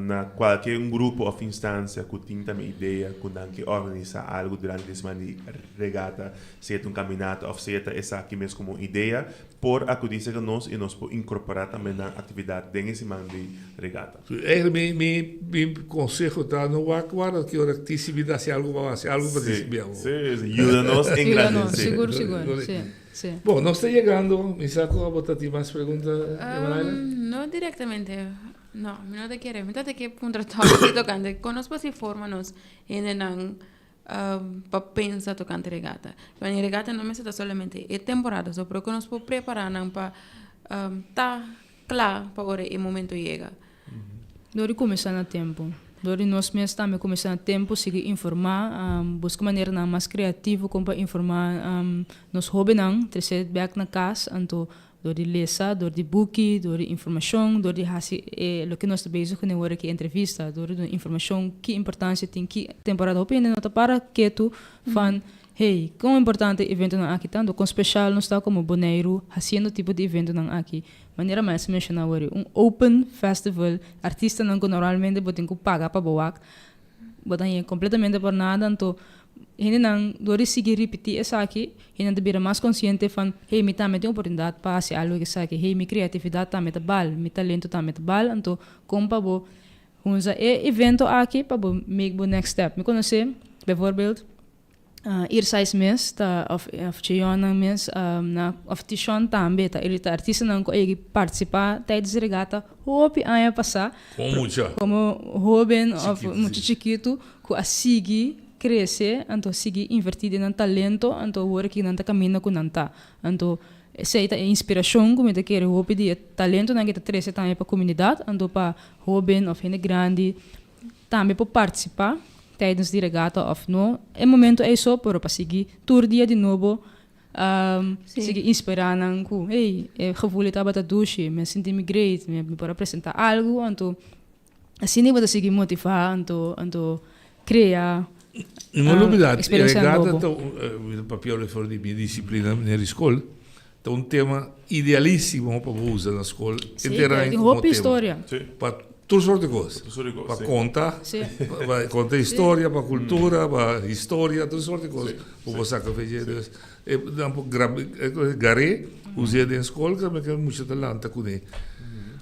na kualke un grupo òf instansia ku tin tambe idea ku nan ke organisá algu durante di siman di regata. Sea ta un kaminata òf sea ta esaki mes komo un idea, por akudí serka nos i nos por inkorporá tambe nan aktividat den e siman di regata. Eigenlijk mi mi mi konseho ta no wak warda ki ora TCB ta hasi algu pa hasi algu pa TCB awor. Sí, sí, yuda nos engrandesé. Yuda nos, sigur, sigur, sí, sí. Bon, nos ta yegando, mi sa ku abo ta tin mas pregunta, Emaraila? No direktamente, no, mi no ta kere, mi ta ta ke puntra tòg tokante kon nos por hasi forma nos hendenan pa pensa tocante regata. Wanneer regata no mester ta solamente e temporada so, pero cu nos por prepara nan pa ta cla pa ora e momento yega. Dor di cuminsa na tempo. Dor di nos mes tambe cuminsa na tempo, sigui informa, busca maneranan mas creativo con pa informa nos hobennan, trece bek na cas, anto Dor di lesa, dor di buki, dor di informashon, dor di hasi e loke nos ta bezig kuné ora ki entrevista, dor di duna informashon ki importansia tin ki temporada. Hopi hende no ta para ketu van, hey, kon importante e eventonan aki ta, anto kon speshal nos ta komo Boneiru hasiendo tipo di eventonan aki. Manera Maes a menshoná wor, un open festival, artistanan ku normalmente bo tin ku paga pa bo wak, Bo ta haña completamente por nada, anto hendenan dor di sigui ripití esaki, hendenan ta bira mas konsiente van, hey, mi tambe tin oportunidat pa hasi algu ku esaki, hey, mi kreatividat tambe ta bal, mi talento tambe ta bal, anto kon pa bo hunza e evento aki pa bo make bo next step. Mi konosé, bijvoorbeeld. Irsais mes ta of of Cheyonnan mes na of Tishon tambe ta ellos ta artistanan ku a yegi partisipá tijdens di regata hopi aña pasá. Komo mucha. Komo hóben of mucha chikitu ku a sigui krese anto sigui invertí den nan talento anto awor aki nan ta kaminda ku nan ta. Anto esei ta e inspirashon ku mi ta kere hopi di e talentonan ke ta trese tambe pa komunidat anto pa hóben of hende grandi Tambe por partisipá tijdens di regata òf no e momento ei so, pero pa sigui tur dia di nobo sigui inspirá nan ku hey e gevoel ei tabata dushi, mi a sinti mi great, mi por a presentá algu, anto asina bo ta sigui motivá anto anto krea I no lubidá, e eksperensia regata nobo. ta un, mi ta papia for di mi disiplina na di skol, ta un tema idealísimo pa bo usa na skol Sí, henter aña tin komo hopi tema. historia. Sí. Pa tur sorte kos. Tur sorte kos, Pa sí. konta, Sí. pa konta historia, pa kultura, pa historia, tur sorte kos Sí, bo por saka fe dje. Dus e nan por grab gar'é, us'é den skol kaba ke mucha ta lanta kuné.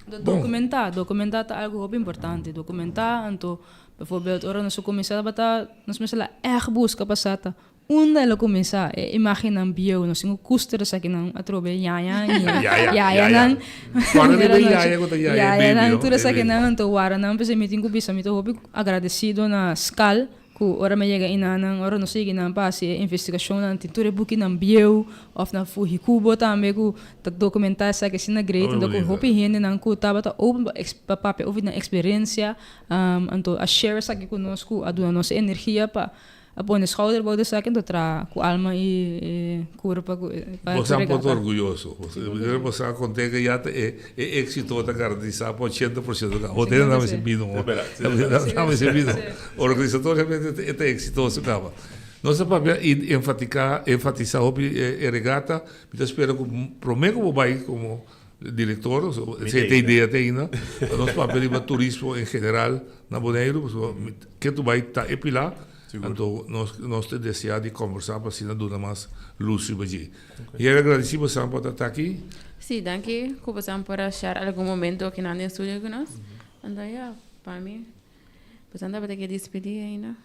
Do Bon. Dokumentá, dokumentá ta algu hopi importante. Dokumentá, anto bijvoorbeeld ora nos a kuminsá tabata nos mester la ègt buska pa sa ta Unda el a kuminsá? E imágennan bieu, nos tin ku kuster esakinan atrobe, yaña i Yaya, yayanan. Kòrda riba e yaya ku ta yaya e baby, Yayanan, no? tur E baby. esakinan, anto wara nan, p'esei mi tin ku bisa mi ta hopi agradesido na skal ku ora mi a yega enanan, ora nos a yega enan pa hasi e investigashonnan, tin tur e bukinan bieu òf na Fujikubo tambe ku ta dokumentá esaki asina great, Hopi anto ku bunita. hopi hendenan ku tabata open pa pa papia over di nan eksperensia, anto a share esaki ku nos ku a duna nos e energia pa A pone schouder bou de esaki anto traha ku alma i kurpa ku pa Bo sa regata. por ta orguyoso. Bo sa konten ku ya ta e éksito ta garantisá pa 80% kaba. Bo tene nan mester bini ho. Nan mester bini ho. Organisatoriamente e ta eksitoso kaba. Nos a papia i enfatiká, enfatisá hopi e regata. Mi ta spera ku promé ku bo bai komo direktor, esei ta e idea te ainda, pa nos papia riba turismo en general na Boneiru, pasobra ke tu bai ta e pilá. Anto nos nos ta deseá di kombersá pa asina duna mas lus riba dje. Yera agradesí bosan pa ta aki. Sí, danki ku bosan por a share algun momento akinan den studio ku nos. Anto ya, pa mi bosan tabata ke dispidí ainda.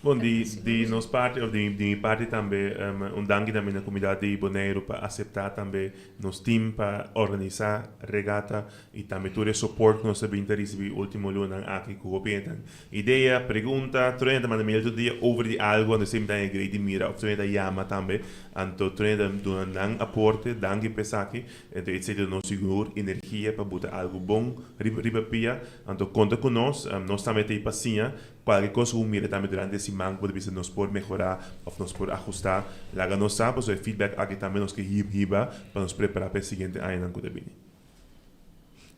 Bon, di di nos parti of di di mi parti tambe un danki tambe na komunidat di Boneiru pa aseptá tambe nos team pa organisá regata i tambe tur e support ku nos a bin ta risibí último lunanan aki ku hopi hende ta Idea, pregunta, tur hende ta manda mail tur dia over di algo anto esei mi ta haña great di mira of tur hende ta yama tambe anto tur hende ta duna nan aporte danki pa esaki anto esei ta duna nos sigur energia pa buta algo bon riba riba pia anto konta ku nos nos tambe ta ei pa siña kualke kos ku bo mira tambe durante e siman ku bo ta bisa nos por mehora of nos por ahusta laga nos sa pasobra e feedback aki tambe nos ke hiba pa nos prepara pa e siguiente añanan ku ta bini.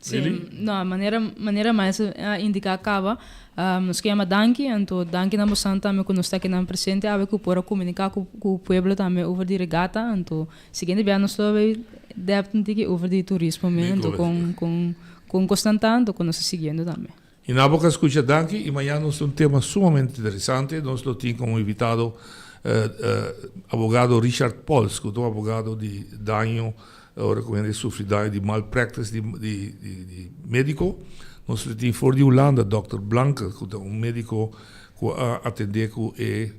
Sí, no, manera, manera Miles a indica caba, nos ke yama danki, anto danki na bosan tambe cu nos ta akinan presente awe cu por a comunica cu cu pueblo tambe over di regata, anto siguiente bia nos lo bay depth un tiki over di turismo mes, anto con con con cosnan ta, anto cu nos ta siguiendo tambe. Y na bo ka scucha danki y mañana nos tin un tema sumamente interesante, nos lo tin como invitado abogado Richard Pols cu ta un abogado di daño ora cu hende sufri daño di malpractice di di medico, nos lo tin for di Hulanda Dokter Blanke cu ta un medico cu a atende cu e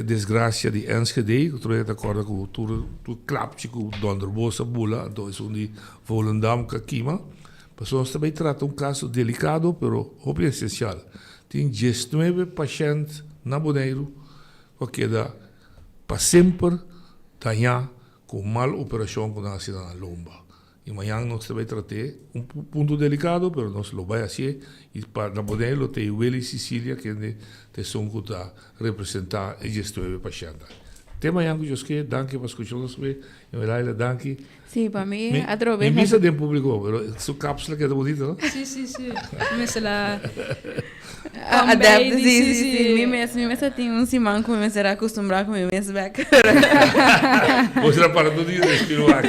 desgracia di Enschede, cu tur hende ta corda cu tur tur klapchi cu donderbos a bula, anto esun di Volendam cu a kima. Pasobra nos ta bay trata un caso delicado pero hopi esencial. Tin diesnuebe pashent na Boneiru cu a keda pa semper daña cu mal operacion cu nan a haci na nan lomba. Y mañan nos ta bay trat'é, un punto delicado, pero nos lo bay hacié y pa na Boneiru lo t'ey Willy Cicilia kende ta esun cu ta representa e diesnuebe pashentnan. Te mañan cu Dios ke, danki pa scucha nos be, y Melaila danki. Sí, pa mi atrobe. Mi bisa den publico, pero su capsula keda bonito, no? Sí, sí, sí. Mester la Adapt, sí, sí, sí. Mi mes, mi mes a tin un siman ku mi mester a acostumbra ku mi mes bek. Bo será para tur dia respiro wak.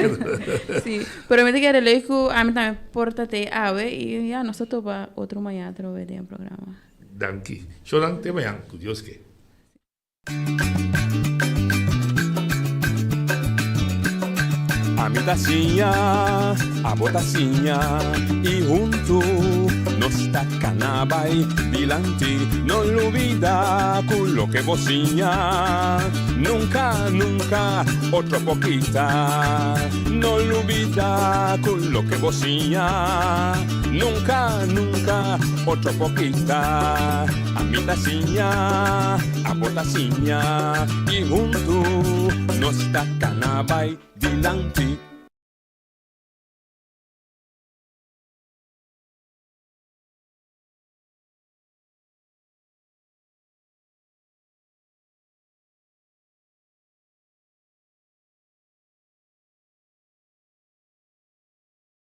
Sí, pero mi ta kere leuk ku ami tambe por ta te awe i ya nos ta topa otro mañana atrobe den e programa. Danki. Shonan, te mañan, ku Dios ke. Ami ta siña, abo ta siña, i huntu. nos ta kana bai dilanti. No lubida ku loke bo siña, nunka, nunka otro por kita. No lubida ku loke bo siña, nunka, nunka otro por kita. Ami ta siña, abo ta siña, i huntu nos ta kana bai dilanti.